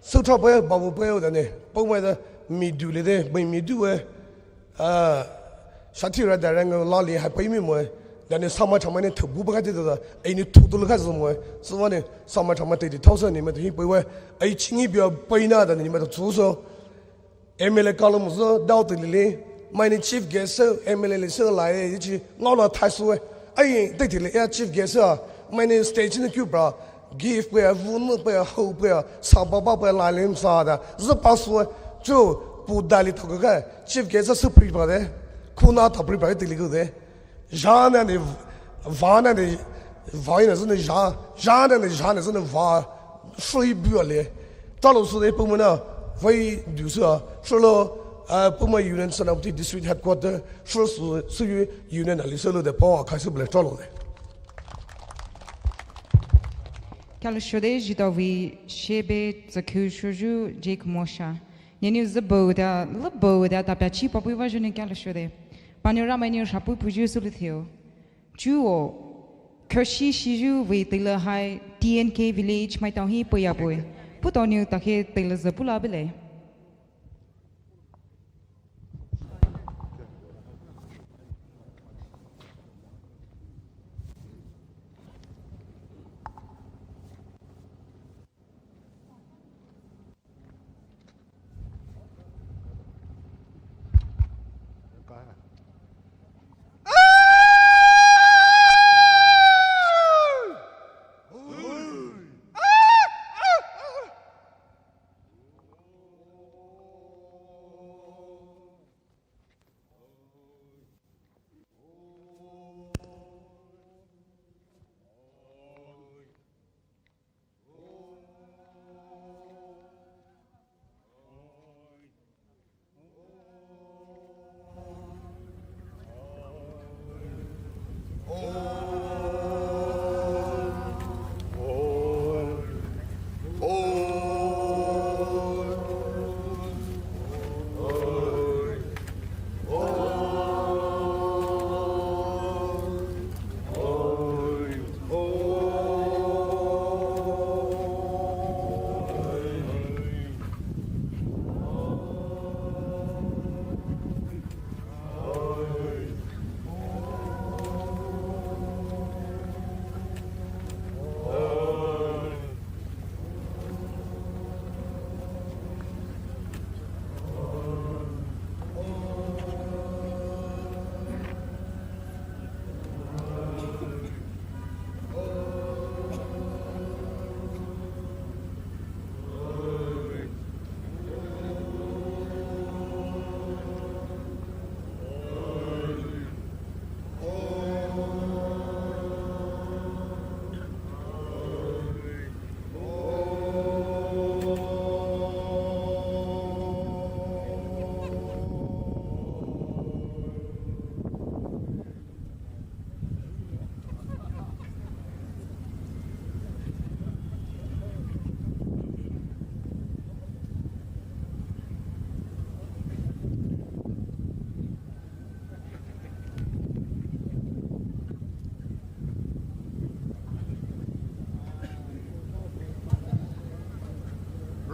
sü cha pei, babu pei o da ne, Poumai da, mi du le de, mi, mi du we, a, sha ti ra da rang la li hai pei mi mo, da ne sa mai cha mai ne, teu bu ba ka te da, e ni tu du le ka zü mo, sü wa ne, sa mai cha mai te di tao sü ni mai te hi pei we, e chi ni bu ya pei na da ne, ni mai ta tsu sü, M L A column sü dao te lili, mai ne chief guest sü, M L A li sü lai, e, chi, ngao la thai sü we. Ai, te te le, ya chief guest sü a, mai ne stage ne kyu pra, gift pe a, vu ne pe a, hou pe a, sa ba ba pe a, lai le sa da, zü pa sü we. Chu, pu da li thok ka, chief guest sü pri pra de, kuna ta pri pra te li ku de. Zha na ne, va na ne, va na zü ne zha, zha na ne, zha na zü ne va, shui bu a le. Ta lo sü de Poumai na, vei du sü a, shu lo, a, Poumai Union Senapati District Headquarter, shu sü, sü yu Union ali sü lo de pa a kai sü bu le ta lo de. Kalo sho de ji ta vei shebe zaku sho ju je kumosha. Neniu zübo da, lübo da, ta pia chi pa pui va ju ne kalo sho de. Pa niu ra mai niu sha pui pui ju sü lu theo. Chuo, kyoshi shiju vei teile hai T N K village mai tao hi pei ya pui. Pu tao niu ta ke teile zü pu la bile.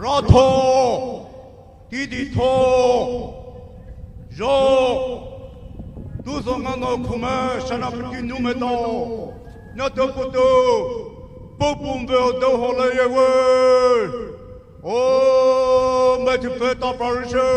Ratho, tiditho, zho, tuso ngano khume shana peti nume tao, nyato puto, pupum veo do hole yewe. O, me ti peta parishe.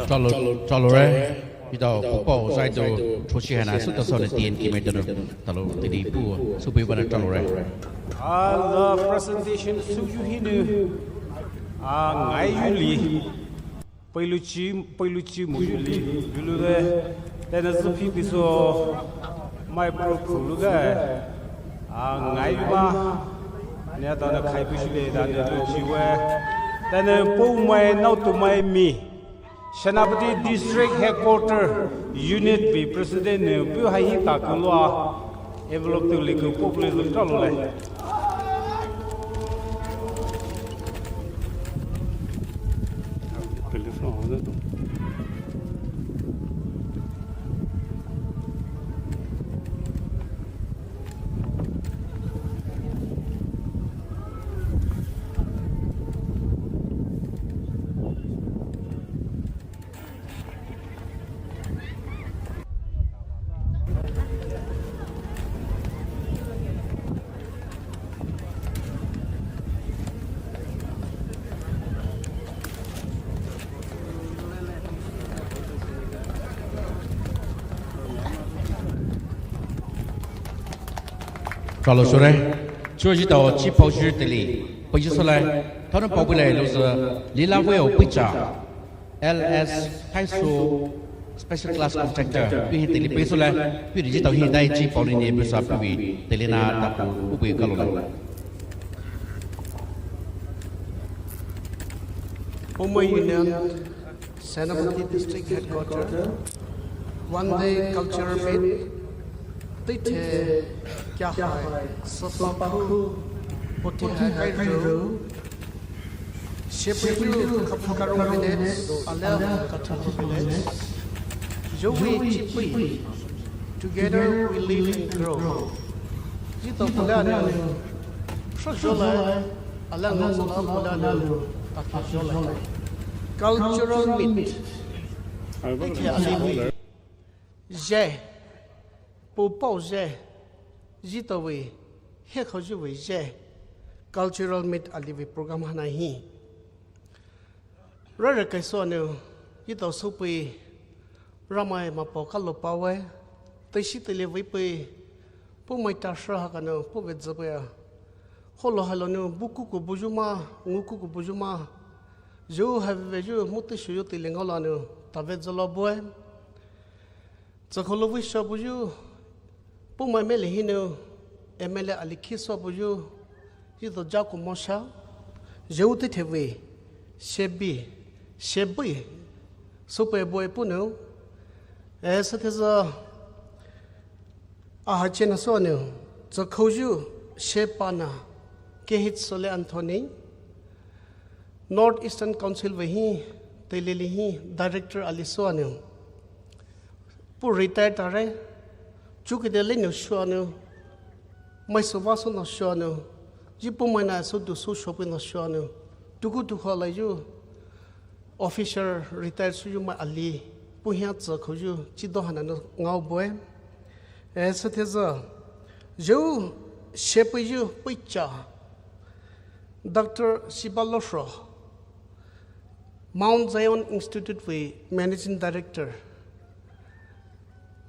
Chalo, chalo re. Etao pupao zaitu choshi haina süta sou ne T N K mai tanu. Talo tidi pu, süpei bana chalo re. Ala presentation süyu hinou. A ngaiyu li. Peiluchi, peiluchi moyu li, yulu de, tena züphi piso, mai pro khulu de, a ngaiyu ma, ne tana khai pushi le, tana luchi we, tena Poumai, Naotumai mi, Senapati District Headquarter Unit bi President ne, bu hai hi ta kulua, envelope tu liku pop le zun chalo le. Chalo sure, chuo jitao chi pao jir teli, pao jisole, thano pao bile loze, lila weo picha. L S Thaiso, special class contractor, pi hi teli peso le, pi ri jitao hi dai chi pao ni ne busa pi wi, teli na tapu, ubi kalo le. Poumai Union, Senapati District Headquarter, one day cultural meet, Tithe Kyahai Sasapakhu Poti hai kai ro. Shepuyu kapu karo minutes, ala kapu minutes. Jowi chipui. Together we live and grow. Jito pula no. Sho jola. Ala ngo sola pula no. Tata jola. Cultural meet. Ake ali je. Pu pao je. Jito wi. He khao ju wi je. Cultural meet ali wi program hana hi. Rare kaiso anu, jito supui, Ramai mapo kalo pawe, teishi teile vei pui, pu mai ta shra hakanu, pu ve dzapui a. Holo halo nu, bu kuku buju ma, ngu kuku buju ma. Ju have ve ju, mu te shu ju teile ngao la nu, ta ve dzalo bue. Tsakho lo vei sha buju, pu mai mele hinu, M L A ali khi swa buju, jito jaku mosha, jeu te thevei, shebi, shebi, supe bue punu, e sa theza, aha chena swa nu, tsakho ju, shepana, Kehit Sole Anthony, North Eastern Council vei hi, teile li hi, director ali swa nu. Pu retire tare, chukide le no shuanu, mai so va so no shuanu, ji pu mai na so du so shopi no shuanu, tuku tuku la ju, officer retire su ju mai ali, pu hia tsakho ju, chido hana no ngao bue. E sa theza, ju, shepi ju, pui cha, Doctor Siba Losro, Mount Zion Institute vei Managing Director.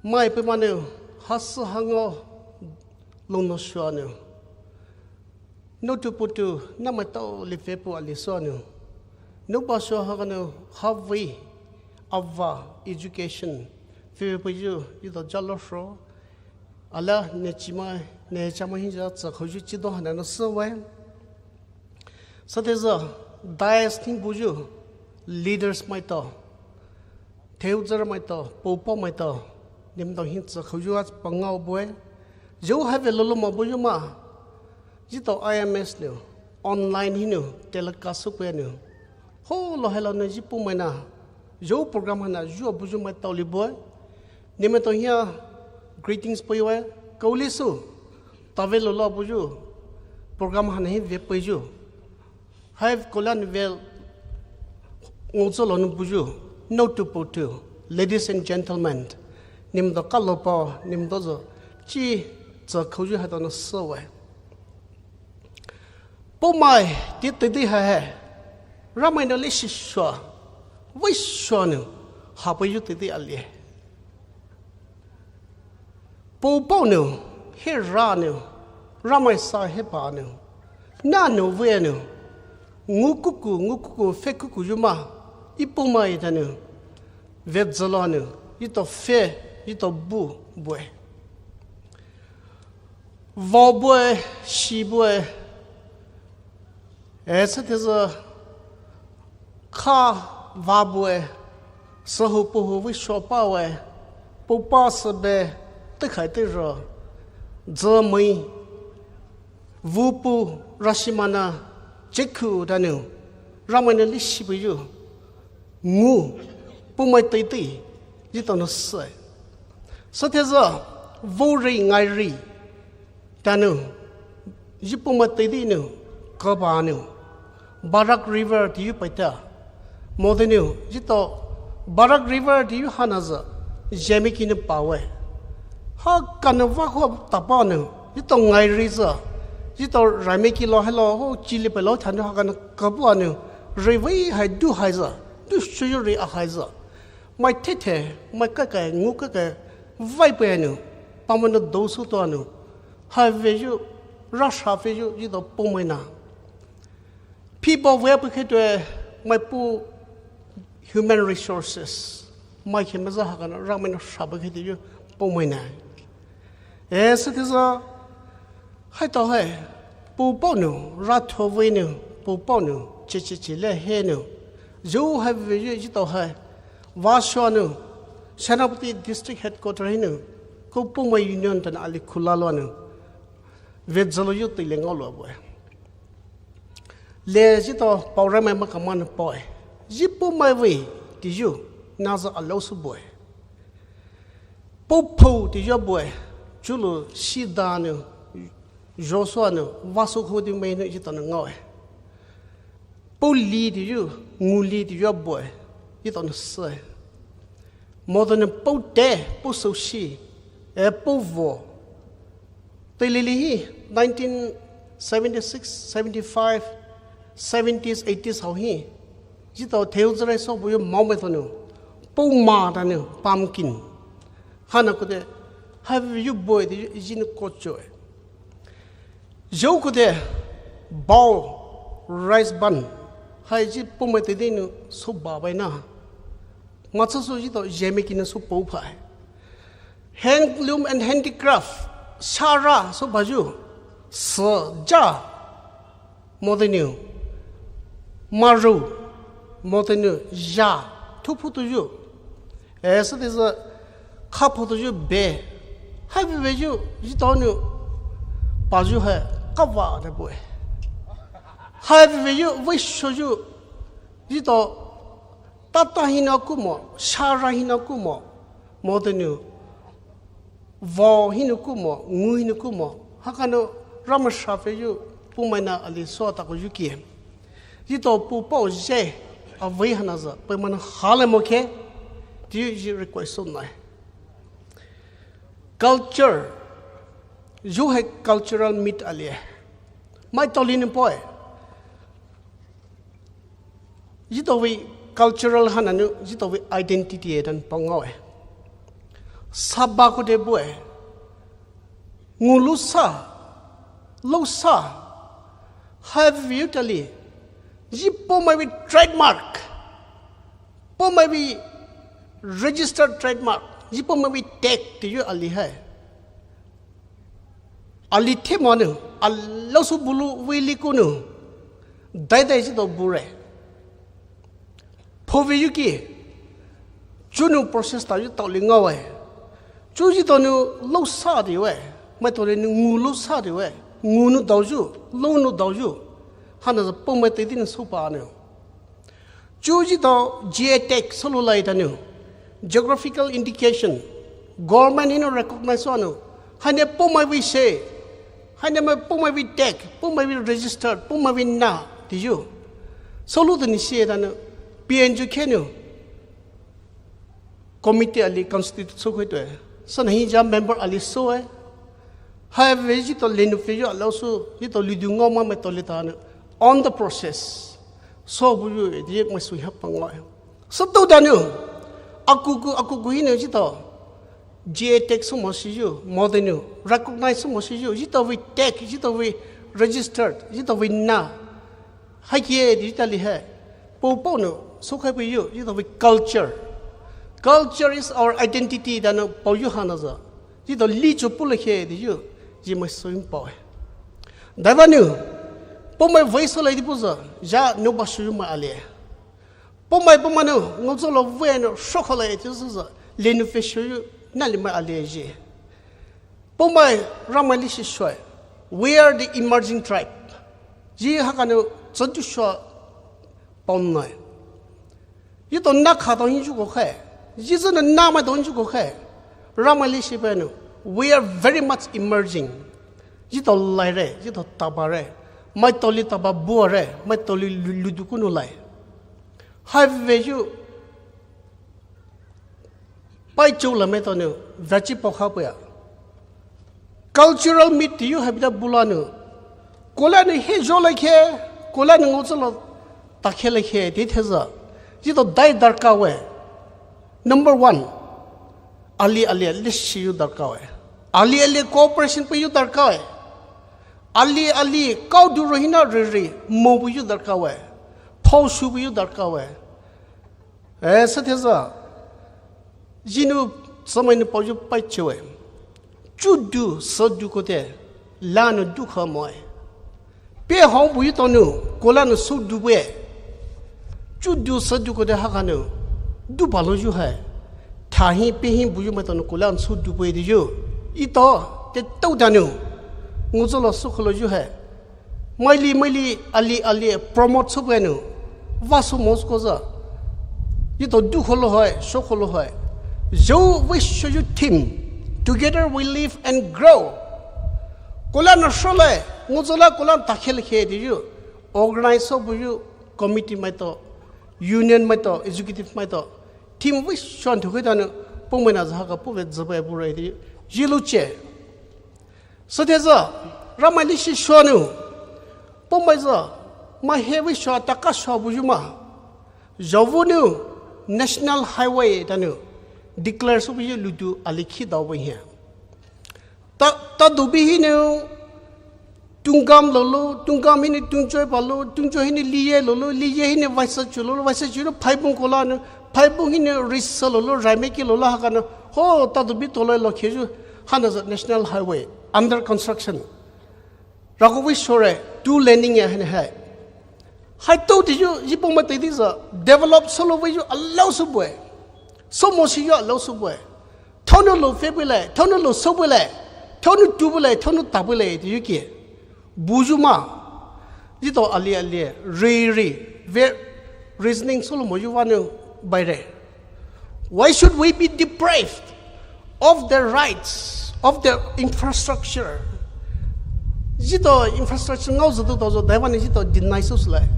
Mai pe manu, hasu hango, lono shuanu. No tu putu, na mai tao li fepu ali shuanu. No ba shu haganu, havi, ava, education. Fe pe ju, ito jalo sho. Ala, ne chima, ne chama hinja, tsakho ju chido hana no shuwe. Sa theza, dais thing buju, leaders maito, theuzer maito, popo maito, nimdo hin tsakho ju a pangao bue. Ju have lolo ma buju ma, jito I M S nu, online hinu, telecast su pue nu. Holo helo nu ji pu mai na, ju program hana, ju a buju maito li bue. Nimaito hia greetings pui we, kauli su, tave lo lo buju, program hana hi ve pui ju. Hai kolan ve ngozo lo nu buju, no tu putu, ladies and gentlemen, nimdo kalo pa, nimdo zo, chi, tsakho ju hato no so we. Pu mai, ti ti ti ha he. Ramai no le shi shua. Wei shua nu. Ha pu yu ti ti a le. Pu pao nu. He ra nu. Ramai sa he pa nu. Na nu wei nu. Ngu kuku, ngu kuku, fe kuku yu ma. I pu mai ta nu. Ve zalo nu. Ito fe, ito bu, bue. Vao bue, shi bue. E, sa theza kha va bue. Sahu puhu vi shopa we. Pupa sabe, te khai te ro. Zamai. Vupu, rashimana, chekhu danu. Ramai na li shi bu yu. Ngu, pu mai tei tei, ji tao no sai. Sa theza, vori ngai ri, tanu, ji pu mai tei tei nu, kaba nu, Barak River ti yu paita, mo de nu, ji tao, Barak River ti yu hana za, jemi ki nu pa we. Ha kanu va ho tapa nu, ji tao ngai ri za, ji tao raimi ki lo hai lo, ho chili pe lo thanu ha kanu kabu anu, ri vei hai du hai za, du shuyu ri a hai za. Mai the the, mai kai kai, ngu kai kai, vai pe anu, pamanu do su to anu. Hai ve yu, ra sha ve yu, ji tao pu mai na. Phi ba ve pe khe tue, mai pu human resources. Mai khe meza ha kanu, ra mai na sha pe khe te yu, pu mai na. E, sa theza, hai tao hai, pu pao nu, ra tho vei nu, pu pao nu, che che che le he nu. Ju hai ve yu ji tao hai, va shua nu, Senapati District Headquarter hi nu, ko pu mai union tan ali khula lo nu. Ve zalo yu tei le ngao lo bue. Le zito paorai mai makamana paoe. Zi Poumai vei tiyu, naza alao sü bue. Poupou tiyu bue, chulo sidanu, Joshua nu, vaso khodi mai nu zito nu ngaoe. Pouli tiyu, nguli tiyu bue, zito nu se. Moto nu poute, pousousi, e pouvo. Teilili hi nineteen seventy-six, seventy-five, seventies, eighties hao hi. Zito theu zere so buyu maome tonu. Pouma tanu, pumpkin. Hana kude, have you boy the zin kochoe. Zhou kude, bao, rice bun. Hai zi Poumai te dinu, so ba bai na. Matsa so zito, zeme kinu so pou pai. Handloom and handicraft, sara so baju, se ja, modenu, maru, modenu, ja, thupu tuju. E, se de se, khapu tuju be. Hai be be ju, zito nu, baju hai, kava de bue. Hai be be ju, vei so ju, zito, tata hina kumo, sara hina kumo, modenu, vao hina kumo, ngu hina kumo, hakano Ramai safe ju, Poumai na ali so tako ju kie. Zito pu pao je, avei hana za, pe mana hale mo ke, ti ji request so nai. Culture, ju hai cultural meet ali. Mai toli ni poi. Zito vei cultural hananu, zito vei identity e dan pangaoe. Saba ko de bue. Ngulu sa, lo sa, have you tali. Zi Poumai vei trademark. Poumai vei registered trademark. Zi Poumai vei tag tiyu ali hai. Ali themanu, alao so bulu vei likunu, dai dai zito bure. Phovi yuki, chunu process ta yu tao li ngaoe. Chu zito nu lo sa de we, mai tole nu ngu lo sa de we, ngu nu dao ju, lo nu dao ju. Hana za Poumai te dinu so pa nu. Chu zito G I tag solo lai tanu. Geographical indication. Government hino recognize anu. Haine Poumai vei se. Haine mai Poumai vei tag. Poumai vei registered. Poumai vei na. Tiyu. Solo tani se tanu. P N G kenu. Committee ali constitute so khoi to e. Sana hi ja member ali so e. Hai vei zito lenu fe yo alao so. Zito lidu ngao ma mai tole tanu. On the process. So bu yu e di mai sui hapa ngao e. So to danu. Akuku, akuku hinu zito. G I tag so mo si yu, modenu. Recognize so mo si yu. Zito vei tag, zito vei registered, zito vei na. Hai kie di zito li hai. Pou pou nu, so khai bu yu, zito vei culture. Culture is our identity danu pou yu hana za. Zito li chu pu le khie di yu, zi mai so yu pou e. Dai vanu, Poumai vei so lai di pu za, ja nu ba su yu mai ale. Poumai Poumai nu, ngozolo vei nu, so kho lai ti so za, lenu fe su yu, na li mai ale ji. Poumai Ramai li si soi. We are the emerging tribe. Ji hakanu, zan tu so, pon nai. Zito na kha tao hin ju ko khai. Zito na mai tao hin ju ko khai. Ramai li si pe nu. We are very much emerging. Zito lai re, zito taba re. Mai toli taba bua re, mai toli lu-, ludu kunu lai. Hai vei ju. Pai chu la mai tao nu, vachi pao kha puya. Cultural meet ti yu habita bulanu. Kola ni he jo la khe, kola ni ngozolo ta khe la khe, ti theza. Zito dai darkar we. Number one, ali ali ali si yu darkar we. Ali ali cooperation pu yu darkar we. Ali ali kau du ro hina re re, mo bu yu darkar we. Pau su bu yu darkar we. E, sa theza. Zinu samai nu pao yu pai chewe. Chu du sa du ko te. La nu du kha moi. Pe hao bu yu tao nu, kola nu so du bu e. Chu du sa du ko te hakanu. Du ba lo yu hai. Tha hi pe hi bu yu mai tao nu kola nu so du bu e di yu. Ito, te tao danu. Ngozolo so kho lo yu hai. Maili maili ali ali promote soupeia nou, vah soumo soukoyu. Etao du kholo hai, sho kholo hai. Zhou veishoyu theme, Together we live and grow. Kola nou sholai, ngozü la kola takhele khe diyu. Organize soubuyu, committee maitao, union maitao, executive maitao. Theme veisho thukhe tanou, Poumai nou zha haka pove zübai burai diyu. Zhilu che. Süthezü, Ramai leshi shonou, Poumai zü, mai he veisho taka shobuyu ma. Zhaovu nou, National Highway tanou, declare soubuyu ludu ali khidao buyu. Ta, ta dubi hinou, Tungam lolo, Tungam hinou Tungjoy palo, Tungjoy hinou Liye lolo, Liye hinou Vaisachu lolo, Vaisachu lolo Phaibung kola nou, Phaibung hinou Risa lolo, Raimeki lolo haka nou, ho, ta dubi toloi lo kheyu, hana zü National Highway, under construction. Rako veishore, two laning ya hinou hai. Hai to diyu, yi Poumai teidei zü, develop solo veyu, alao soubue. Soumo shiyu alao soubue. Thaonou lo febulai, thaonou lo soubuilai, thaonou tubulai, thaonou tabulai, diyu ke. Buyu ma. Etao ali ali, ri ri, ve, reasoning solo moyu vanou baire. Why should we be deprived of the rights of the infrastructure? Etao infrastructure ngaoyu züdu taoyu, daivanou etao deny sousülai.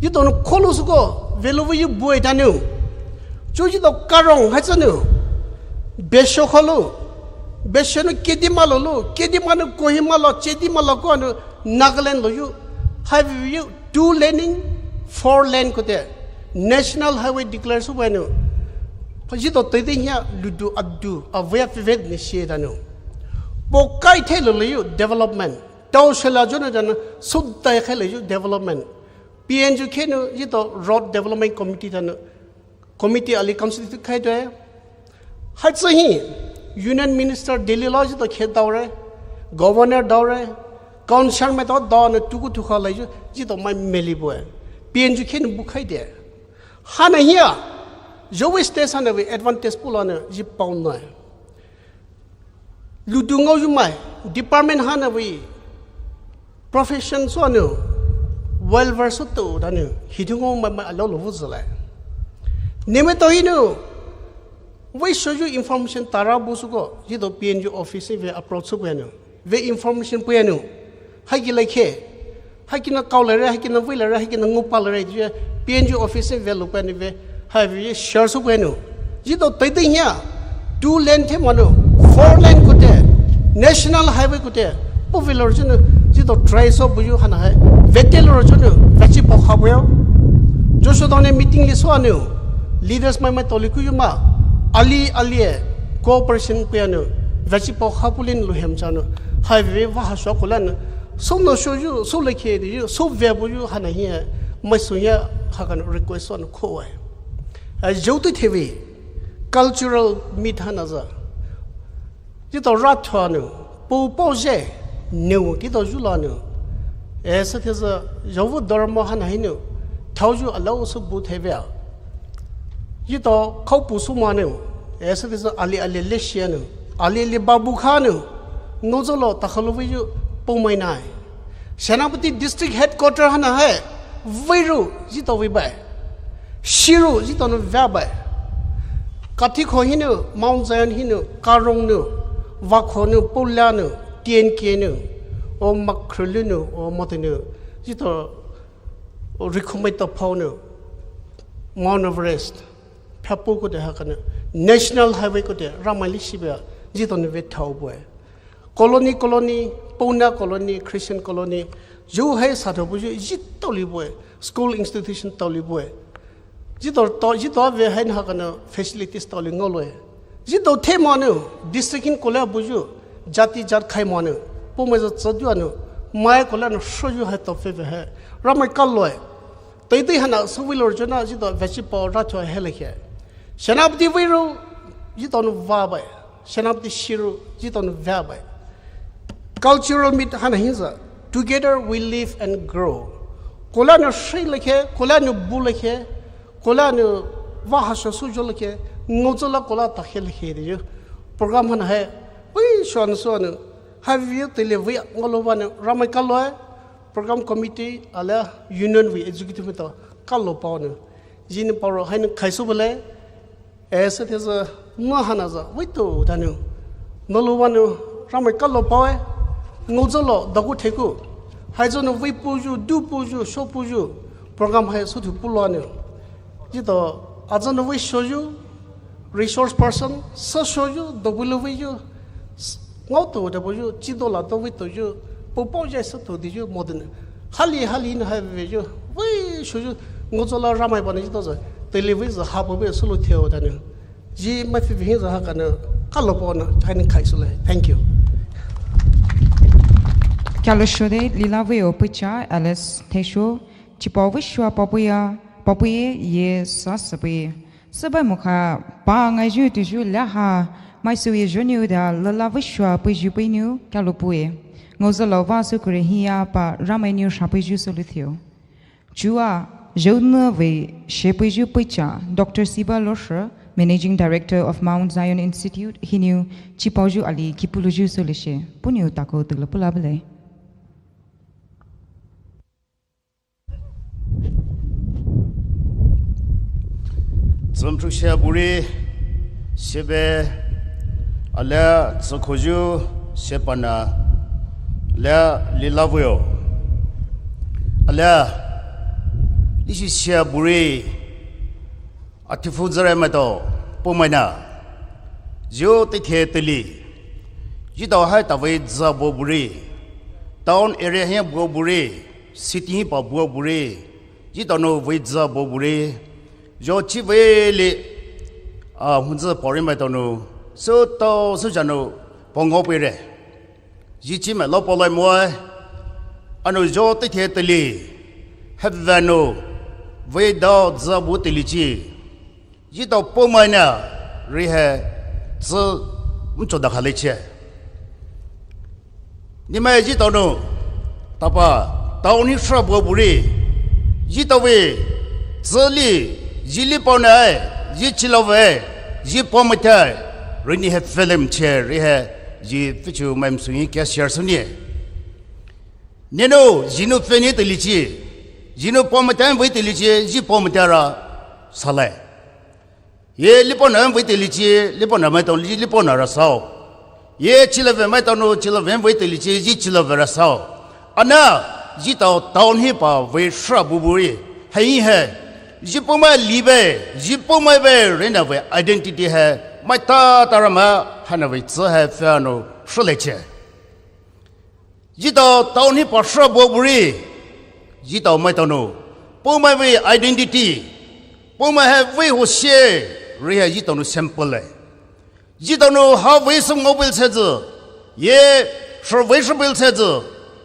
Etao nou kholo souko, velo veyu bue tanou. Chu etao karong hai tanou. Beisho kholo. Beisho nou Kedima lolo, Kedima nou Kohima lo, Chedima lo ko nou Nagaland loyu. Highway yu, two laning, four lane koute. National Highway declare soubuai nou. Etao teidei hia ludu adu, avea feve ni shi tanou. Pokai the loloyu development. Tao shela jonou tanou, sudai khai leyu development. P N G khenou, etao Road Development Committee tanou. Committee ali constitute khai doe. Hai tsü hi, Union Minister Delhi lo etao khe daore, Governor daore, Council maitao daonou tuku tukha layu, etao mai meli bue. P N G khenou bu khai de. Hana hia, Zhou vei state hana vei advantage pulo nou, yi pao nai. Ludu ngaoyu mai, department hana vei, profession sounou, well versed souto tanou, hidu ngao mai mai alao lo vuzülai. Neme to hinou, veishoyu information tara bu souko, etao P N G office vei approach soubuai nou, vei information puai nou, hai ki lai khe, Hai kina kao lare, hai kina vei lare, hai kina ngopa lare, diyu P N G office vei loupei nou vei, hai vei share soubuai nou. Etao teidei hia, two lane the manou, four lane koute, National Highway koute, pove lor jonou, etao try soubuyu hana hai, vete lor jonou, veachi pao khabuyo. Joshua dong ne meeting li sou anou, leaders mai mai toli kuyu ma, ali ali e, cooperation puai nou, veachi pao khabu lin luhem chanou, hai vei vaha sho kola nou, Sou nou shoyu, sou lekhe diyu, sou vebuyu hana hia, mai sou hia haka nou request sou nou kho wai. A zhou tu thewe, cultural meet hana zü. Etao ratho nou, pou pou je, nou, etao zhu la nou. E sa the zü, zhou vu dormo hana hinou, thaoyu alao sou bu thewe a. Etao khao pu sou ma nou, e sa the zü ali ali le shia nou, ali ali babu kha nou, Ngozolo takhalo veiyu Poumai nai. Senapati District Headquarter hana hai, veiru etao vei bai. Shiru etao nou vei bai. Kathiko hinou, Mount Zion hinou, Karong nou, Vakho nou, Poula nou, T N K nou, o Makhulu nou, o Mote nou, etao o Rikhumai Taphou nou, Mount Everest. Phapu koute haka nou, National Highway koute, Ramai li shibia, etao nou vei thao bue. Colony, colony, Pouna colony, Christian colony, zhou hai sa thou buyu, etao li bue, school institution tao li bue. Etao to, etao vei hai haka nou, facilities tao li ngaoloue. Etao the ma nou, district hin kola buyu, jati jat khai ma nou, Poumai zü tsü du anou, mai kola nou shoyu hai tao fe vei hai, Ramai kaloue. Teidei hana sou vei lor jonou, etao veachi pao ratho hai lekhe. Senapati veiru, etao nou vei bai. Senapati shiru, etao nou vei bai. Cultural meet hana hi zü, Together we live and grow. Kola nou shei lekhe, kola nou bu lekhe, kola nou vaha sho sou jo lekhe, Ngozola kola takhe lekhe diyu. Program hana hai, vei sho nou sou nou, hai vei teile vei ngaolou ba nou, Ramai kaloue, Program committee alia union vei executive maitao kalo paonou. Zhini paoro haina khaisoubulai. Ese theza, mahana za, vei tou danou. Nolo vanou, Ramai kalo paoe. Ngaozalo, daku theku. Haizanou vei puyu, du puyu, sho puyu. Program hai sothu puloanou. Zito, azanou vei shoyu, resource person, sa shoyu, dobulou veiyu. Ngao tou da boyu, chido la tou vei touyu, po po jai sa tou diyu, modern. Hali, hali na hai veiyu, vei shoyu, ngaozalo Ramai bana zito za, tele vei za ha po vei solo theo danou. Zhi mai fi vei za ha kana, kalo paona, haina khaisoulai. Thank you. Kyalo shode, lila vei o pucha, Alice Tesho, chipao vei shua papuya, papuye, ye sa sapuye. Sübai mokha pa ngaiju tuju laha, mai suye joniu da lala vei shua puiju puiniu, kyalo pue. Ngaozalo va sukure hiya pa Ramai niu sha puiju solu theo. Chua, Zhou Ne vei she puiju puicha, Doctor Siba Loshe, Managing Director of Mount Zion Institute, hinou, chipaoyu ali kipuluju solishe, puhnou takou tula pula bele. Tsümtrushia buri, shebe, alia tsükhoyu, shepana, alia lilavio. Alia, lishishia buri, atifu zare maitao, pumaina. Zio tithe tili. Zitao hai tavei zabo buri. Town area hiya bo buri. City hi pa bua buri, zitao nou vei zabo buri, zio chi vei li, a, hunzi paori maitao nou, sütao süja nou, pongao puire. Zi chi mai lo paolai moe, anou zio tithe tili, hevenu, vei dao zabo tili chi. Zitao pumaina rihe, tsü, mcho da khale che. Nimai zitao nou, tapa, tao ni sra bua buri. Zitao vei, tsü li, zi li paona ai, zi chila vei, zi pumata ai, rini he film che, rihe, zi fichu mai msungi kya share suni. Nenu, zinu feni tili chi, zinu pumata vei tili chi, zi pumata ra, salai. Ye lipona vei tili chi, lipona maitao li, lipona ra sao. Ye chilave maitao nou, chilave vei tili chi, zi chilave ra sao. Ana, zitao town hi pa vei sra buburi, hei he. Zi pumai libe, zi pumai be, rena vei identity he, maitata rama, hana vei tsü he, fano, srule che. Zitao town hi pa sra bua buri, zitao maitao nou, pumai vei identity, pumai he vei ho she, rihe zitao nou simple le. Zitao nou ha vei sum ngao bil che zi, ye sra vei sra bil che zi,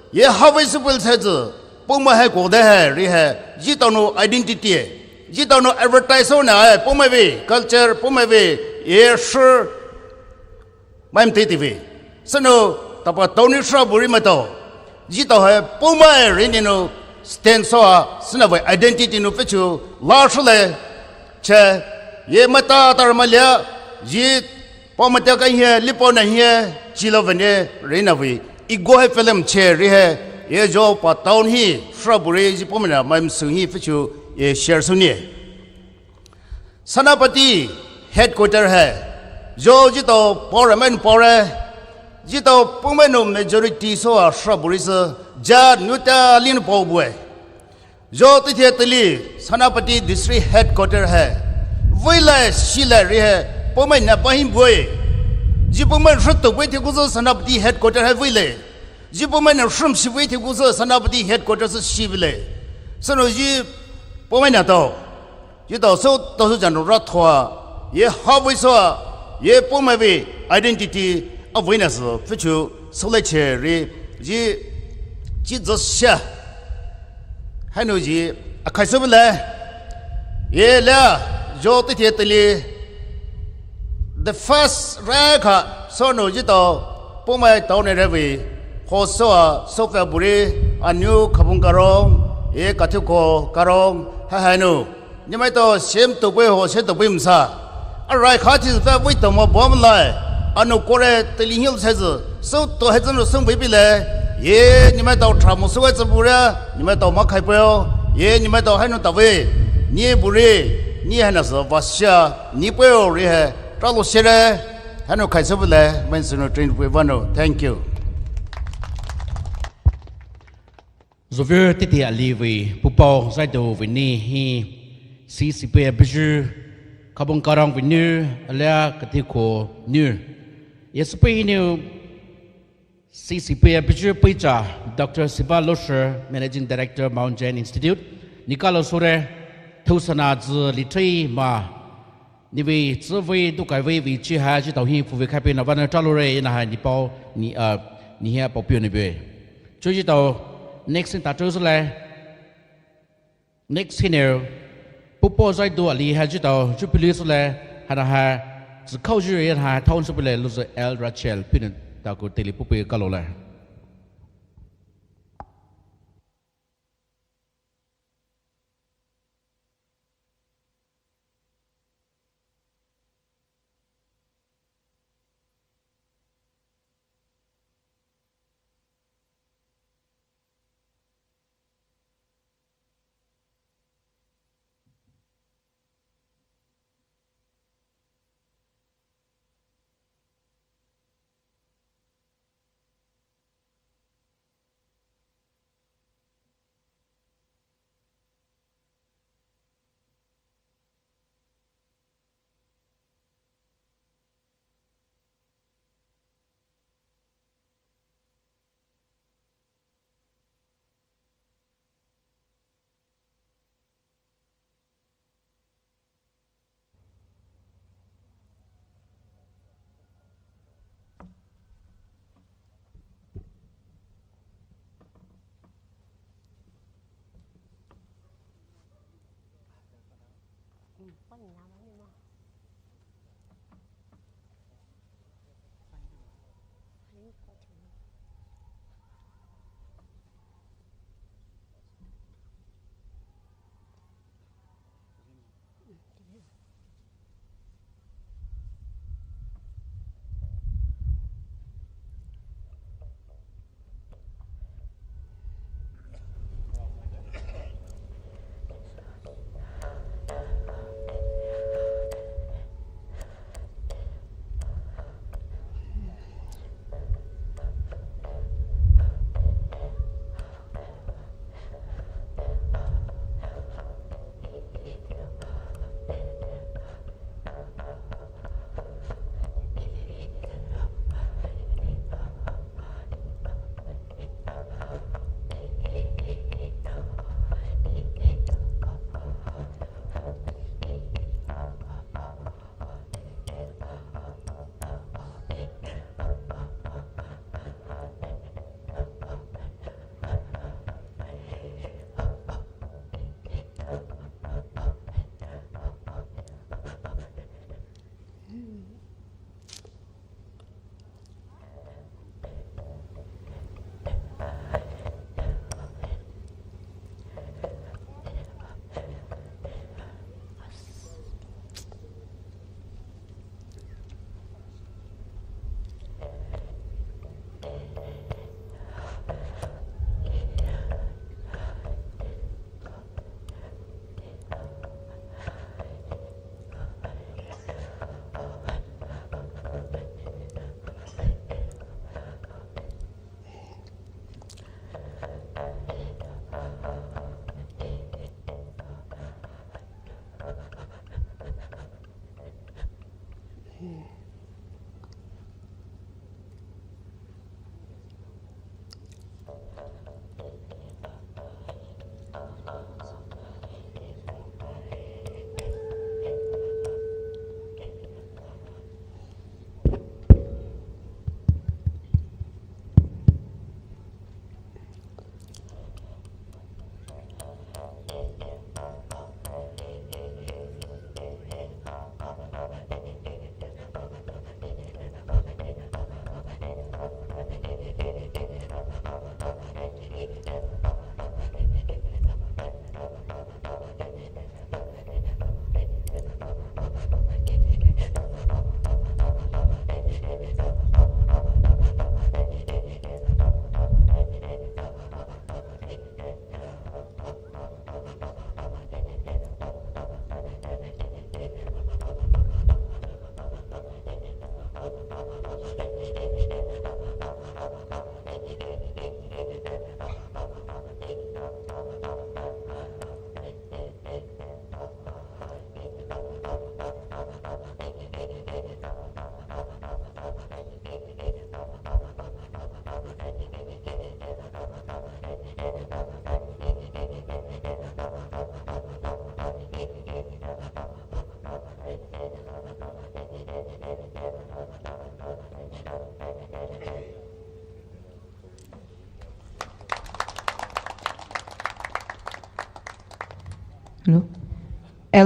ye ha vei sra bil che zi, pumai he kode he, rihe, zitao nou identity, zitao nou advertise ho na, pumai vei culture, pumai vei, ye sra, Mai mtei tivi. Sano, tapa town ni sra buri maitao. Zitao he pumai rini nou stand soa, sina vei identity nou fichu, la srule. Che, ye maitata rama lia, zi, pumata ka hie, lipona hie, chila vene, rina vei. Igo he film che, rihe, ye zio pa town hi, sra buri, zi pumana, mai msung hi fichu, ye share suni. Senapati headquarter he. Zio zitao paore main paore. Zitao pumai nou majority soa sra buri se. Ja nuta lin pao bue. Zio tithe tili Senapati district headquarter he. Vei lai shi lai rihe. Pumai na pahin bue. Zi pumai sra to bue the kuzo Senapati headquarter he vei lai. Zi pumai na srum shi bue the kuzo Senapati headquarter se shi vei lai. Sano zi pumai na tao. Zitao so tao so jano ra thoa, ye ha vei soa, ye pumai vei identity a vei na so fichu so le che ri, zi, zi zo sha. Hainu zi a khai so le. Ye le, zio tithe tili. The first ra kha, so nou zitao, pumai tao ne re vei, ho soa, so fe buri, a niu khabung karong, ye kathu ko karong, ha hainu. Nimai to shem to bui ho shem to bui msa. A rai kha thi fa bui to mo bom lai. Ano kore tili hill says, so to he zan so bui bi le. Ye, nemaitao thamoa süwe tsü bure, nemaitao ma khai peo, ye, nemaitao haina tave, ne bure, ne haina sü vasia, ne peo re he, tralo shere, haina khai sü bule, men sü no train pue vano. Thank you. Zovir titi ali vei, pupao zaido vei ni hi, C C P a bijou, kabong karang vei nu, alia katiko nu. Ye süpei hi nu, C C P a bijou peicha, Doctor Siva Losher, Managing Director, Mount Jain Institute, nikalo sore, thusana zü litrei ma, nive tsüve dukai ve vi chi ha chi tao hi fu ve khai pe na vana tralo re na ha ni pao ni, uh, ni hia pao pio ni be. Chu chi tao next in ta chu sule. Next hiner, pupo zaido ali ha chi tao, chu pili sule, hana ha, zi khao ji re ha, town sule, luze L Rachel, pinu ta ku teli pupi kalo le.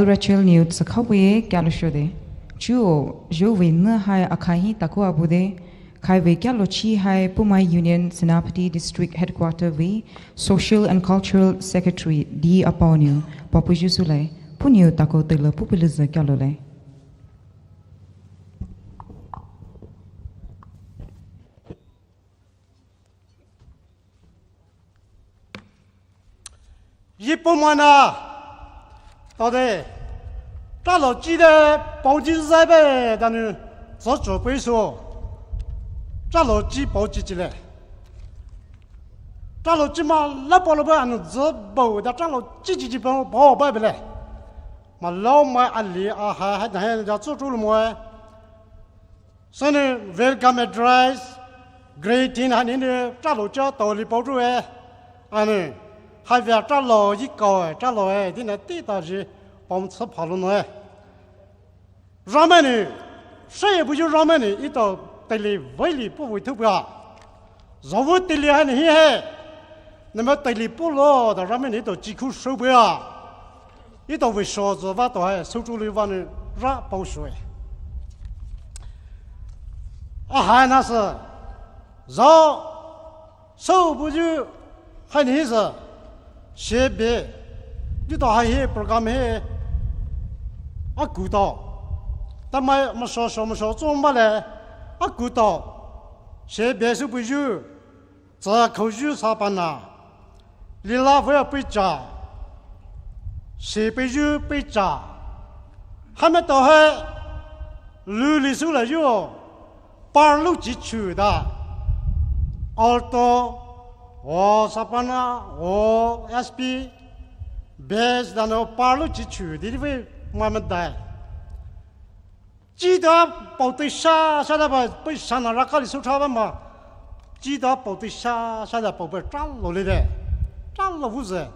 Rachel Newt sükhawe kyalosho de. Chuo, zhuvei nü hai akhai hi taku abu de. Khaiwe kyalo chi hai Poumai Union Senapati District Headquarter vei Social and Cultural Secretary D Apao nou paopuyu sulai. Puhnou taku teile puhpilize kyalolai. Yi Poumai na tao de, tralo chi de paoji zai be danou, zocho pei so, tralo chi paoji chi le. Tralo chi ma la pao lo be anou zü bao da tralo chi chi chi pao bao ba be le. Ma lao mai ali a ha ha da he da zo chu lo mo e. Sene welcome address, greeting hani ne tralo cha tao li pao chu e. Ane, ha via tralo yi kao e, tralo e, di na ti ta ji pom tsa pha lo no e. Ramai ne, she ye bu ju ramai ne, ito teli vei li pu vei thu bua. Zawu teli hani hi he. Neme teli pu lo da ramai ne ito chi khu sho bua. Ito vei sho zo va to hai, sou chu li va ne ra pao sho e. A hai na se, zao, sou bu ju, hani hi se, she be, ju to hai hi program hi, a ku to. Ta mai ma sho sho ma sho zo ma le, a ku to. She be sou bu ju, Tsa khouyu sa pana. Lila vea pei cha. Si pei yu pei cha. Hame to he. Lu li su la yu. Par lu chi chu da. Alto. O sa pana. O S P. Bass da no par lu chi chu. Di di vei ma ma dai. Chi ta pao tei sha sha da ba pei sha na ra ka li su cha ba ma. Chi ta pao tei sha sha da pao pei tralo le de. Tralo wu ze.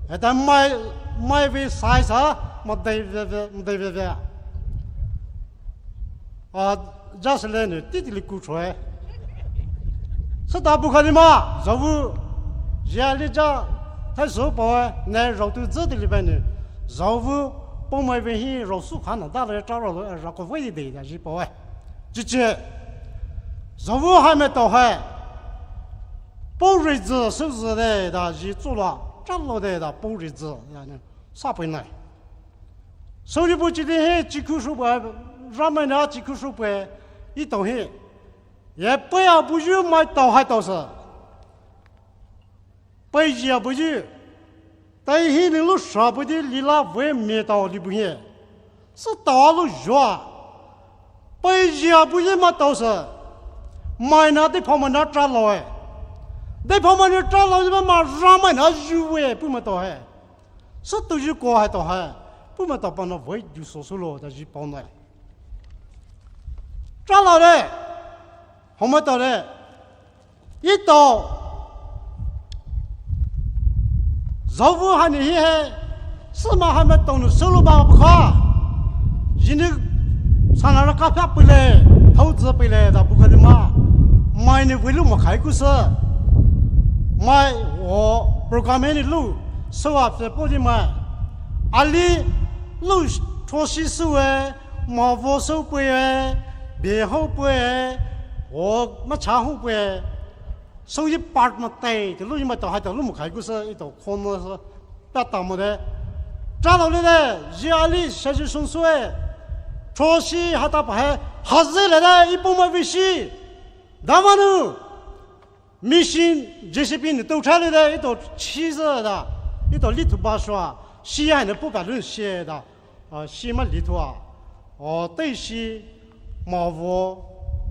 E ta mai, mai vei sai sa, ma dei ve ve, ma dei ve ve. A, just le ne, ti ti li ku chou e. Sa ta bu kha li ma, za wu. Zia li ja, thai so pao e, ne rao tu zi ti li ba ne. Za wu, pao mai vei hi rao su kha na da le cha rao le, ra ko vei de da ji pao e. Chi chi. Za wu hai me tao hai. Pao rei zi, su zi de da ji zu la, cha lo de da pao rei zi, ya ne. Sa pei nai. Sou li bu chi de he, chi ku shu pei, ra mai na chi ku shu pei, i tao he. Ye pei a bu yu mai tao hai tao sa. Pei ji a bu yu. Tai hi ni lu sha bu di li la vei me tao li bu he. Sa tao lu zhua. Pei ji a bu yu ma tao sa. Mai na de pao ma na cha lo e. De pao ma na cha lo e ma ra mai na yu e pu ma tao he. Sa tu yu ko hai tao he. Pu ma tao pa na vei yu so su lo da ji pao na. Cha lo de. Hou ma tao de. I tao. Za wu hai ni hi he. Sa ma hai me tao nu su lu ba bu kha. Ji ni sa na ra ka pha pei le. Thao zi pei le da bu kha ni ma. Mai ni vei lu ma khai ku sa. Mai o program ni lu. Sou a fe po di mai. A li lu cho shi su e. Ma vo sou pei e. Be hou pei e. O ma cha hou pei e. Sou yi part ma tai, te lu yi ma tao hai tao lu mu khai ku sa, i tao khon ma sa, pa ta mo de. Cha lo le de, ji a li, sha ji song su e. Cho shi ha ta pa he, ha ze le de, i pao ma vei shi. Da ma nu. Machine, J C B ni tao cha le de, i tao chi ze da. I tao li tu ba shua, shi ya ne pao pa lu shi da. A, shi ma li tu a. O, tei shi, ma vo,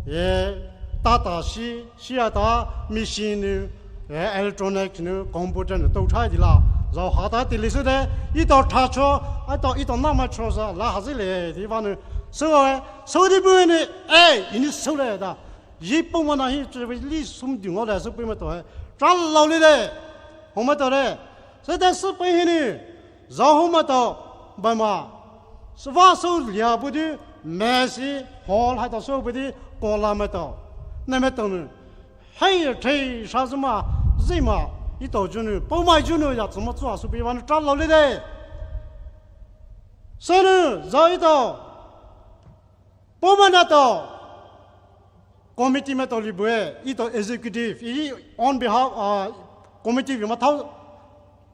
e, ta ta shi, shi a ta, machine nu, e, electronic nu, computer nu, tao cha di la. Zao ha ta ti li su de, i tao cha cho, a tao, i tao na ma cho sa, la ha zi le, di va nu. So, e, so di bu ni, e, i ni so le da. Yi pao ma na hi, chi vei li sum di ngo le, so pei ma tao he. Cha lo le de. Hou ma tao de. Sa de sa pei hi ni. Za hou ma tao, ba ma. Sa va so lia bu di, mesi, hall hai tao so bu di, ko la ma tao. Na ma tao nu. Hai, thei, sha zi ma, zi ma, i tao ju nu, pao mai ju nu, ya zi ma zua su pei va nu cha lo le de. Sünou zai etao Poumai nahtao committee maitao li bue, etao executive, e on behalf, uh, committee vei mathao,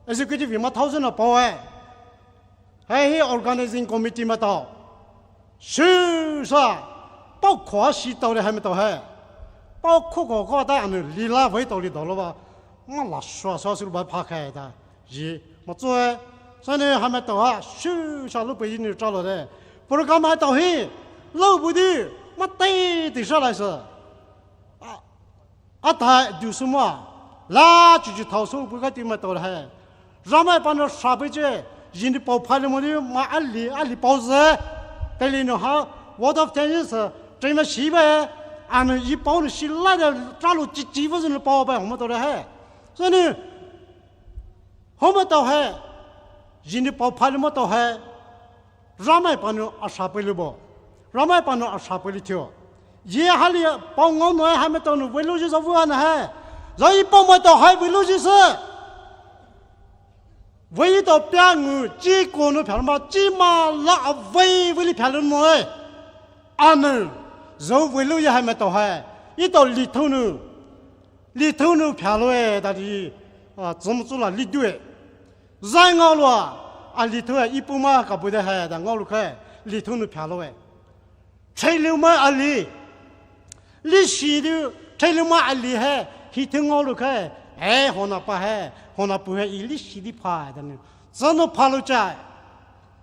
executive vei mathao sünou paoe. Hai hi organizing committee maitao. Shusa, paokho shi tao le hai maitao hai. Paokho kho kho ta anou lila vei tao li dao lo ba. Mala shua shua sulu ba pha khai ta. Ji, matsue, sünou hai maitao ha, shusa lu pei nou cha lo de. Program maitao hi, lo bu di, matai ti sha lai sü. A, athai du sü ma, la chuchu thao sü bu ka ti maitao hai. Ramai panou sha pei che, jin di pao phali mo di, ma ali, ali pao ze. Teli nou ha, word of thanks, tre ma shi ba, anou yi pao nou shi lai de, cha lo chi chi vei sünou pao ba, ho maitao hai. Sünou, ho maitao hai, jin di pao phali maitao hai, Ramai panou a sha pei lu bo, Ramai panou a sha pei lu thio. Ye hali pao ngao nou hai maitao nou vei lu ji zao vua na hai, zai pao maitao hai vei lu ji sü. Vei etao pia ngu, chi ko nou pia lu ma, chi ma la a vei vei li pia lu mo e. Anou, zao vei lu ye hai maitao hai, etao lithou nou. Lithou nou pia lo e, ta di, a, zom zu la li du e. Zai ngao lo a, a lithou e, e poumai ka bu de hai, ta ngao lo khe, lithou nou pia lo e. Chei liu mai a li. Li shi di, chei liu mai a li hai, hi thou ngao lo khe, e, hona pa hai, hona pu hai, e li shi di pha, ta nou. Zai nou pha lo chai.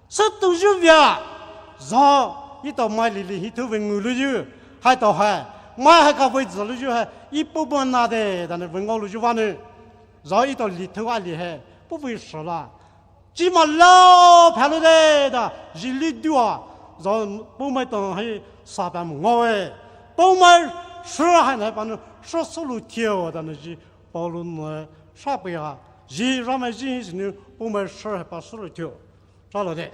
Sü tu ju via, zao, etao mai lili hi thou vei ngu lu ju, hai tao hai, mai hai ka vei zi lu ju hai, e poumai na de, ta nou vei ngao lu ju va nou. Zao etao lithou a li hai, pu vei sha la. Chi ma lao pha lu de, ta, ji li du a, zao poumai tao hai, sa pa mo ngao e. Poumai sha hai na panou, sha sü lu thio, ta nou ji, pao lu nou, sha pei a, ji Ramai ji hi sünou, poumai sha hai pa sü lu thio. Cha lo de.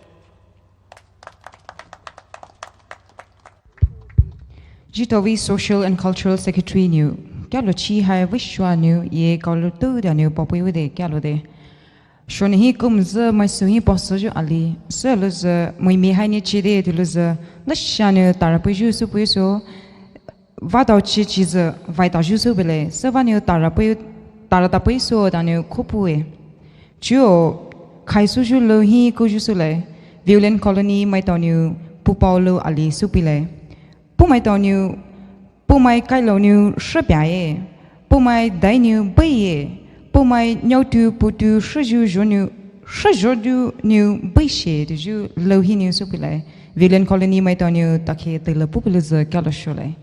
Jitao vei Social and Cultural Secretary nou, kalo chi hai vei shua nou, ye kalo tu da nou, paopei vei de, kalo de. Shua nou hi kum zü, mai sü hi pa sü ju a li, sü lu zü, mai mi hai nou chi de, tu lu zü, la sha nou, tara pei ju sü pei sü, Vah tao chi chi zü, vai tao ju sü pei le, sü vah nou tara pei, tara ta pei sü ta nou khopu e. Chuo, khai sü ju lou hi ko ju sü le, Viewland Colony maitao nou, pu pao lou a li sü pei le. Pu maitao nou, pu mai kai lou nou, sha pia e. Pu mai dai nou, bei e. Pu mai nyao tu, pu tu, sha ju ju nou, sha ju ju nou, bei she tu ju, lou hi nou sü pei le. Viewland Colony maitao nou, ta khe te le pu pei le zü, kalo shu le.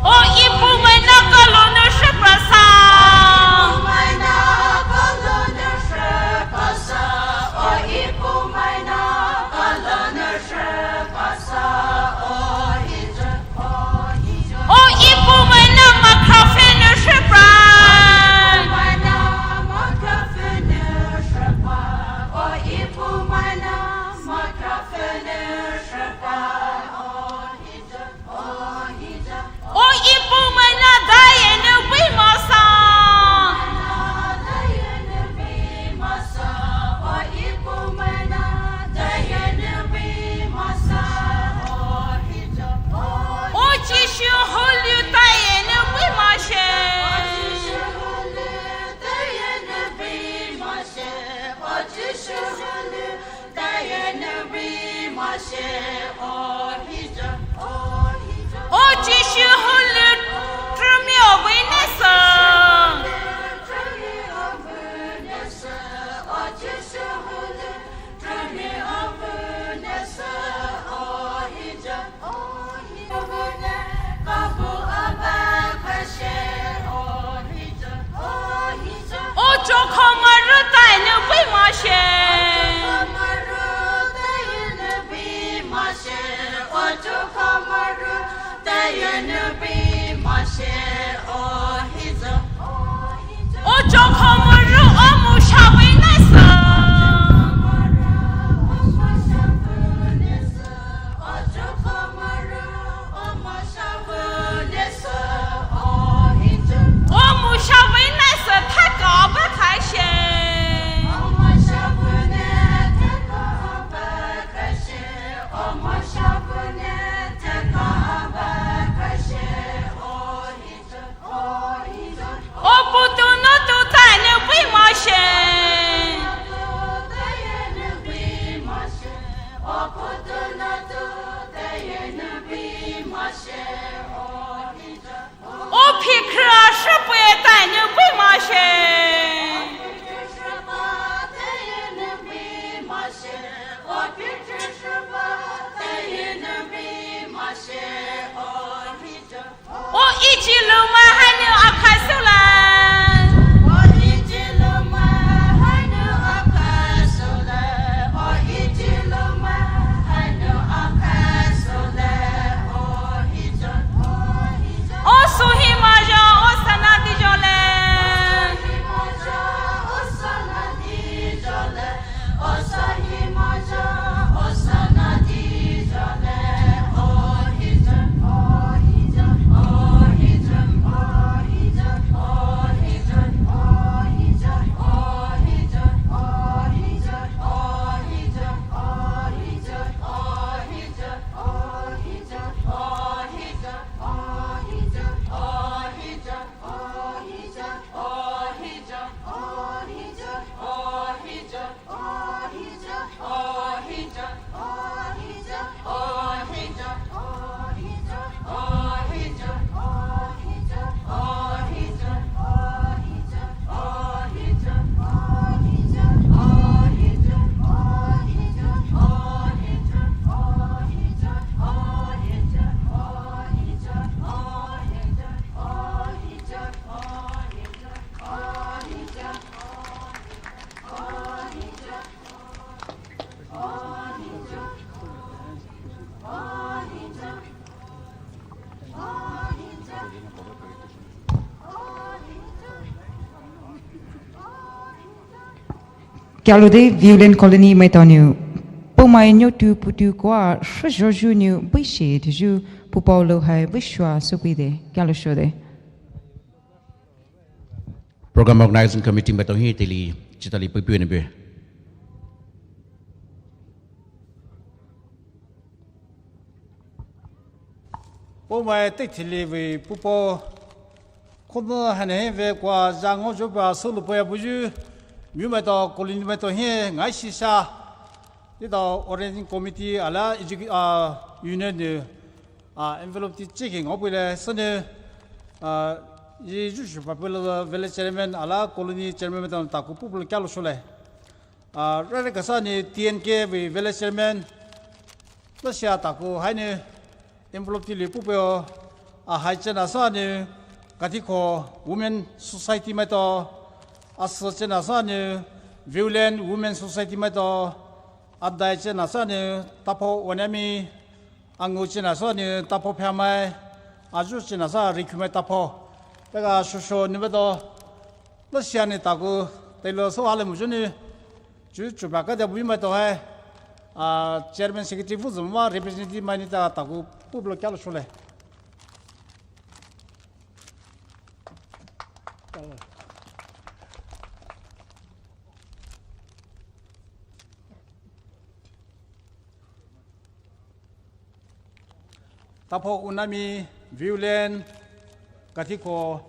O ipu mai na kalo ne shepasa. O ipu mai na makhafe ne shepa. O ipu mai na daye ne vei masa. O Jisu hulu daye ne vei mashe. O Jisu hulu tremi o vei nesa. O chokha maru daye ne vei mashe. Kialoude Viewland Colony maitao nou, puhmai nyotu putu koa shezhoyu nou bushi teyu pupao lou hai bushua soupeide kialou shode. Program Organizing Committee maitao hi teile chitali pupu nou be. Puhmai teithe li vei pupao, khona haina hi vei koa zha ngaoyu ba sülou peiyu, miyu maitao colony maitao hi ngaoshisha, etao organizing committee alia edu ah union nou ah envelope ti chiki ngaopeile sünou ah eyu shupapeilou village chairman alia colony chairman maitao takou pupu lou kialou shole. Ah, rare kasa nou T N K vei village chairman, lashia takou hai nou envelope ti li pupu-o, ah, hai chena sa nou Kathiko Women Society maitao, ah, sü chena sa nou Viewland Women Society maitao, ah, dai chena sa nou Taphou Onami, ah, ngao chena sa nou Taphou Phyamai, ah, zhu chena sa Rikhumai Taphou. Peka shosho nou maitao, lashia nou takou teile sou ale muyu nou chu chupa kadia bui maitao hai, ah, chairman secretary vuzü ma representative mai nou ta takou pupu lou kialou shole. Taphou Onami, Viewland, Kathiko.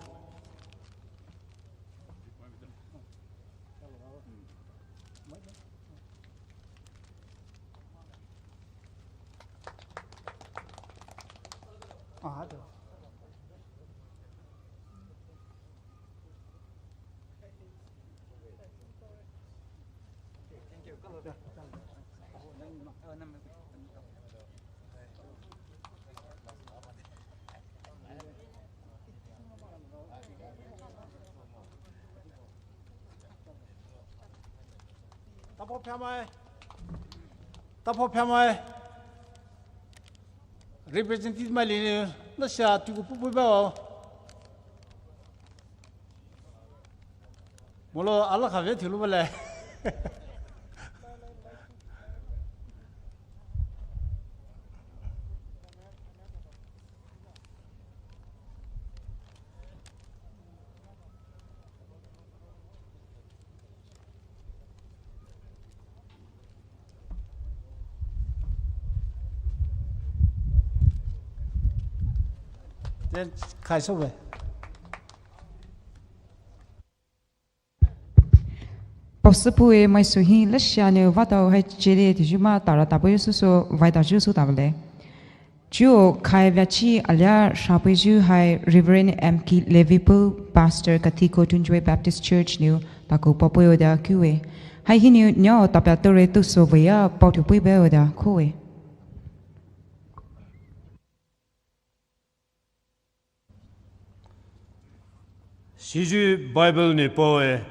Taphou Phyamai. Taphou Phyamai. Representative mai li nou lashia tuku pupu bao. Molo ala kave thulu bale. Then, khai so we. Paosüpei mai sü hi lashia nou vatao hai chede teyu ma tara tapoyu süsü vaitayu sü tabale. Chuo khai vachi alia shapeiyu hai Reverend M K Levipu, Pastor Kathiko Tunjwe Baptist Church nou takou paopeio da kuwe. Hai hinou nyao tapia tore tuso veya paothupei baio da kuwe. Siyu Bible nou paoe,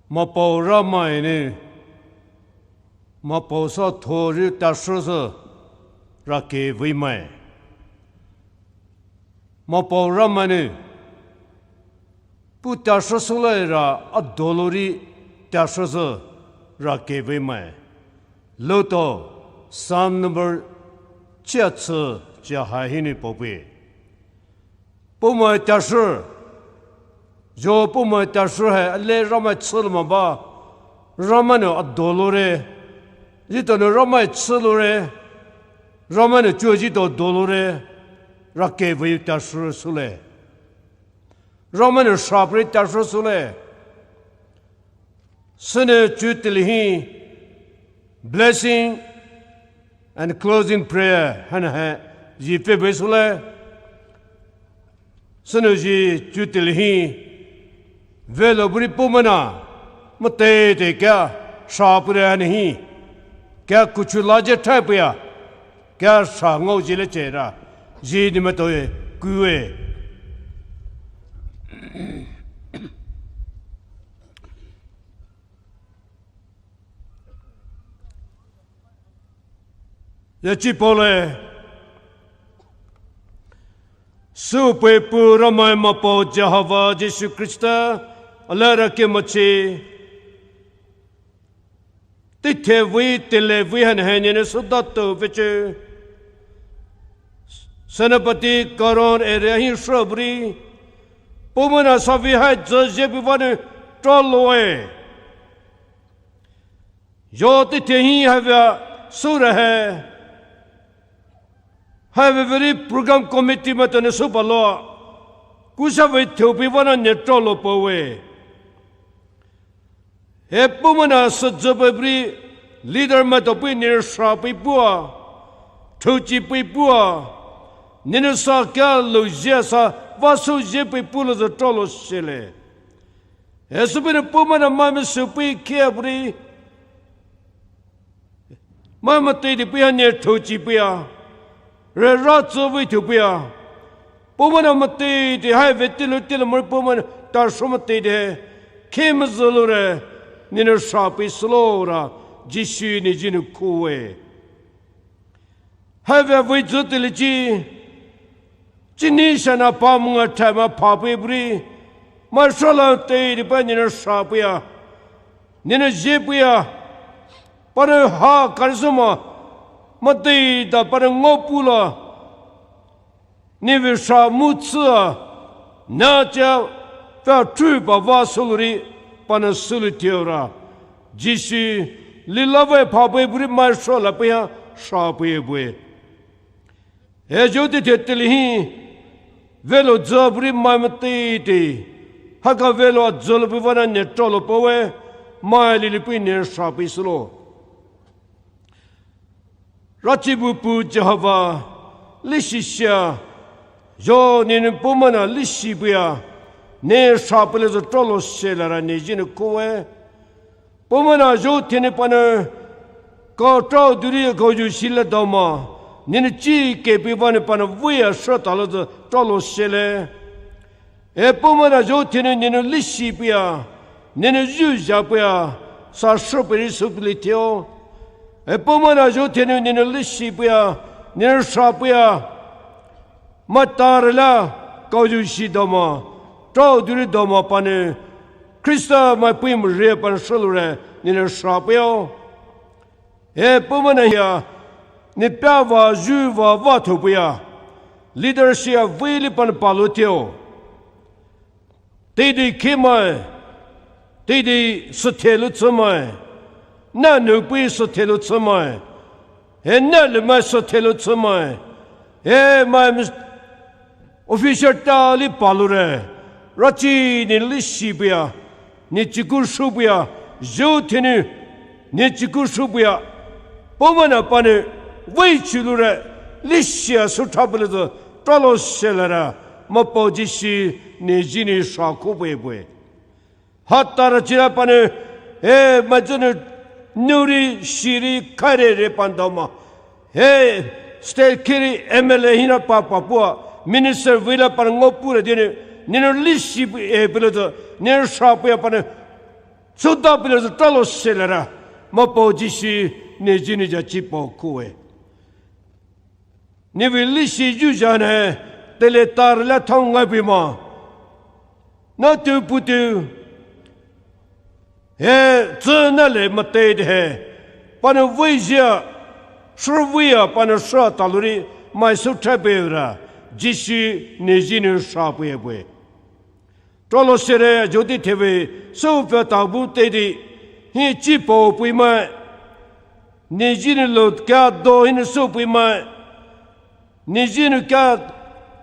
Mapao Ramai nou, Mapao sa thori tashüsü rake veimai. Mapao Ramai nou, Pu tashü soulai ra adolori tashüsü rake veimai. Loutao Psalm number chia tsü chia hai hinou paopeie. Puhmai tashü. Zho puhmai tashü hai ale Ramai chüloumai ba. Ramai nou adolore. Etao nou Ramai chülore. Ramai nou chuo etao dolore. Rake vei tashü soulai. Ramai nou shapri tashü soulai. Sünou chu teile hi blessing and closing prayer haina hai zhi pfü bei soulai. Sünou zhi chu teile hi velo buri pumana mate te kya shapri haina hi kya kuchu laje thai puya. Kya sha ngao zhile chera, zhi nou maitao-e, kuwe. Yachi paole, Süpeipu Ramai Mapao Jehova Jisu Khrista, alia rake mache, teithe vei, teile vei haina hai nenou süda tou veichou. Senapati Karong area hi sho buri, puhmona sa vei hai züzhe pei vanou troloe. Zho teithe hi haivei sü rahe. Haivei veri program committee maitao nou süpalou, kusa vei thoupei vanou ne trolo paowe. He puhmona süzhe pei buri, leader maitao pei nenou sa pei pua, thouchi pei pua, nenou sa kya louzhia sa vah sü zhe pei pulouzü trolo shele. He süpei nou puhmona mai maisü pei khe buri, mai maiteidei pei ha ne thouchi pei a, re ra tsü vei thou pei a, puhmona maiteidei haivei teilou teilou mori puhmona tasho maiteidei khe maizü loure, nenou sa pei süloura, Jisu ne zhinou khowe. Haivei vei zü teile chi, chini shana pa manga thai ma pha pei buri, mai shola teidei pei nenou sa pei a, nenou zhe pei a, panou ha kari sü ma, maiteida panou ngaopu la, nevei sa mutsü a, na cha, pa thu pa vah sü loure, panou sülou theoura, Jisu, lila vei pha pei buri mai shola pei ha, sa pei bue. He zho teithe teile hi, veilou zü buri mai maiteidei, haka veilou azülou pei vanou ne trolo paowe, mai lili pei nenou sa pei sülo. Rachibupu Jihova, leshi shia, zho nenou puhmona leshi pei a, ne sa peilouzü trolo shelara ne zhinou khowe. Puhmona zho thenou panou, kau trao duri kau yu shila daoma, nenou chikhe pei vanou panou vei a sho talouzü trolo shele. He puhmona zho thenou nenou leshi pei a, nenou zhuzha pei a, sa sho peiri sü peilai theo. He puhmona zho thenou nenou leshi pei a, nenou sa pei a, mai tarala, kau yu shi daoma, trao duri daoma panou, Khrista mai pei mori panou sho loure, nenou sa pei o. He puhmona hia, ne pia vah zhu vah vah thou pei a, leadership a veili panou palou theo. Teidei khemai, teidei süthelou tsümai, nanou pei süthelou tsümai, he naloumai süthelou tsümai, he mai mis-, official tali paloure, rachi ne leshi pei a, ne chiku shu pei a, zho thenou, ne chiku shu pei a, puhmona panou, vei chu loure, leshi a sü tha peilouzü, tralo shelara, Mapao Jisu, ne zhinou sa kho pei bue. Hatara chira panou, he, maizünou, nuri, shiri, khaire re pandaoma. He, state khiri, M L A hina pa papua, minister veila panou ngaopu ra dinou, nenou leshi pei, e, peilouzü, nenou sa pei a panou, suda peilouzü tralo shelara, Mapao Jisu, ne zhinou ja chi pao khowe. Nevei leshi zhuzha ne, teile tarala thao ngai pei ma. Naotu putu. He, tsü nale maiteidei he. Panou veizhia, shu vei a, panou sha taloure, mai sü tha peira. Jisu, ne zhinou sa pei bue. Tralo shere jodi thevei, sü pia tabu teidei, hi chi pao pei mai. Ne zhinou lo kya do hinou sü pei mai. Ne zhinou kya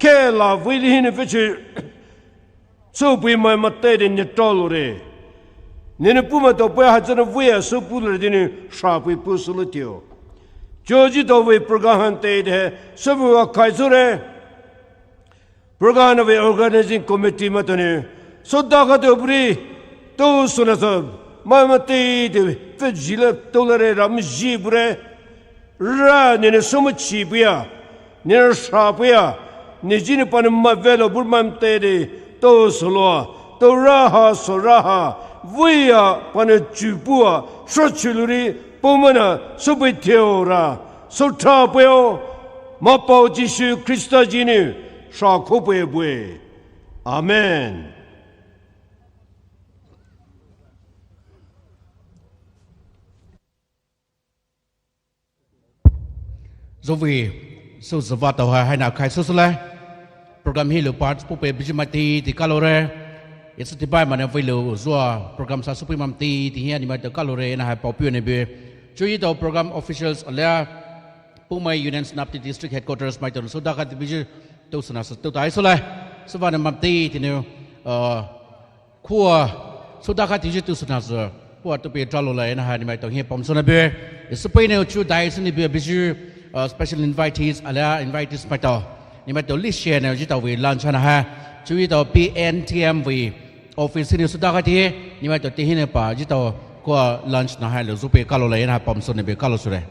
khela veili hinou pechu. Sü pei mai maiteidei ne tralo re. Nenou pu maitao pei hatsünou vei a sü puloure dinou sa pei pu sülou theo. Choji do vei program han teidei, sü vei a khai sü re. Program vei organizing committee maitao nou, sü daga de buri, tou sünasü, mai maiteidei, fe zhila, tou lare ram zhi bure, ra nenou sü machi pei a, nenou sa pei a, ne zhinou panou mai veilo buri mai maiteidei, tou süloua, tou raha, sü raha, vei a, panou chu pua, sü chu loure, puhmona, sü pei theora, sü tha pei o, Mapao Jisu Khrista zhinou, sa kho pei bue. Amen. Zhuvei, süzü vah tao hai haina khai süsü lai. Program hi lou part puhpei buyu maitao tea kalo re. Esü tebai mane vei lou zhua program sa süpei maitao tea hi ea nemaitao kalo re ena hai paopiu ne bue. Chuo etao program officials alia Poumai Union Senapati District Headquarters maitao nou südakhai tea buyu tou süna sü tou tai sü lai. Sübüa ne maitao tea nou, uh, Khua, südakhai tea buyu tou süna sü, khua tou pei dralo lai ena hai nemaitao hi pamsou ne bue. Esü pei nou chuo dai sü ne bue buyu, uh, special invitees alia invitees maitao. Nemaitao leshi nou etao vei lunch haina hai. Chuo etao P N T M vei office hinou südakhai tea, nemaitao tehinou pa etao khua lunch na hai lou zhupei kalo lai ena hai pamsou ne bue kalo sü re.